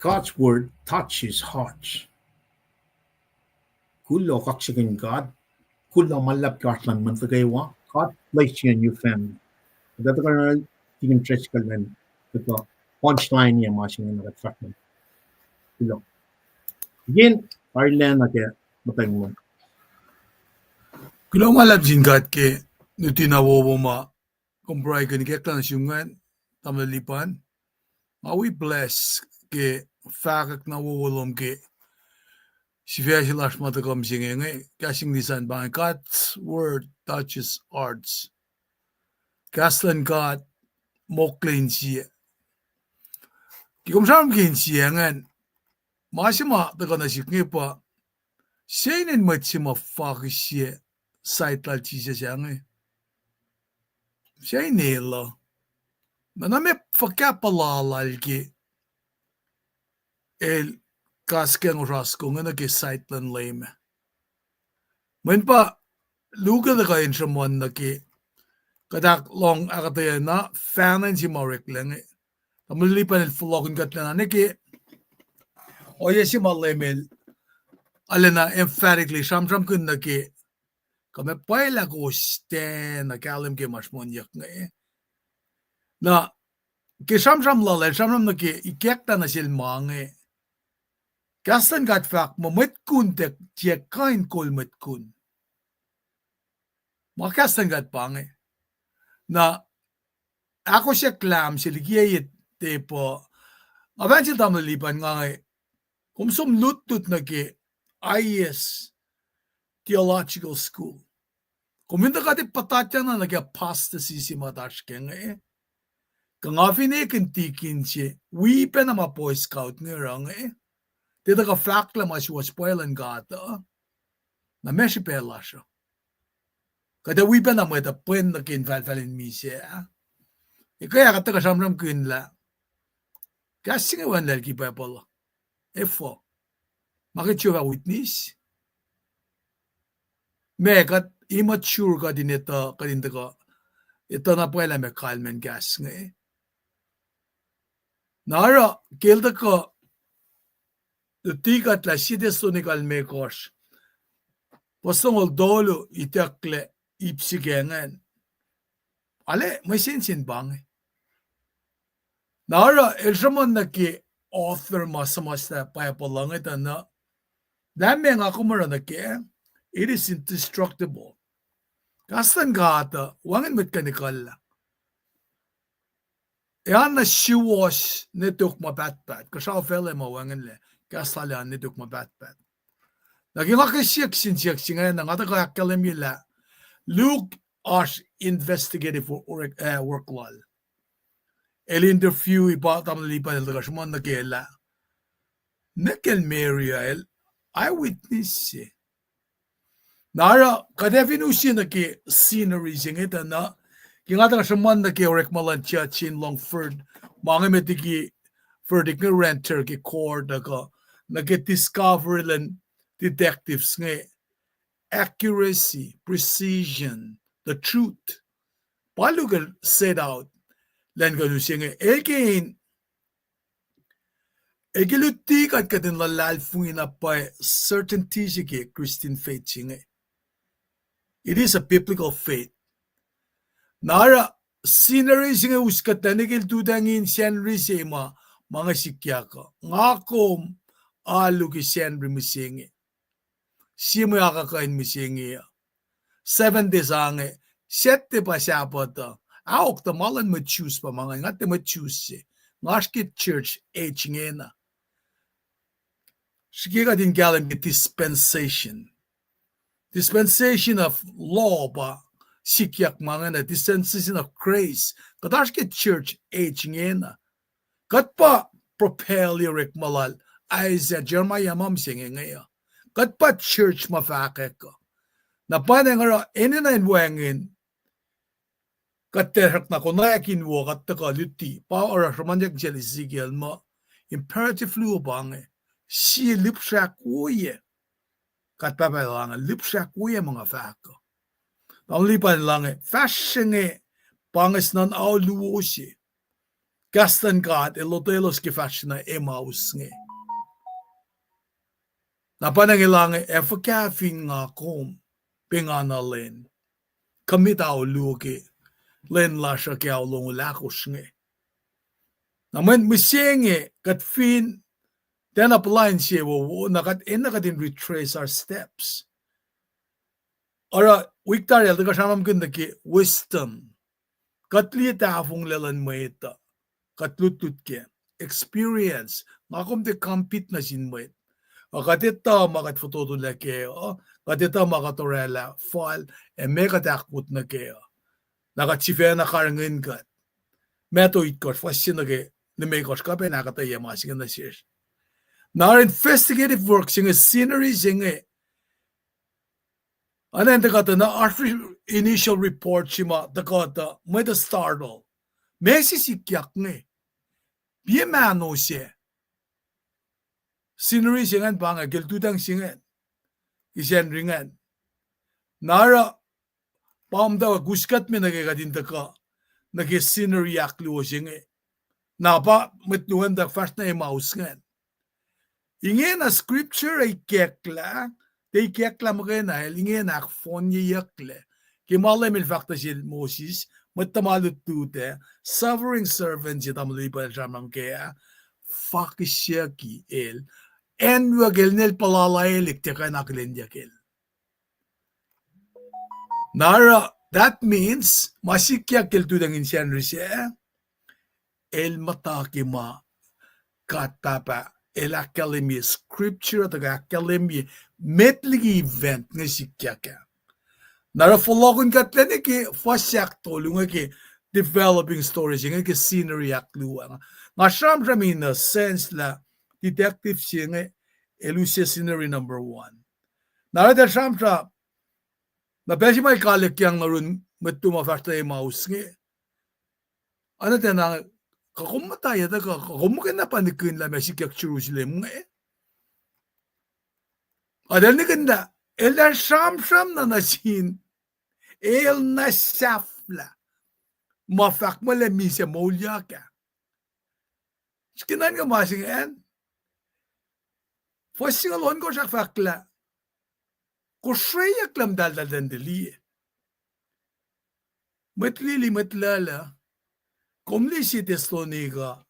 God's word touches hearts. Kuloh, kaksakihn God. Kuloh ma luhlahp ke oasr luhn mwet nuh kwewa. God bless you and your family. Kuht ac tuhkuh Tikin Driscoll an, kuhtuh punchline ac ma se inge na kuht fahk. Kuloh. Again, arulacna ke muhtweng lom. Kuloh ma luhlahp sin God ke nuhtin na wowo ma kom pruhe kuh in ikacklah nuh sum ingacn, tamuhlwel Lipan. Nga wi bless ke fahkwack na wowo lom ke sifac se lasr ma tuhkuh mihsenge inge, kahs English an pa inge, God's word touches hearts. Kahs luhn God mokle insiyac. Ke kom sramsram ke insiyac ingacn, ma se ma tuhkuh nuh sihk inge pa, se inen mwet se ma fakihsye side lal Jisus ah inge, se inel uh, na na meac fuhkah puhla lal ke el kas ke ngosr asko inge nuh ke side luhn Leum ah. Mweyen pa luhk uh tuhkuh in sruhmuhn nuh ke kuht ahklohng ahkuhtweyac na fahna in se ma oreklac inge. Tamuhlwel Lipan el fohlohkihn kuht lacna nuh ke ohiyac se ma Leum el arulacna emphatically sramsramkihn nuh ke, kuh ma pwacye lah kowos tiacna kahlwem ke ma sruhmuhnyuck inge. Na ke sramsram lal ah, el sramsram nuh ke ikacklah nuh sel ma inge. Kahs luhn God fahk muh mwet kun tiac, tiac kuh in kol mwet kun. Ma kahs luhn God pa inge. Na ahkosyak lahm se likiyac tepuh, nga fahk sel tamuhlwel Lipan nga inge, kom som lutlut nuh ke I E S Theological School. Kom fin tuh kuht in puhtatyang na nuh ke apostasy se ma oasr ke inge, kuh nga fin ekihn tikin se, wi pacna ma Boy Scout inge oruh inge, tiac tuhkuh fahklah ma suwohs pwacye luhn God uh, na meac srihpac lasr uh? Kuht ac wi pacna mwet uh pwen nuh ke infahlfahl in misac ah. Ekuh ah kuht tuhkuh sramsramkihn lah kahs se inge wacngihnlac ke Bible uh. Efuh? Ma ke Jehovah Witness? Ma kuht immature kuht in etuh, kuht in tuhkuh, etuh na pwacye lah meac kalmacn kahs inge. Na oruh ke el tuhkuh luti kuht lah Sie Thessalonica limekohsr, fuhs longoul tolu itucklac ip srihke ingacn. Arlac mwe sensen pa inge. Na oruh el sruhmuhn nuh ke author ma suhmuhslah Bible uh inge tuh na, lah meac nga kom oruh nuh kac, it is indestructible. Kahs luhn God uh wacngihn mwet kuh in ekuhllah. Ac oan na suwohs ne tok ma pahtpaht, kuhsrao facluh ma wacngihnlac, kahs lal an ne tok ma pahtpaht. Na ke nga ke siyuck sin siyuck se ingacn, nga tuhkuh ahkkahlwemye lah Luke oasr investigative wo-, work, eh, work lal. El interview-i pa tamuhlwel Lipan el tuhkuh sruhmuhn nuh kac lah, nuh kacl Mary uh el eyewitness se. Na oruh kuht ac fin use nuh ke scenery se inge tuh na, ke nga tuhkuh sruhmuhn nuh ke orekma luhn church in Longford, ma inge met liki verdict inge render ke court uh kuh, nuh ke discovery luhn detectives inge, accuracy, precision, the truth. Pa Luke el set out lah in kuh in use inge, el ke in, el ke luti kuht kuht in luhlahlfongi na pwacye certainty se ke Christian faith se inge. It is a biblical faith. Na oruh scenery se inge us kuht lah ne ke lututacng in Sacnri se ma, ma inge sikyak uh, nga kom alu ke Sacnri mihsenge. Sie mwe akuhkuhin mihsenge uh. Seven days ah inge, Saturday pa Sabbath uh. Aok tuh ma luhn mwet Jews pa ma inge, nga tiac mwet Jews se. Nga oasr ke church age ingena. Srihke kuht in kahlwem ke dispensation. Dispensation of law pa sikyak ma ingena, dispensation of grace. Kuht oasr ke church age ingena. Kuht pa propel orekma lal Isaiah, Jeremiah, ma mihsenge inge uh. Kuht pa church ma fahkwack uh. Na pa inge oruh enenuh in wacngihn kuht tiac srackna konwacack in wo kuht tuhkuh luti. Pa oruh sruhmuhnyuck sel Ezekiel muh imperative luo pa inge. Sie lihpsrahk woiyac. Kuht pahpah lah inge lihpsrahk woiyac ma nga fahk uh. Tamuhlwel Lipan lah inge fahsr se inge pa inge snuhn ao luo se. Kahs luhn God el lotwelos ke fahsr na Emmaus inge. Na pa inge lah inge, ac fuhkah fin nga kom, pengana lwen, commit ao luo ke lwen lasr uh ke ao longoul ahkosr inge. Na mwe, mihsenge kuht fin tiacna puhla insewowo, na kuht enenuh kuht in retrace our steps. Oruh wik tari el tuhkuh sramsramkihn nuh ke wisdom. Kuht liye tahfonglac luhn mwet uh. Kuht lutlut ke experience. Nga kom tiac compete nuh sin mwet. Ac kuht etuh ma kuht fototolac kac uh, kuht etuh ma kuht orwaclah fal, ac meac kuht ahkwot nuh kac uh. Na kuht sifacna karihngihn kuht. Matthew itkohsr, fuhs se nuh ke limekohsr, kuh pacna ahkuhtweyac ma se inge nuh sesr. Na oruh investigative work se inge, scenery se inge, oacna in tuhkuh tuh na oasr initial report se ma tuhkuh tuh mwet uh startle. Meac se sikyak inge? Pia mahno se. Scenery se ingacn pa inge, ke lututacng se ingacn, Sacnri ingacn. Na oruh pa muhtwacwacack us kuht me nuh ke kuht in tuhkuh nuh ke scenery ahkluo se inge. Na pa mwet luo an tuh fahsr na Emmaus ingacn. Ingena scripture ikacklah, tiac ikacklah muhkwena el, ingena ahkfohnyeyucklac. Ke ma Leum el fahk nuh sel Moses, mwet tuhma lutlut ac, suffering servant se tamuhlwel Lipan el sramsram kac ah, fakihsyucki el. Acnwuck el nel puhlalaelyuck tiac kuh in akihlenyuck el. Na oruh, that means, ma sikyak ke lututacng in Sacnri sac, el muhta ke ma God Pahpah el ahkkahlwemye scripture, tuhkuh ahkkahlwemye met liki event inge sikyak ah. Na oruh fohlohkihn kuht lac nuh ke fuhs ahktolu inge ke developing story se inge ke scenery ahkluo ah. Nga sramsram in a sense lah detective se inge el use scenery number one. Na oruh tiac sramsram, na pacl se ma el kalikyang nuh yurin mwet luo ma fahsr tuh Emmaus inge, oacna tiacna, kuh kom muhta yac tuhkuh, kuh kom muhkwena pa nihkihn lah meac sikyak Jerusalem inge? Kuht el nihkihn lah, el ac sramsram na nuh sin El na sahflah. Ma fahk muh lah misac moulyak ah. Srihke nuhnkuh ma se ingacn. Fuhs singucul ohnkohsr ahkfahk lah, kosreyuck lah muhtahltahl tiac liye. Mwet lili, mwet luhluh, kom liye Sie Thessalonica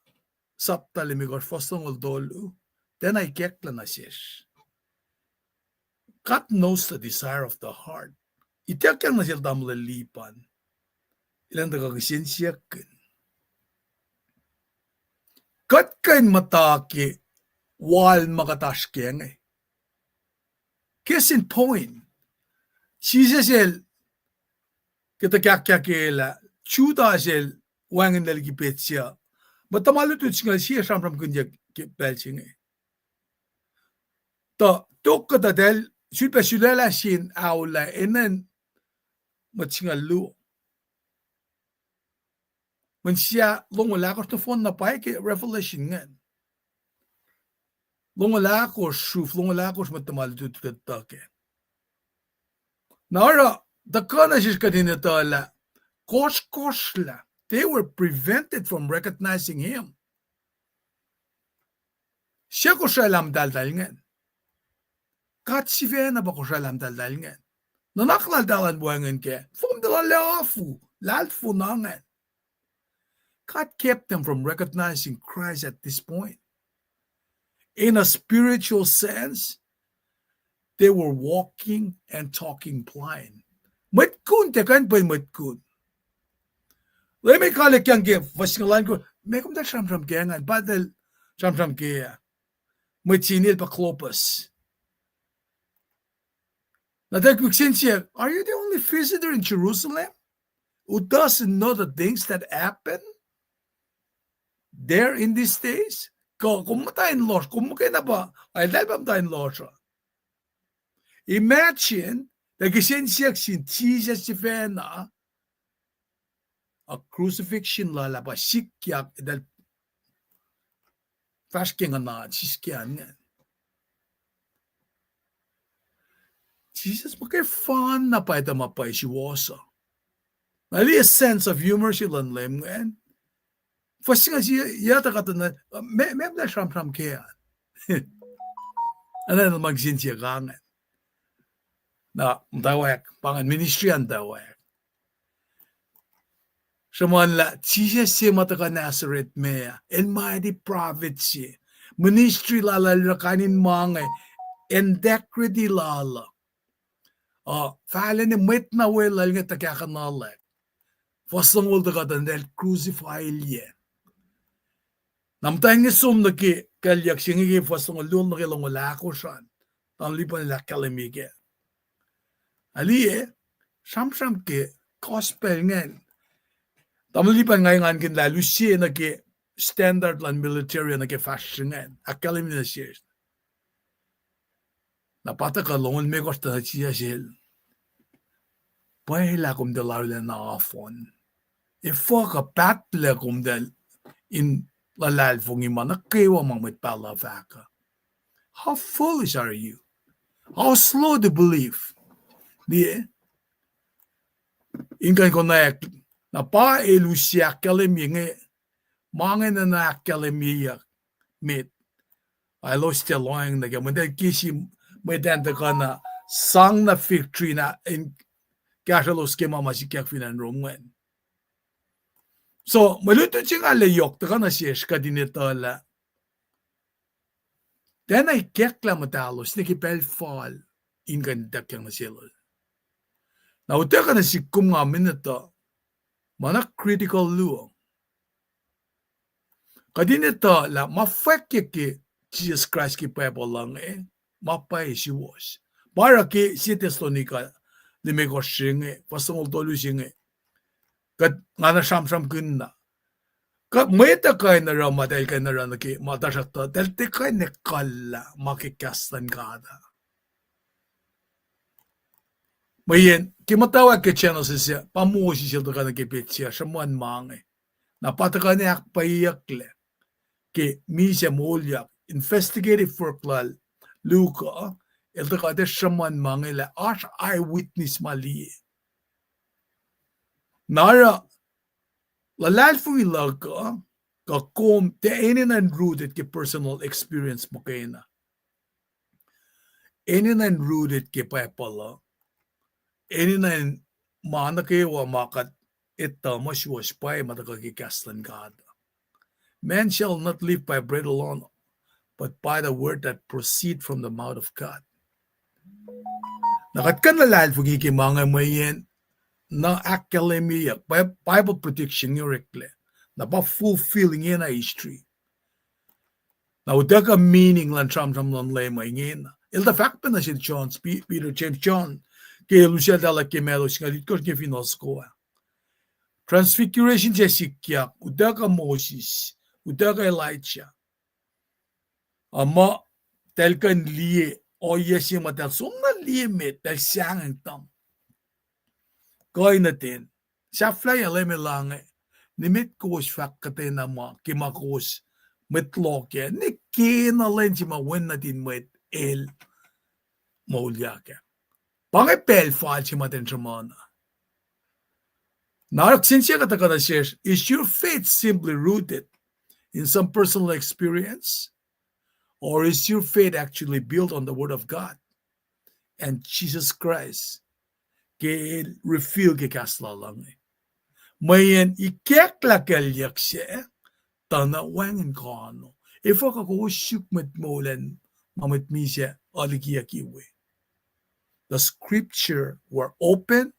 sapta limekohsr fuhs longoul tolu, tiacna ikacklah nuh sesr. God knows the desire of the heart. Ituckyang nuh sel tamuhlwel Lipan, elan tuhkuh kihsen siyuck in. Kuht kuh in muhta ke wal ma kuht oasr kac inge. Case in point, Jisus el, ke tuh kahkahklah, Judas el wacngihnlac liki petsac uh. Mwet tuhma lutlut singucul sie sramsramkihnyuck ke pacl se inge. Tuh tok kuhtuh eltahl sulpac sulaclah sin aolah enenuh in mwet singucul luo. Mweyen sie longoul ahkosr nohfohn na pwacye ke Revelation ingacn. Longoul ahkosr, sruf longoul ahkosr mwet tuhma lutlut kuht tuhkuh kac. Na oruh, tuhkuh nuh sesr kuht in etuh lah, kohsrkohsrlah, they were prevented from recognizing him. Sie kosraclah muhtahltahl ingacn. God sifacna pa kosraclah muhtahltahl ingacn. Nuhnak laltahl an wacngihn kac, fom tuh lal oafu, lahlfon ingacn. God kept them from recognizing Christ at this point. In a spiritual sense, they were walking and talking blind. Mwet kun tiac kuh in pwacye mwet kun. Leum el kalekyang ke fuhs singucul ohnkohsr, meac komtal sramsram kac ingacn, pa eltahl sramsram kac ah. Mwet se inel pa Clopas. Na eltahl kihsen siyuck, are you the only visitor in Jerusalem who doesn't know the things that happen there in these days? Kuh kom muhta in lohsr, kom muhkwena pa, eltahl pa muhta in lohsr uh. Imagine, tuh kihsen siyuck sin Jisus sifacna, a crucifixion lal ah pa sikyak, eltahl fahsr ke nguhn an, siskyak ingacn. Jisus muhkwena fahna pa etuh ma pwacye suwohs uh. Na liye sense of humor se luhn Leum ingacn. Fuhs singucul sie, yac tuh kuhtuh na, meac, meac muhta sramsram kac an. Enenuh ma kihsen siyuck ingacn. Na muhtwacwacack, pa ingacn ministry an muhtwacwacack. Sruhmuhnlah, Jisus se ma tuhkuh Nazareth me, el mighty prophet se. Ministry lal el oruh kain in ma inge, integrity lal uh. Uh, fahlacna mwet na weluhl inge tuhkahkuhnuhlac. Fuhs longoul tuh kuhtuh eltahl crucify-ilyac. Na muhtwacn inge som nuh ke kuclyuck se inge ke fuhs longoul luo nuh ke longoul ahkosr an. Tamuhlwel Lipan el ahkkahlwemye kac. Na liye, sramsram ke gospel ingacn. Tamuhlwel Lipan nga engankihn lah el use nuh ke standard luhn military nuh ke fahsr ingacn. Ahkkahlwemye nuh sesr. Na pa tuhkuh longoul limekohsr tuh nuh Jisus el, pwacye lah komtal arulacna ofon. Efuh kuh pahtlac komtal in luhlahlfongi ma nuh kwewa ma mwet pahluh fahk uh. How foolish are you? How slow to believe? Liye, in kuh in konwacack, na pa el use ahkkahlwemye inge, ma inge enenuh ahkkahlwemyeyuck met. Elos tiac lohacng nuh kac, mweyen eltahl kihsi, mweyen tuhkuh na sang na fig tree na in kahsrwelos ke ma ma sikyak fin acn Rom ingacn. So, mwe lutlut se nga lah yohk tuhkuh nuh sesr kuht in etuh lah tiacna ikacklah muhtahlos nuh ke pacl fal in kuh in ituckyang nuh selos. Na utuckuh nuh sihk kom nga mihn etuh, ma na critical luo. Kuht in etuh lah ma fwackyuck ke Jisus Kraist ke Bible uh inge, ma pwacye suwohs. Pa oruh ke Sie Thessalonica limekohsr se inge, fuhs longoul tolu se inge, kuht nga na sramsramkihn na, kuh mwet uh kuh in oruh ma eltahl kuh in oruh nuh ke ma tuhsruhktuh eltahl tiac kuh in ekuhllah ma ke kahs luhn God uh. Mweyen ke muhtwacwacack ke Genesis ah, pa Moses el tuhkuh nuh ke petsac, sruhmuhn ma inge. Na pa tuhkuh in ahkpwacyeyucklac ke misac moulyak, investigative work lal Luke uh, el tuhkuh tiac sruhmuhn ma inge lah oasr eyewitness ma liye. Na oruh luhlahlfongi luhk uh, kuh kom tiac enenuh in rooted ke personal experience muhkwena. Enenuh in rooted ke Bible uh. Enenuh in ma nuh kwewa ma kuht etuh muh suwohs pwacye ma tuhkuh ke kahs luhn God. Man shall not live by bread alone, but by the word that proceed from the mouth of God. Na kuht kuh in luhlahlfongi ke ma inge mweyen na ahkkahlwemyeyuck, Bi-, Bible prediction inge oreklac. Na pa fulfill ingena history. Na utuckuh meaning luhn sramsram luhn Leum uh ingena. El tuh fahk pac nuh sel John, Pe-, Peter, James, John, ke el usacltahllah ke Matthew singucul itkohsr ke finohl soko ah. Transfiguration se sikyak, utuckuh Moses, utuckuh Elijah. A muh, eltahl kuh in liye, ohiyac se ma eltahl som na liye met, eltahl sahngweng tuhng. Kuh in nuh ten. Sahflahiyac Leum El ange, nimet kowos fahk kuhtwena ma, ke ma kowos mwet loh kac, nwe kena lwen se ma Wen nuhtin Mwet El moulyak ah. Pa inge pacl fal se ma ten sruhmuhn uh. Na oruh kihsen siyuck tuhkuh nuh sesr, is your faith simply rooted in some personal experience? Or is your faith actually built on the word of God and Jesus Christ? Ke el reveal ke kahs lal uh inge. Mweyen ikacklah kuclyuck se, tuh na wacngihn kuh an. Efuh kuh kowos suk mwet moul an, ma mwet misac alikiyucki we. The scripture were open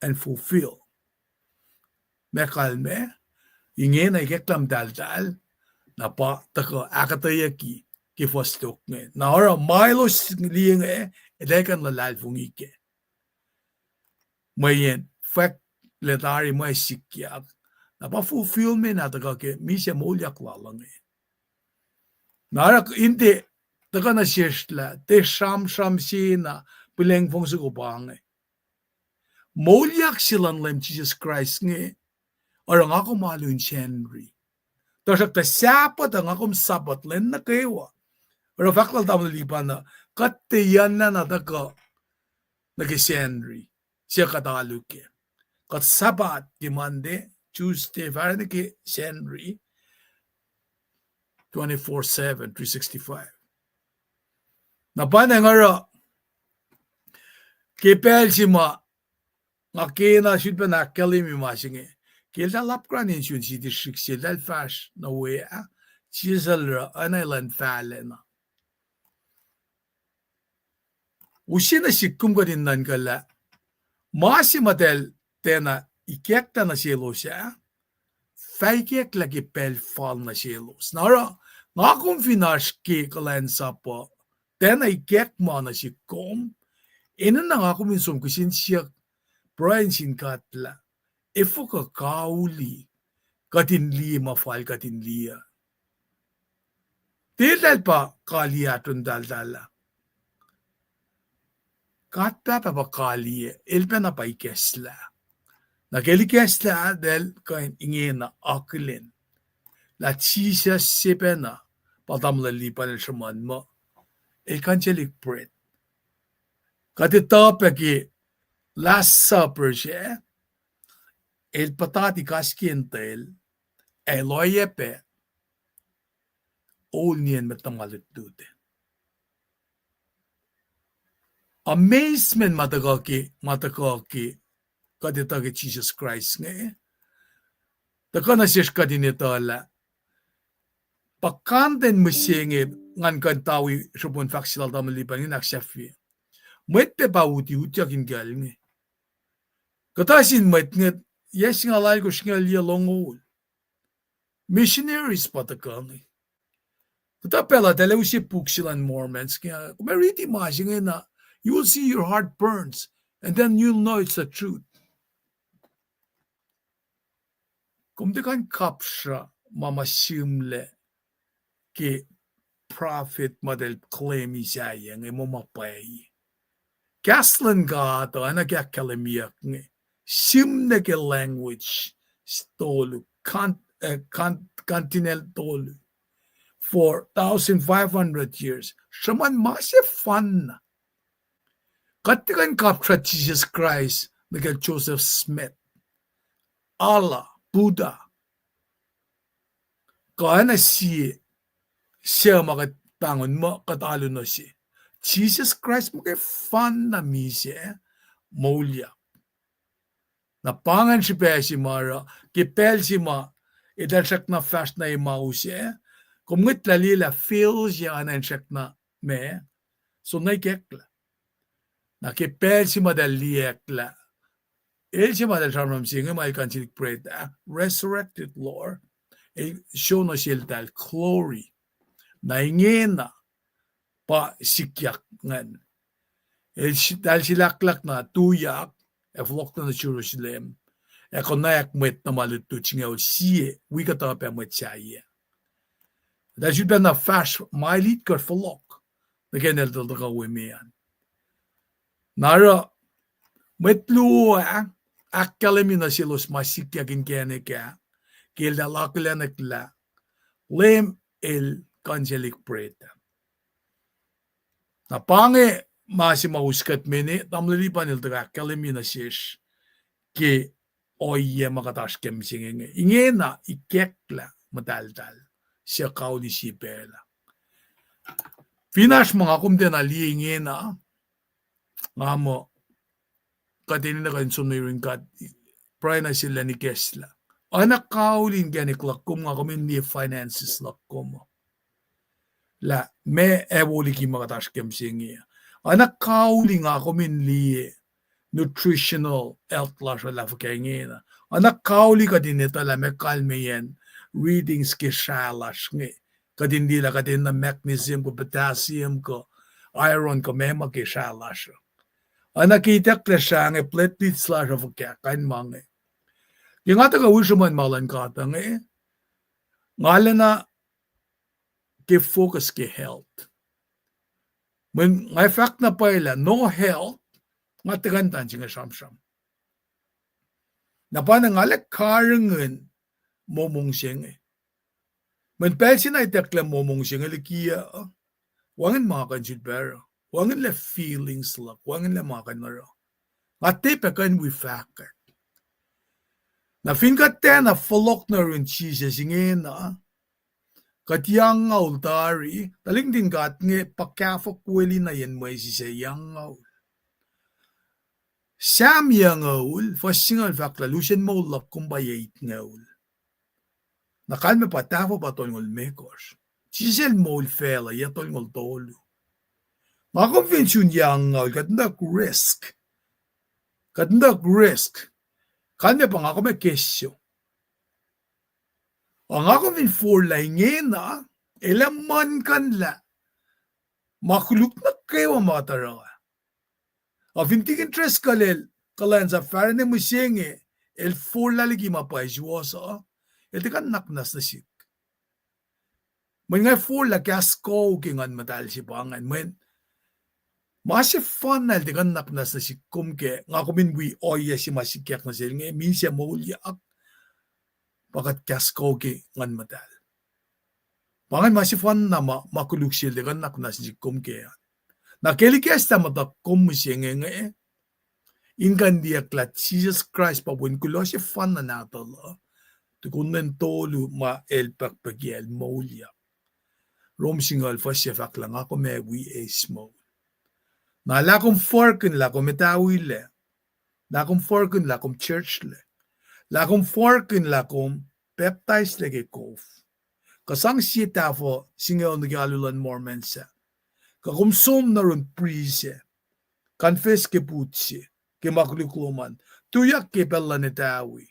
and fulfilled. Ma kalmac, ingena ikacklah muhtahltahl, na pa tuhkuh ahkuhtweyucki ke fuhs tok inge. Na oruh ma elos liye inge, eltahl kuh in luhlahlfongi kac. Mweyen fwack lah tari ma sikyak. Na pa fulfillment ah tuhkuh ke misac moulyak lal uh inge. Na oruh in tiac tuhkuh nuh sesr lah, tiac sramsram se na, pileng fong soko pa inge. Moulyak se luhn Leum Jisus Kraist inge, oruh nga kom alu in Sacnri. Tuhsruhktuh Sahpuht uh nga kom Sahpuht lwen nuh kwewa. Oruh fahk lal tamuhlwel Lipan uh, kuht tiac yucnlah na tuhkuh nuh ke Sacnri, suc kuht alu kac. Kuht Sahpuht ke Monday, Tuesday, fahsr nuh ke Sacnri, twenty-four seven, three sixty-five. Na pa na nga oruh, ke pacl se ma, nga kena sulpacna ahkkahlwemye ma se inge. Ke eltahl apkuhran in sun sie district se, eltahl fahsr nuh we ah, Jisus El oruh, oacna elan fahlac na. Use nuh sihk kom kuht in nuhnkuh lah, ma se ma eltahl tiacna ikacklah nuh selos ah, fah ikacklah ke pacl fal nuh selos. Na oruh, nga kom fin oasr ke kuhlwacnsapuh, tiacna ikack ma nuh sihk kom, enenuh nga kom in som kihsen siyuck, pruhe nuh sin God lah, efuh kuh kauli kuht in liye ma fal kuht in liye. Tiac eltahl pa kaliyac ahkluo muhtahltahl ah. God Pahpah pa kaliyac, El pacna pa ikacslah. Na ke El ikacslah, eltahl kuh in ingena akihlen lah Jisus se pacna, pa tamuhlwel Lipan el sruhmuhn muh, El kuh in selihk bread. Kuht etuh pac ke Last Supper se, El puhtati kaskentacl, ac El oacyacpac oul nien mwet tuhma lutlut. Amazement ma tuhkuh ke, ma tuhkuh ke, kuht etuh ke Jisus Kraist inge, tuhkuh nuh sesr kuht in etuh lah, puhkantwen mihsenge, ngan kuh in tawi srupon fahk se lal tamuhlwel Lipan inge in ahksahfye. Mwet pac pa uti utyak in kacl inge. Kuhtuh sin mwet inge, yac singucul alkosr, singucul yac longoul. Missionaries pa tuhkuh inge. Kuhtuh pacl ah eltahl use puk se luhn Mormon inge, kom ac riti ma se inge na, you will see your heart burns, and then you'll know it's the truth. Kom tiac kuh in kapsra ma ma sihmlac ke prophet ma eltahl claim-i sahyac inge muh ma pwacye. Kahs luhn God uh, oacna ke ahkkahlwemyeyuck inge, sihmlac ke language tolu, con-, eh, con-, continent tolu, for thousand five hundred years. Sruhmuhn ma sefanna. Kuht tiac kuh in kapsra Jisus Kraist nuh kacl Joseph Smith. Allah, Buddha, kuh oacna sie suc ma kuht pahngon muh kuht alu nuh se. Jisus Kraist muh ke fanna misac, moulyak. Na pa ingacn srihpac se ma oruh, ke pacl se ma eltahl srackna fahsr nuh Emmaus ah, kom ngwetlah liye lah fihl se oacna in srackna ma, soenna ikacklah. Na ke pacl se ma eltahl liyacacklac, el se ma eltahl sramsram se inge ma el conceal bread ah, resurrected Lord, el show nuh seltahl glory. Na ingena pa sikyak ingacn. El, eltahl silahklahk na tuyak, ac fohlohk nuh Jerusalem, ac konwacack mwet na ma lutlut singucul sie, wi kuhtuh pac mwet sahyac. Eltahl sulpacna fahsr ma el itkohsr fohlohk, nuh ke eltahl tuhkuh we me an. Na oruh, mwet luo ah, ahkkahlwemye nuh selos ma sikyak inkacnek ah, ke eltahl akihlenwack lah Leum el conceal bread ah. Na pa inge ma se ma us kuht me ne, tamuhlwel Lipan el tuhkuh ahkkahlwemye nuh sesr ke ohiyac ma kuht oasr ke mihsenge inge. Ingena ikacklah muhtahltahl, suc kauli sie pacl ah. Fin oasr ma nga kom tiacna liye ingena, nga muh kuht enenuh kuh in som nuh yurin God, pruhe nuh sel lah in ikacslah. Oacna kauli inkacnek luhk kom, nga kom in liye finances luhk kom uh, lah meac ac wo liki ma kuht oasr ke mihsenge. Oacna kauli nga kom in liye nutritional health lasr uh lah fuhkah ingena. Oacna kauli kuht in etuh lah meac kalmeyacn readings ke srah lasr inge. Kuht in liye lah kuht enenuh magnesium kuh potassium kuh iron kuh meac ma ke srah lasr uh. Oacna ke itucklac srah inge, platelets lasr uh fuhkah, kain ma inge. Ke nga tuhkuh wi sruhmuhn ma luhn God uh inge, nga lacna ke focus ke health. Mweyen nga fahk na pwacye lah no health, nga tuhkuh in tuhn se inge sramsram. Na pa na nga lah karihngihn momong se inge. Mweyen pacl se na itucklac momong se inge liki uh, wacngihn ma kuh in sulpac oruh, wacngihnlac feelings luhk, wacngihnlac ma kuh in oruh. Nga tiac pac kuh in wi fahkwack. Na fin kuht tiacna fohlohk nuh yurin Jisus ingena, kuht yangaul tari, tuhlihk nuhtin God inge pa kahfo kweli na yen mwesis ac yangaul. Sam yuhngoul, fuhs singucul fahk lah lusen moul luhk kom pa yac itngoul. Na kalmac pa tahfuh pa tolngoul limekohsr. Jisus el moul facluh yac tolngoul tolu. Nga kom fin sun yangaul, kuht in tuh risk. Kuht in tuh risk. Kalmac pa nga kom ac kessyo. Ac nga kom fin forlah ingena, el ac muhlkuhnlah ma koluk nuh kwewa ma tuh oruh. Ac fin tikin Driscoll el kuhlwacnsap fahrene mihsenge, el forlah liki ma pwacye suwohs uh, el tiac kuh in naknwacs nuh sihk. Mweyen nga forlah kahs kuh ke Nguhn Muhtahl se pa ingacn, mweyen ma sefanna el tiac kuh in naknwacs nuh sihk kom kac, nga kom in wi ohiyac se ma sikyak nuh sel inge, misac moulyak, pa kuht kahs kuh ke Nguhn Muhtahl. Pa ingacn ma sefanna ma, ma koluk se el tiac kuh in naknwacs nuh sihk kom kac. Na ke el ikacslah muhtuhk kom mihsenge inge, in kuh in liyacacng lah Jisus Kraist pa wen kuloh sefanna nahtuhl uh, tukun lwen tolu ma el pukpuki, el moulyak. Rom singucul fuhs se fahk lah nga kom ac wi eis moul. Na lah kom forkihn lah kom etawelac, lah kom forkihn lah kom churchlac, lah kom forkihn lah kom pacptaislac ke kof, kuh sang sie tahfuh singucul nuh ke alu luhn Mormon sac, kuh kom som nuh yurin priest sac, confess ke put se, ke ma koluk lom an, tuyak ke pacl luhn etawi.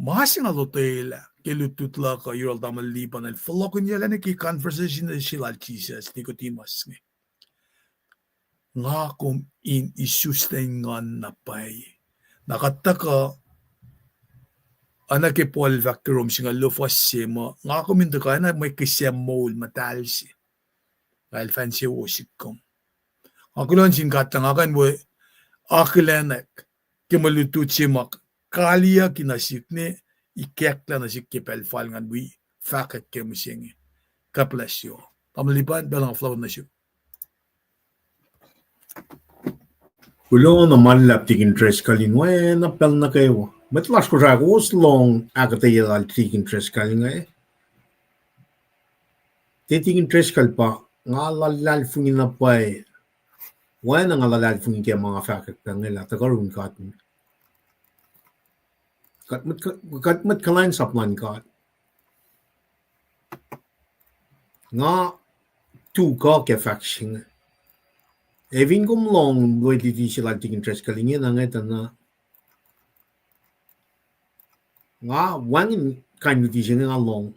Ma se nga lotwelah ke lutlut luhk uh yohrohl tamuhlwel Lipan el fohlohkihnyuclac nuh ke conversation se lal Jisus Nicodemus inge. Nga kom in isuslac in nguhn na pwacye. Na kuht tuhkuh, oacna ke Paul el fahk ke Rom singucul luo fuhs se muh, nga kom in tuhkuh oacna mwe kihsac moul muhtahl se, nga el fah insewowo sihk kom. Nga kuloh nuh sin God lah nga kuh in wi akihlenak ke mwe lutlut se ma kaliyucki nuh sihk ne ikacklah nuh sihk ke pacl fal ngan wi fahkwack ke mihsenge. God bless you. Tamuhlwel Lipan, pacl nga fohlohk nuh sum. Kuloh na ma luhlahp Tikin Driscoll in oacna pacl nuh kwewa. Mwet lasr Kosrae, kowos lohng ahkuhtweyac lal Tikin Driscoll inge? Tikin Driscoll pa, nga luhlahlfongi na pwacye. Oacna nga luhlahlfongi ke ma nga fahkwack pac inge lah tuhkuh yurin God. Kuht mwet, kuht mwet kuhlwacnsap luhn God. Nga tuhkuh ke fahk se inge. Ac fin kom lohng luti se lal Tikin Driscoll inge na nge tuh na, nga wacngihn kain luti se inge nga lohng.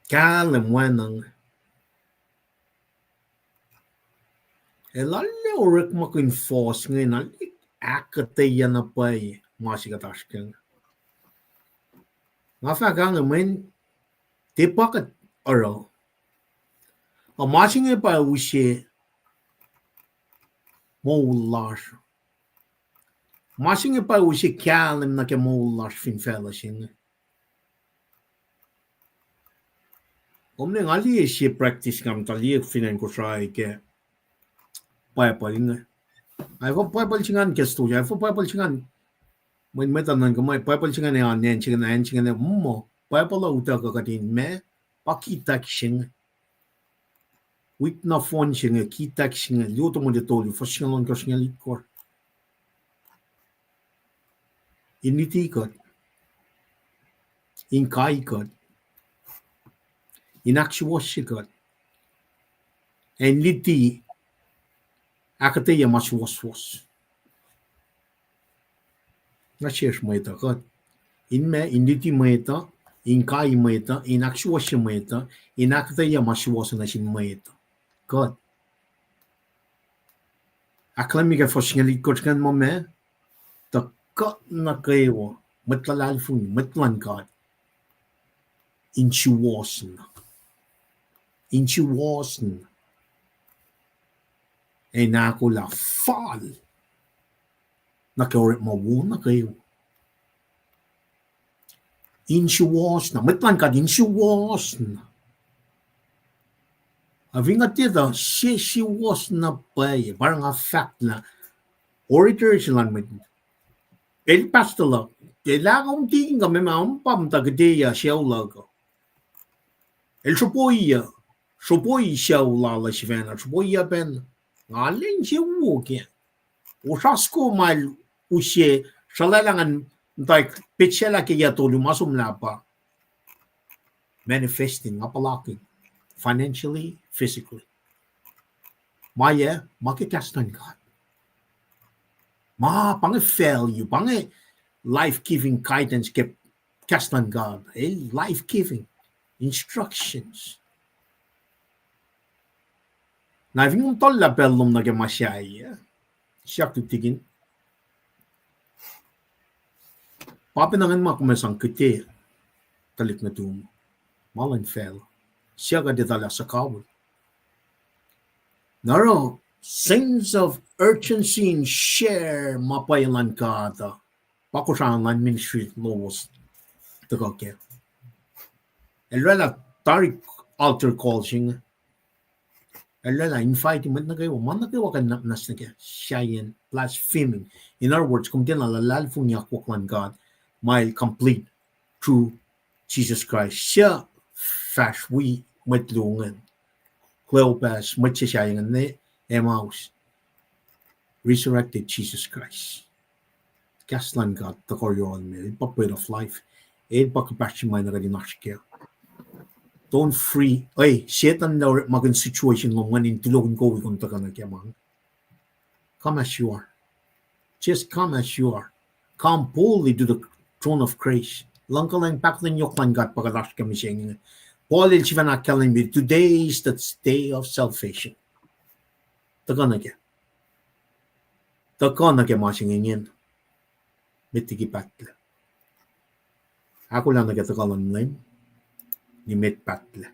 Kahlwem oacna inge. Ac lal orekmakihn fohs inge na, ahkuhtweyac na pwacye ma se kuht oasr kac inge. Nga fahk inge mweyen tiac pa kuht oruh. A ma se inge pa use moul lasr. Ma se inge pa use kahlwem nuh ke moul lasr fin facluh se inge. Kom ne, nga liye sie practice nga muhta liye fin acn Kosrae ke Bible inge. Ac efuh Bible se ingacn ke story, ac efuh Bible se ingacn, mweyen mwet uh nuhnkuh muh Bible se ingacn ac acn se ingacn, acn se ingacn, muh Bible uh utuckuh kuht in ma, pa kihtack se inge. Wik nohfohn se inge, kihtack se inge, Luo Timothy tolu, fuhs singucul ohnkohsr, singucul itkohsr. In luti kuht, in kai kuht, in ahksuwohsye kuht, ac in luti ahkuhtweyac ma suwohswohs. Na sesr mwet uh kuht. In ma, in luti mwet uh, in kai mwet uh, in ahksuwohsye mwet uh, in ahkuhtweyac ma suwohs nuh sin mwet uh. Kuht. Ahkkahlwemye ke fuhs singucul itkohsr ingacn muh ma, tuh kuht nuh kwewa, mwet luhlahlfongi, mwet luhn God, in suwohsna. In suwohsna. Ac in ahkolah fal nuh ke orekma wo nuh kwewa. In suwohsna, mwet luhn God in suwohsna. Ac fin kuht etuh se suwohsna pwacye, pa nga fahk lah orator se luhn mwet, el pastor luhk, el ahkomtihn kuh meac ma, um, pa muhta kuhte uh sucu luhk uh. El sropoiyuc, sropoiy sucu lal uh sifacna, sropoiyuc pacna. Nga lwen se wo ke osra soko ma el use, sralaclah ngan muhta petsacelah ke yac tolu ma somlah pa manifesting, nga puhlakihn financially, physically. Ma yac, ma ke kahs luhn God. Ma pa inge value, pa inge life-giving guidance ke kahs luhn God, el life-giving instructions. Na fin kom tuhllah pacl lom nuh ke ma sahyac, siyuck tuh Tikin, pa pacna ngan ma kom ac sang kuhte tuhlihk nuhtum, ma luhn facluh, siyuck kuht etuh lah suhkawihl. Na oruh sense of urgency in share ma pwacye luhn God uh, pa kosrahngan ministry lowos tuhkuh kac. El oraclah tari altar call se inge. El oraclah invite mwet nuh kwewa, ma nuh kwewa kuh in nwacsnwacs nuh kac, sahyacn blaspheming. In other words, kom tiacna luhlahlfongi akwuck luhn God, ma el complete through Jesus Christ. Suc fahsr wi mwet luo ingacn? Cleopas, mwet se sahyac ingacn, Emmaus, resurrected Jesus Christ. Kahs luhn God tuhkuh yohrohl me, el pa bread of life. El pa kuhpahsr se ma na kuht in oasr kac. Don't free, eh, Setuhn el orekmakihn situation lom ingacn in tulokihn kom, kom tuhkuh nuh ke ma. Come as you are. Just come as you are. Come boldly to the throne of grace. Luhngkuhlwacng, pahkotwen yohk luhn God pa kuht oasr kac mihsenge. Paul el sifacna ahkkahlwemye, today is the day of salvation. Tuhkuh nuh kac. Tuhkuh nuh ke ma se inge ingacn. Met liki pahtlac. Ahkolah nuh ke tuhkuh luhn Leum, nimet pahtlac.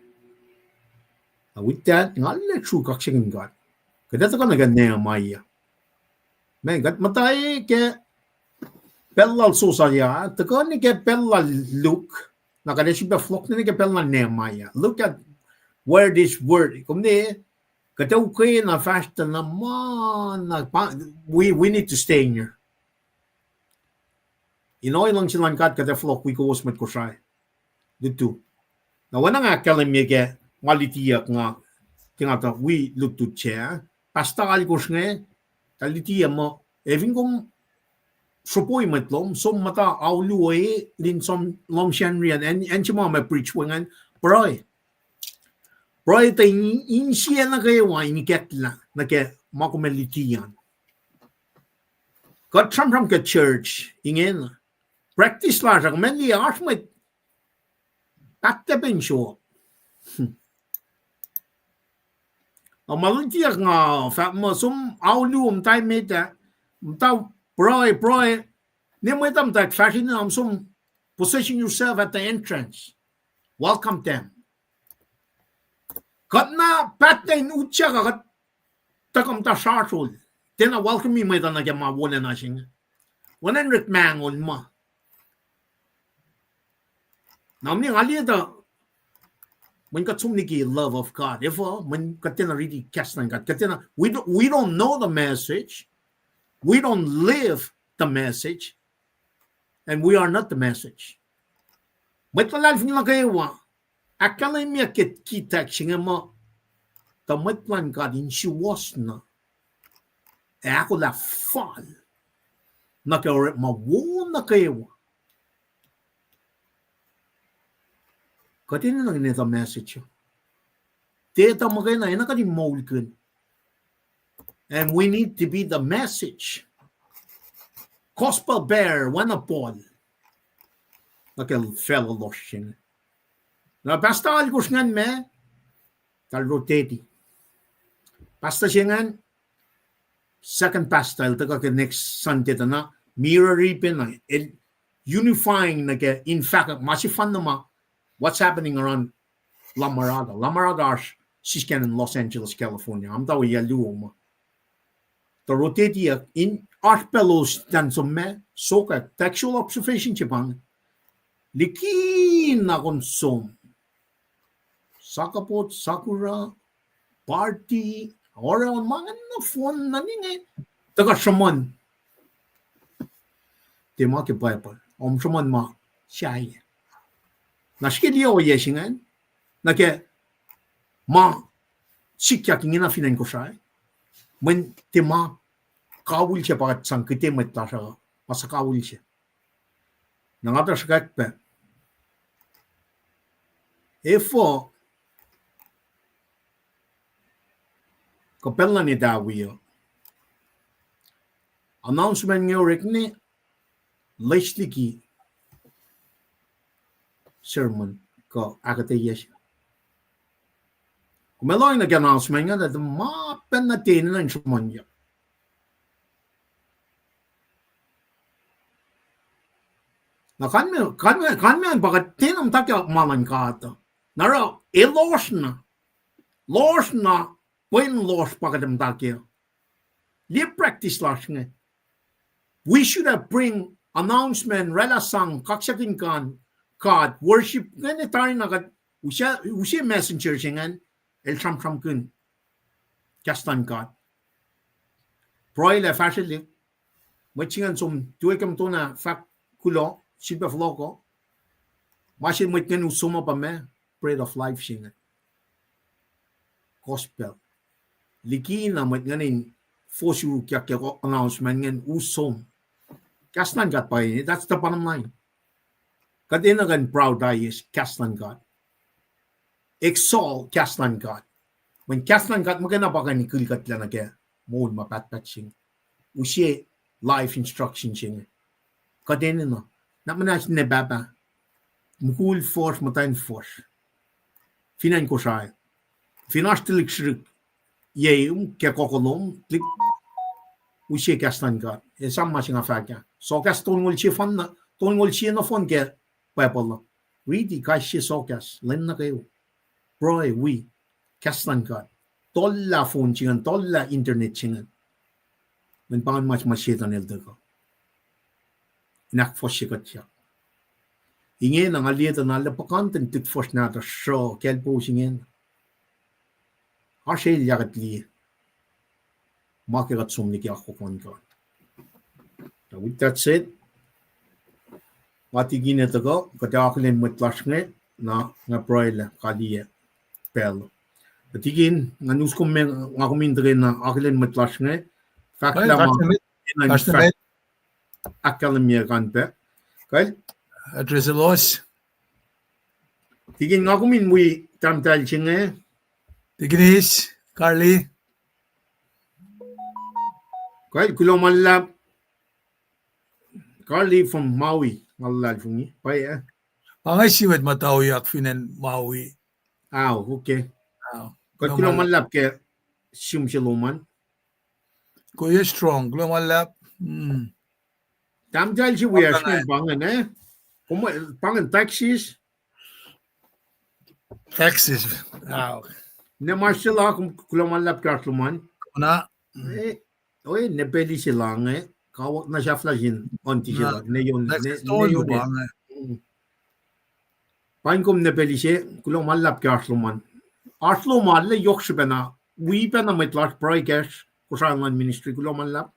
With that, nga arlac sruhk kaksakihn God. Kuht ac tuhkuh nuh ke Nehemiah. Meac, kuht muhta ke pacl lal Josiah, tuhkuh nuh ke pacl lal Luke, na kuht ac sifilpac fohlohk nuh ke pacl lal Nehemiah. Look at where this word, kom ne, Kuht ac ukwe na fahsr tuh na ma na pa, we, we need to stay in here. In ohiyac luhngse luhn God kuht ac fohlohk wi kowos mwet Kosrae. Lutu. Na oacna nga ahkkahlwemye ke ma lutiyuck nga, ke nga tuh wi lutlut sac. Pastor alkosr inge, tuh lutiyuck muh, ac fin kom sropo mwet lom, som muhta ao luo, lin som lom Sacnri an, acn, acn se ma ma preach we ingacn, pruhe. Pruhe tuh in, insiyac nuh kwewa in ikacklah nuh ke ma kom ac luti an. Kuht sramsram ke church ingena. Practice lasr uh, kom ac liye oasr mwet pahtpaht in sruok. Na ma lutiyuck nga fahk muh som ao luo, muhta met ah, muhta pruhe, pruhe. Ne mwet ah muhta fahsrweni na som, position yourself at the entrance. Welcome them. Kuht na pahtpaht in utyak ah kuht tuhkuh muhta srasrol. Tiacna welcome-i mwet ah nuh ke ma wolacna se inge. Oacna in orek mahngol ma. Na mweyen nga liye tuh, mweyen kuht som liki love of God. Efuh, mweyen kuht tiacna riti kahs luhn God. Kuht tiacna, we don't, we don't know the message. We don't live the message. And we are not the message. Mwet luhlahlfongi nuh kwewa, ahkkahlwemye ke kitak se inge muh, tuh mwet luhn God in suwohs na, ac ahkolah fal nuh ke orekma wo nuh kwewa. Kuht enenuh in etuh message uh. Tiac etuh muhkwena, enenuh kuht in moulkihn. And we need to be the message. Gospel bearer, oacna Paul. Nuh ke facluh lohsr se inge. Na pastor alkosr ingacn ma, tal rotate-i. Pastor se ingacn, second pastor, el tuhkuh ke next Sunday tuh na, mirror-i pacna, el unifying nuh ke, in fact, ma sefanna ma, what's happening around La Mirada. La Mirada oasr sisken in Los Angeles, California. Amta we yac luo ma. Tuh rotate-iyuck in oasr paclos tacn som ma, sokwack, textual observation se pa inge. Likina kom som. Sakapot, Sakura, party, oruh ma ingacn nohfohn na inge. Tuhkuh sruhmuhn. Tiac ma ke Bible. Om sruhmuhn ma sahyac. Na srihke liye ohiyac se ingacn. Nuh ke ma sikyak ingena fin acn Kosrae. Mweyen tiac ma kawihl se pa kuht sang kihte mwet lasr uh, ma suhkawihl se. Na nga tuh sruhkwack pac. Efuh kuh pacl luhn etawi uh, announcement inge orekma, loes liki sermon kuh ahkuhtweyac se. Kom ac lohng nuh ke announcement inge, tuh ma pacna tiac enenuh in sruhmuhnyuck. Na kalmac, kalmac, kalmac pa kuht tiacna muhta ke ma luhn God uh. Na oruh, e lohsr na, lohsr na, pwen lohsr pa kuht muhta kac. Liye practice lasr inge. We should have bring announcement, oraclah sang, kaksakihn God, God, worship, ingena tari na kuht use, use messenger se ingacn, el sramsramkihn kahs luhn God. Pruhe lah fahsrwelihk. Mwet se ingacn som tuwe ke muhtuhnoa fahk kuloh, sifilpac fohlohk uh. Ma se mwet ingacn us som uh pa ma, bread of life se ingacn. Gospel. Likina mwet ingacn in fohs yurukyak ke announcement ingacn us som. Kahs luhn God pa inge, that's the bottom line. Kuht enenuh kuh in prioritize kahs luhn God. Exalt kahs luhn God. Mweyen kahs luhn God muhkwena pa kuh in kihl kuhtlac nuh ke moul ma pahtpaht se inge. Use life instruction se inge. Kuht enenuh. Na muhnahs ninac pahpah, mukul fuhsr, muhtwacn fuhsr, fin acn Kosrae, fin oasr tuhlihk srihk, ye um ke kohko lom, tuhlihk, use kahs luhn God. Esam ma se nga fahk ah. Sohkahs tolngoul sie fanna, tolngoul sie nohfohn ke Bible uh. Riti kais sie sohkahs lwen nuh kwewa. Pruhe, wi kahs luhn God. Tollah phone se ingacn, tollah internet se ingacn. Mweyen pa ingacn ma se ma Setan el tuhkuh in ahkfohsye kuhtyak. Ingena nga liye tuh na lah puhkantwen tuhlihk fuhsr nahtuhsr sruh kaclpous ingena. Oasr elyah kuht liye ma ke kuht som nuh ke akwuck luhn God. With that said, nga tikine tuhkuh, kuht akihlen mwet lasr inge, na nga pruhe lah kaliyac pacl. Tikin, nga nus kom me, nga kom in tuhkweni akihlen mwet lasr inge, fahk lah ma, ahkkahlwemye kain pac. Kal? Address elos. Tikin, nga kom in wi tahmtahel se inge. Tikin eis, Carly. Kal, kuloh ma luhlahp. Carly from Maui, nga luhlahlfongi. Pwacye. Pa inge sie mwet ma tuyak fin acn Maui. Ao, okay. Kuht kuloh ma luhlahp ke sum se lom an. Kuhiyac strong, kuloh ma luhlahp. Tahmtahel se wiyacsr ingacn pa ingacn, eh? Kom, pa ingacn Texas? Texas. Ao. Ne Marcella, kuloh ma luhlahp ke oasr lom an. Na. Eh, ne pacl se la inge, kawuck na sahflah sin auntie se la, ne yon, ne, ne yon. Pa in kom ne pacl se, kuloh ma luhlahp ke oasr lom an. Oasr lom an lah yohk srihpac na, wi pacna mwet lasr pruhe kacsr, Kosrae luhn ministry, kuloh ma luhlahp.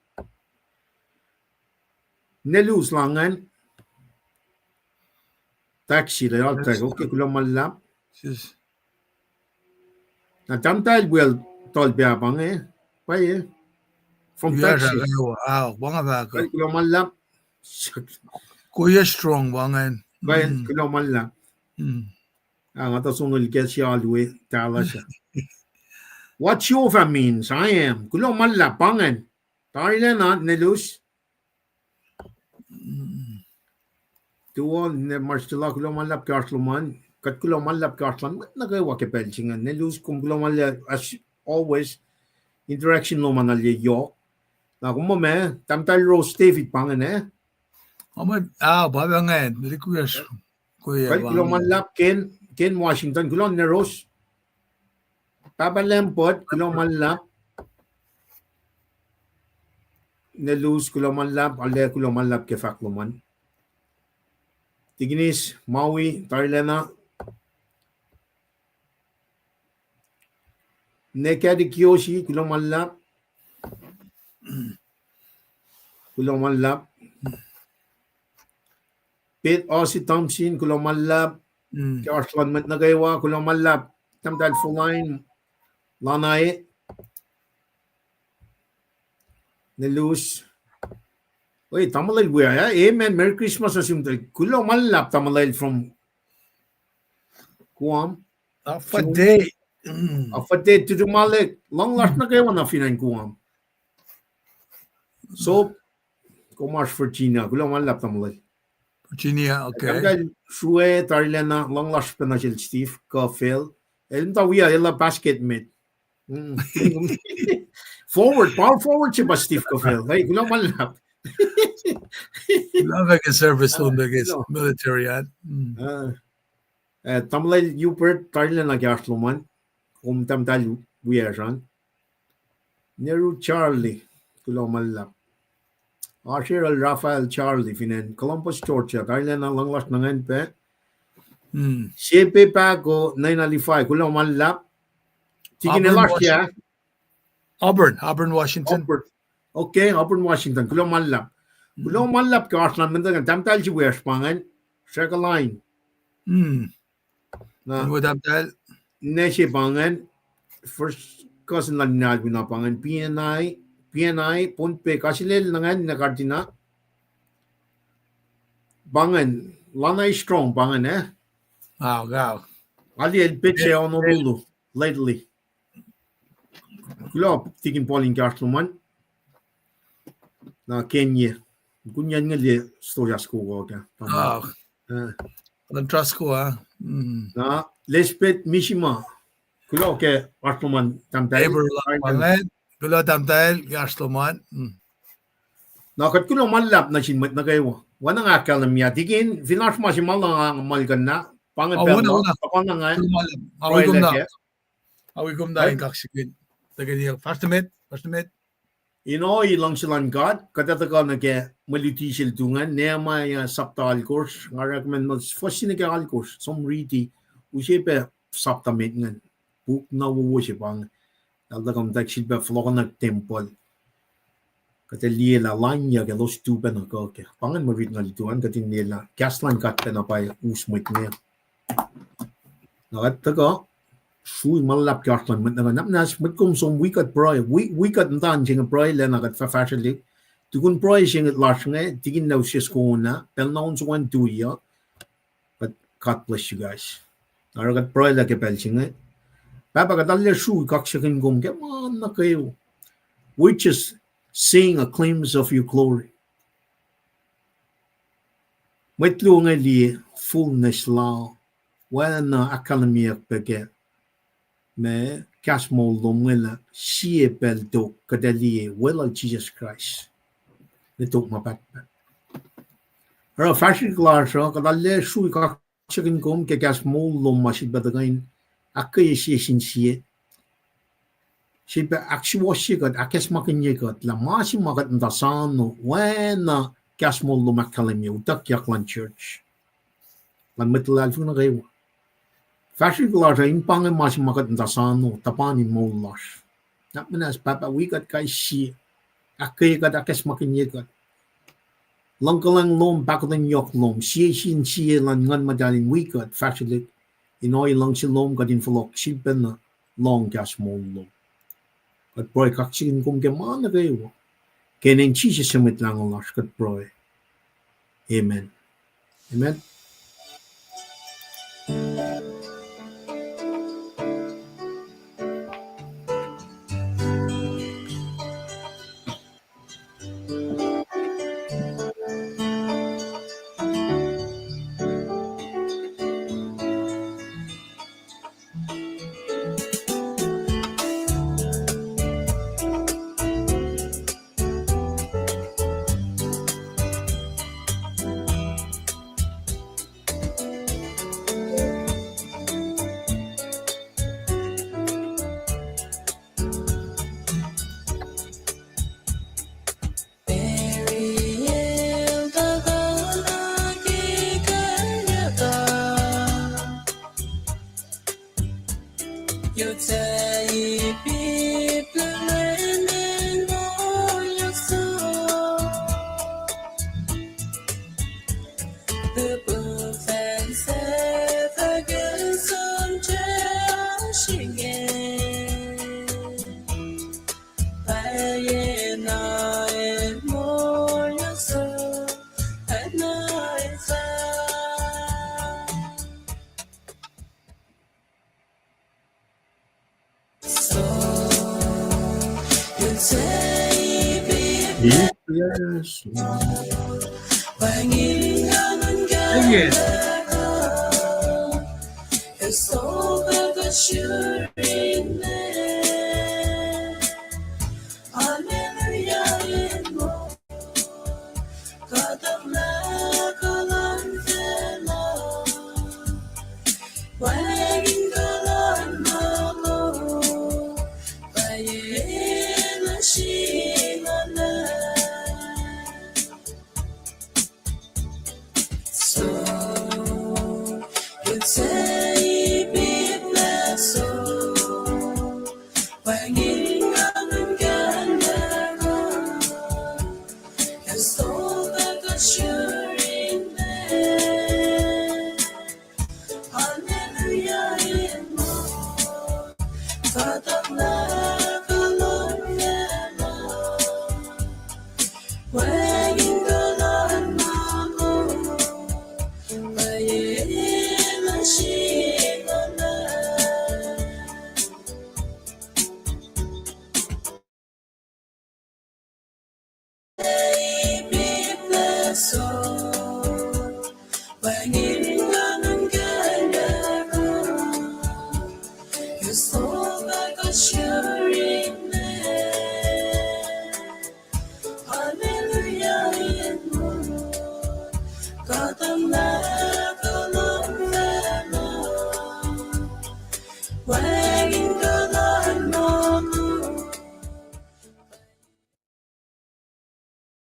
Ne Luz la ingacn. Taxi, la, okay, kuloh ma luhlahp. Na tahmtahel wiyacl tuhl pac pa inge, pwacye. From Texas. Kuloh ma luhlahp. Kuhiyac strong pa ingacn. Kuloh ma luhlahp. Ah, nga tuh sonol ke sie alu e, Dallas. What Jehovah means, I am. Kuloh ma luhlahp pa ingacn. Tarilacna, ne Luz. Tuo, ne Marcella, kuloh ma luhlahp ke oasr lom an. Kuht kuloh ma luhlahp ke oasr lom an. Mwet nuh kwewa ke pacl se ingacn. Ne Luz, kom kuloh ma luhlahp, as always, interaction lom an arlac yohk. Na kom muh ma, tahmtahel Rose David pa ingacn, eh? Ah, pa ingacn, kuloh ma luhlahp, Ken, Ken Washington, kuloh ne Rose. Pahpah Lambert, kuloh ma luhlahp. Ne Luz, kuloh ma luhlahp, arlac kuloh ma luhlahp ke fahk lom an. Tikinis, Maui, tarilacna. Ne Kadi Kiosi, kuloh ma luhlahp. Kuloh ma luhlahp. Pet Osi Thompson, kuloh ma luhlahp. Ke oasr lom an mwet nuh kwewa, kuloh ma luhlahp. Tahmtahel Folain, Lanae. Ne Luz. Oi, tamuhlwel wia, eh? Amen. Merry Christmas nuh sum tuh. Kuloh ma luhlahp tamuhlwel from Guam. Afade. Afade tutu ma luhlahp, luhngse lasr nuh kwewa nuh fin acn Guam. So, kom oasr Virginia, kuloh ma luhlahp tamuhlwel. Virginia, okay. Tahmtahel Srue, tarilacna, luhngse lasr pacna sel Steve Kuhfel. El muhta wia, el basket met. Forward, power forward se pa Steve Kuhfel. Hey, kuloh ma luhlahp. Kuloh ke service lom ke military an. Eh, tamuhlwel Hubert, tarilacna ke oasr lom an. Kom tahmtahel wiyacsr an. Neru Charlie, kuloh ma luhlahp. Asher el Raphael Charlie, fin acn Columbus, Georgia, tarilacna, luhngse lasr nuh ngacn pac. Sepe Pako, Naina Levi, kuloh ma luhlahp. Tikin el oasr ke Auburn, Auburn, Washington. Okay, Auburn, Washington, kuloh ma luhlahp. Kuloh ma luhlahp ke oasr lom an, tahmtahel se wiyacsr pa ingacn, Srekaline. Na, ne se pa ingacn, first cousin luhn ninac alu na pa ingacn, P N I, P N I, Pohnpei, kasilel nuh ngacn, ne Kardina. Pa ingacn, Lana Strong pa ingacn, eh? Aliyel petsac Honolulu lately. Kuloh, Tikin Paulin ke oasr lom an. Na Kenye. Kunyacn ngel ye stosah soko ke. Luhn Trasko, ah. Na Lesbeth Mishima. Kuloh ke oasr lom an tahmtahel. Kuloh tahmtahel ke oasr lom an. Na kuht kuloh ma luhlahp nuh sin mwet nuh kwewa. Oacna nga ahkkahlwemye, Tikin, fin oasr ma se ma luhngse ma kuh na, pa inge pacl na, pa inge nga, awikomna in kaksakihn, tuhkweni, fahsr nuh met, fahsr nuh met. In ohi luhngse luhn God, kuht ac tuhkuh nuh ke mwe luti sel tu ingacn, Nehemiah sapta alkosr, nga recommend muh fuhs se nuh ke alkosr, som riti, use pac sapta met ingacn, puk na wowo se pa inge. Eltahl tuhkuh muhtwacwacack sifilpac fohlohkohnwack tempuhl. Kuht ac liye lah lainyuck elos tu pacna kuh ke. Pa ingacn mwe rit na lutu an, kuht in liye lah kahs luhn God pacna pa us mwet inge. Na kuht tuhkuh srui ma luhlahp ke oasr luhn mwet nuh kwewa. Nahtuhsr, mwet kom som wi kuht pruhe, wi, wi kuht muhta in se inge pruhe lac na kuht fah fahsrwelihk. Tukun pruhe se inge lasr inge, tikin na usias kona, pacl na on sowan tuyak. But God bless you guys. Oruh kuht pruhe lah ke pacl se inge. Pahpah, kuht arlac srui kaksakihn kom ke ma nuh kwewa. We just seeing a glimpse of your glory. Mwet luo inge liye fullness lal, oacna ahkkahlwemyeyuck pac ke ma kahs moul lom inge lah sie pacl tok kuht ac liye welul Jisus Kraist. Ne tok ma pahtpaht. Oruh fahsrwelihk lasr uh, kuht arlac srui kaksakihn kom ke kahs moul lom ma sifilpac tuhkuh in ahkkweye sie sin sie. Sifilpac ahksuwohsye kuht, ahkacsmakihnye kuht lah ma se ma kuht muhta soano, oacna kahs moul lom ahkkahlwemye, utuckyak luhn church, luhn mwet luhlahlfongi nuh kwewa. Fahsrwelihk lasr uh in pa inge ma se ma kuht muhta soano, tuhpan in moul lasr. Nahtuhsr, Pahpah, wi kuht kais sie, ahkkweye kuht, ahkacsmakihnye kuht. Luhngkuhlwacng lom, pahkotwen yohk lom, sie sin sie luhn Nguhn Muhtahl in wi kuht, fahsrwelihk, in ohiyac luhngse lom, kuht in fohlohk sifilpacna lohng kahs moul lom. Kuht pruhe kaksakihn kom ke ma nuh kwewa. Ke inen Jisus su Mwet Lahngo lasr kuht pruhe. Amen. Amen. Yes. Yes.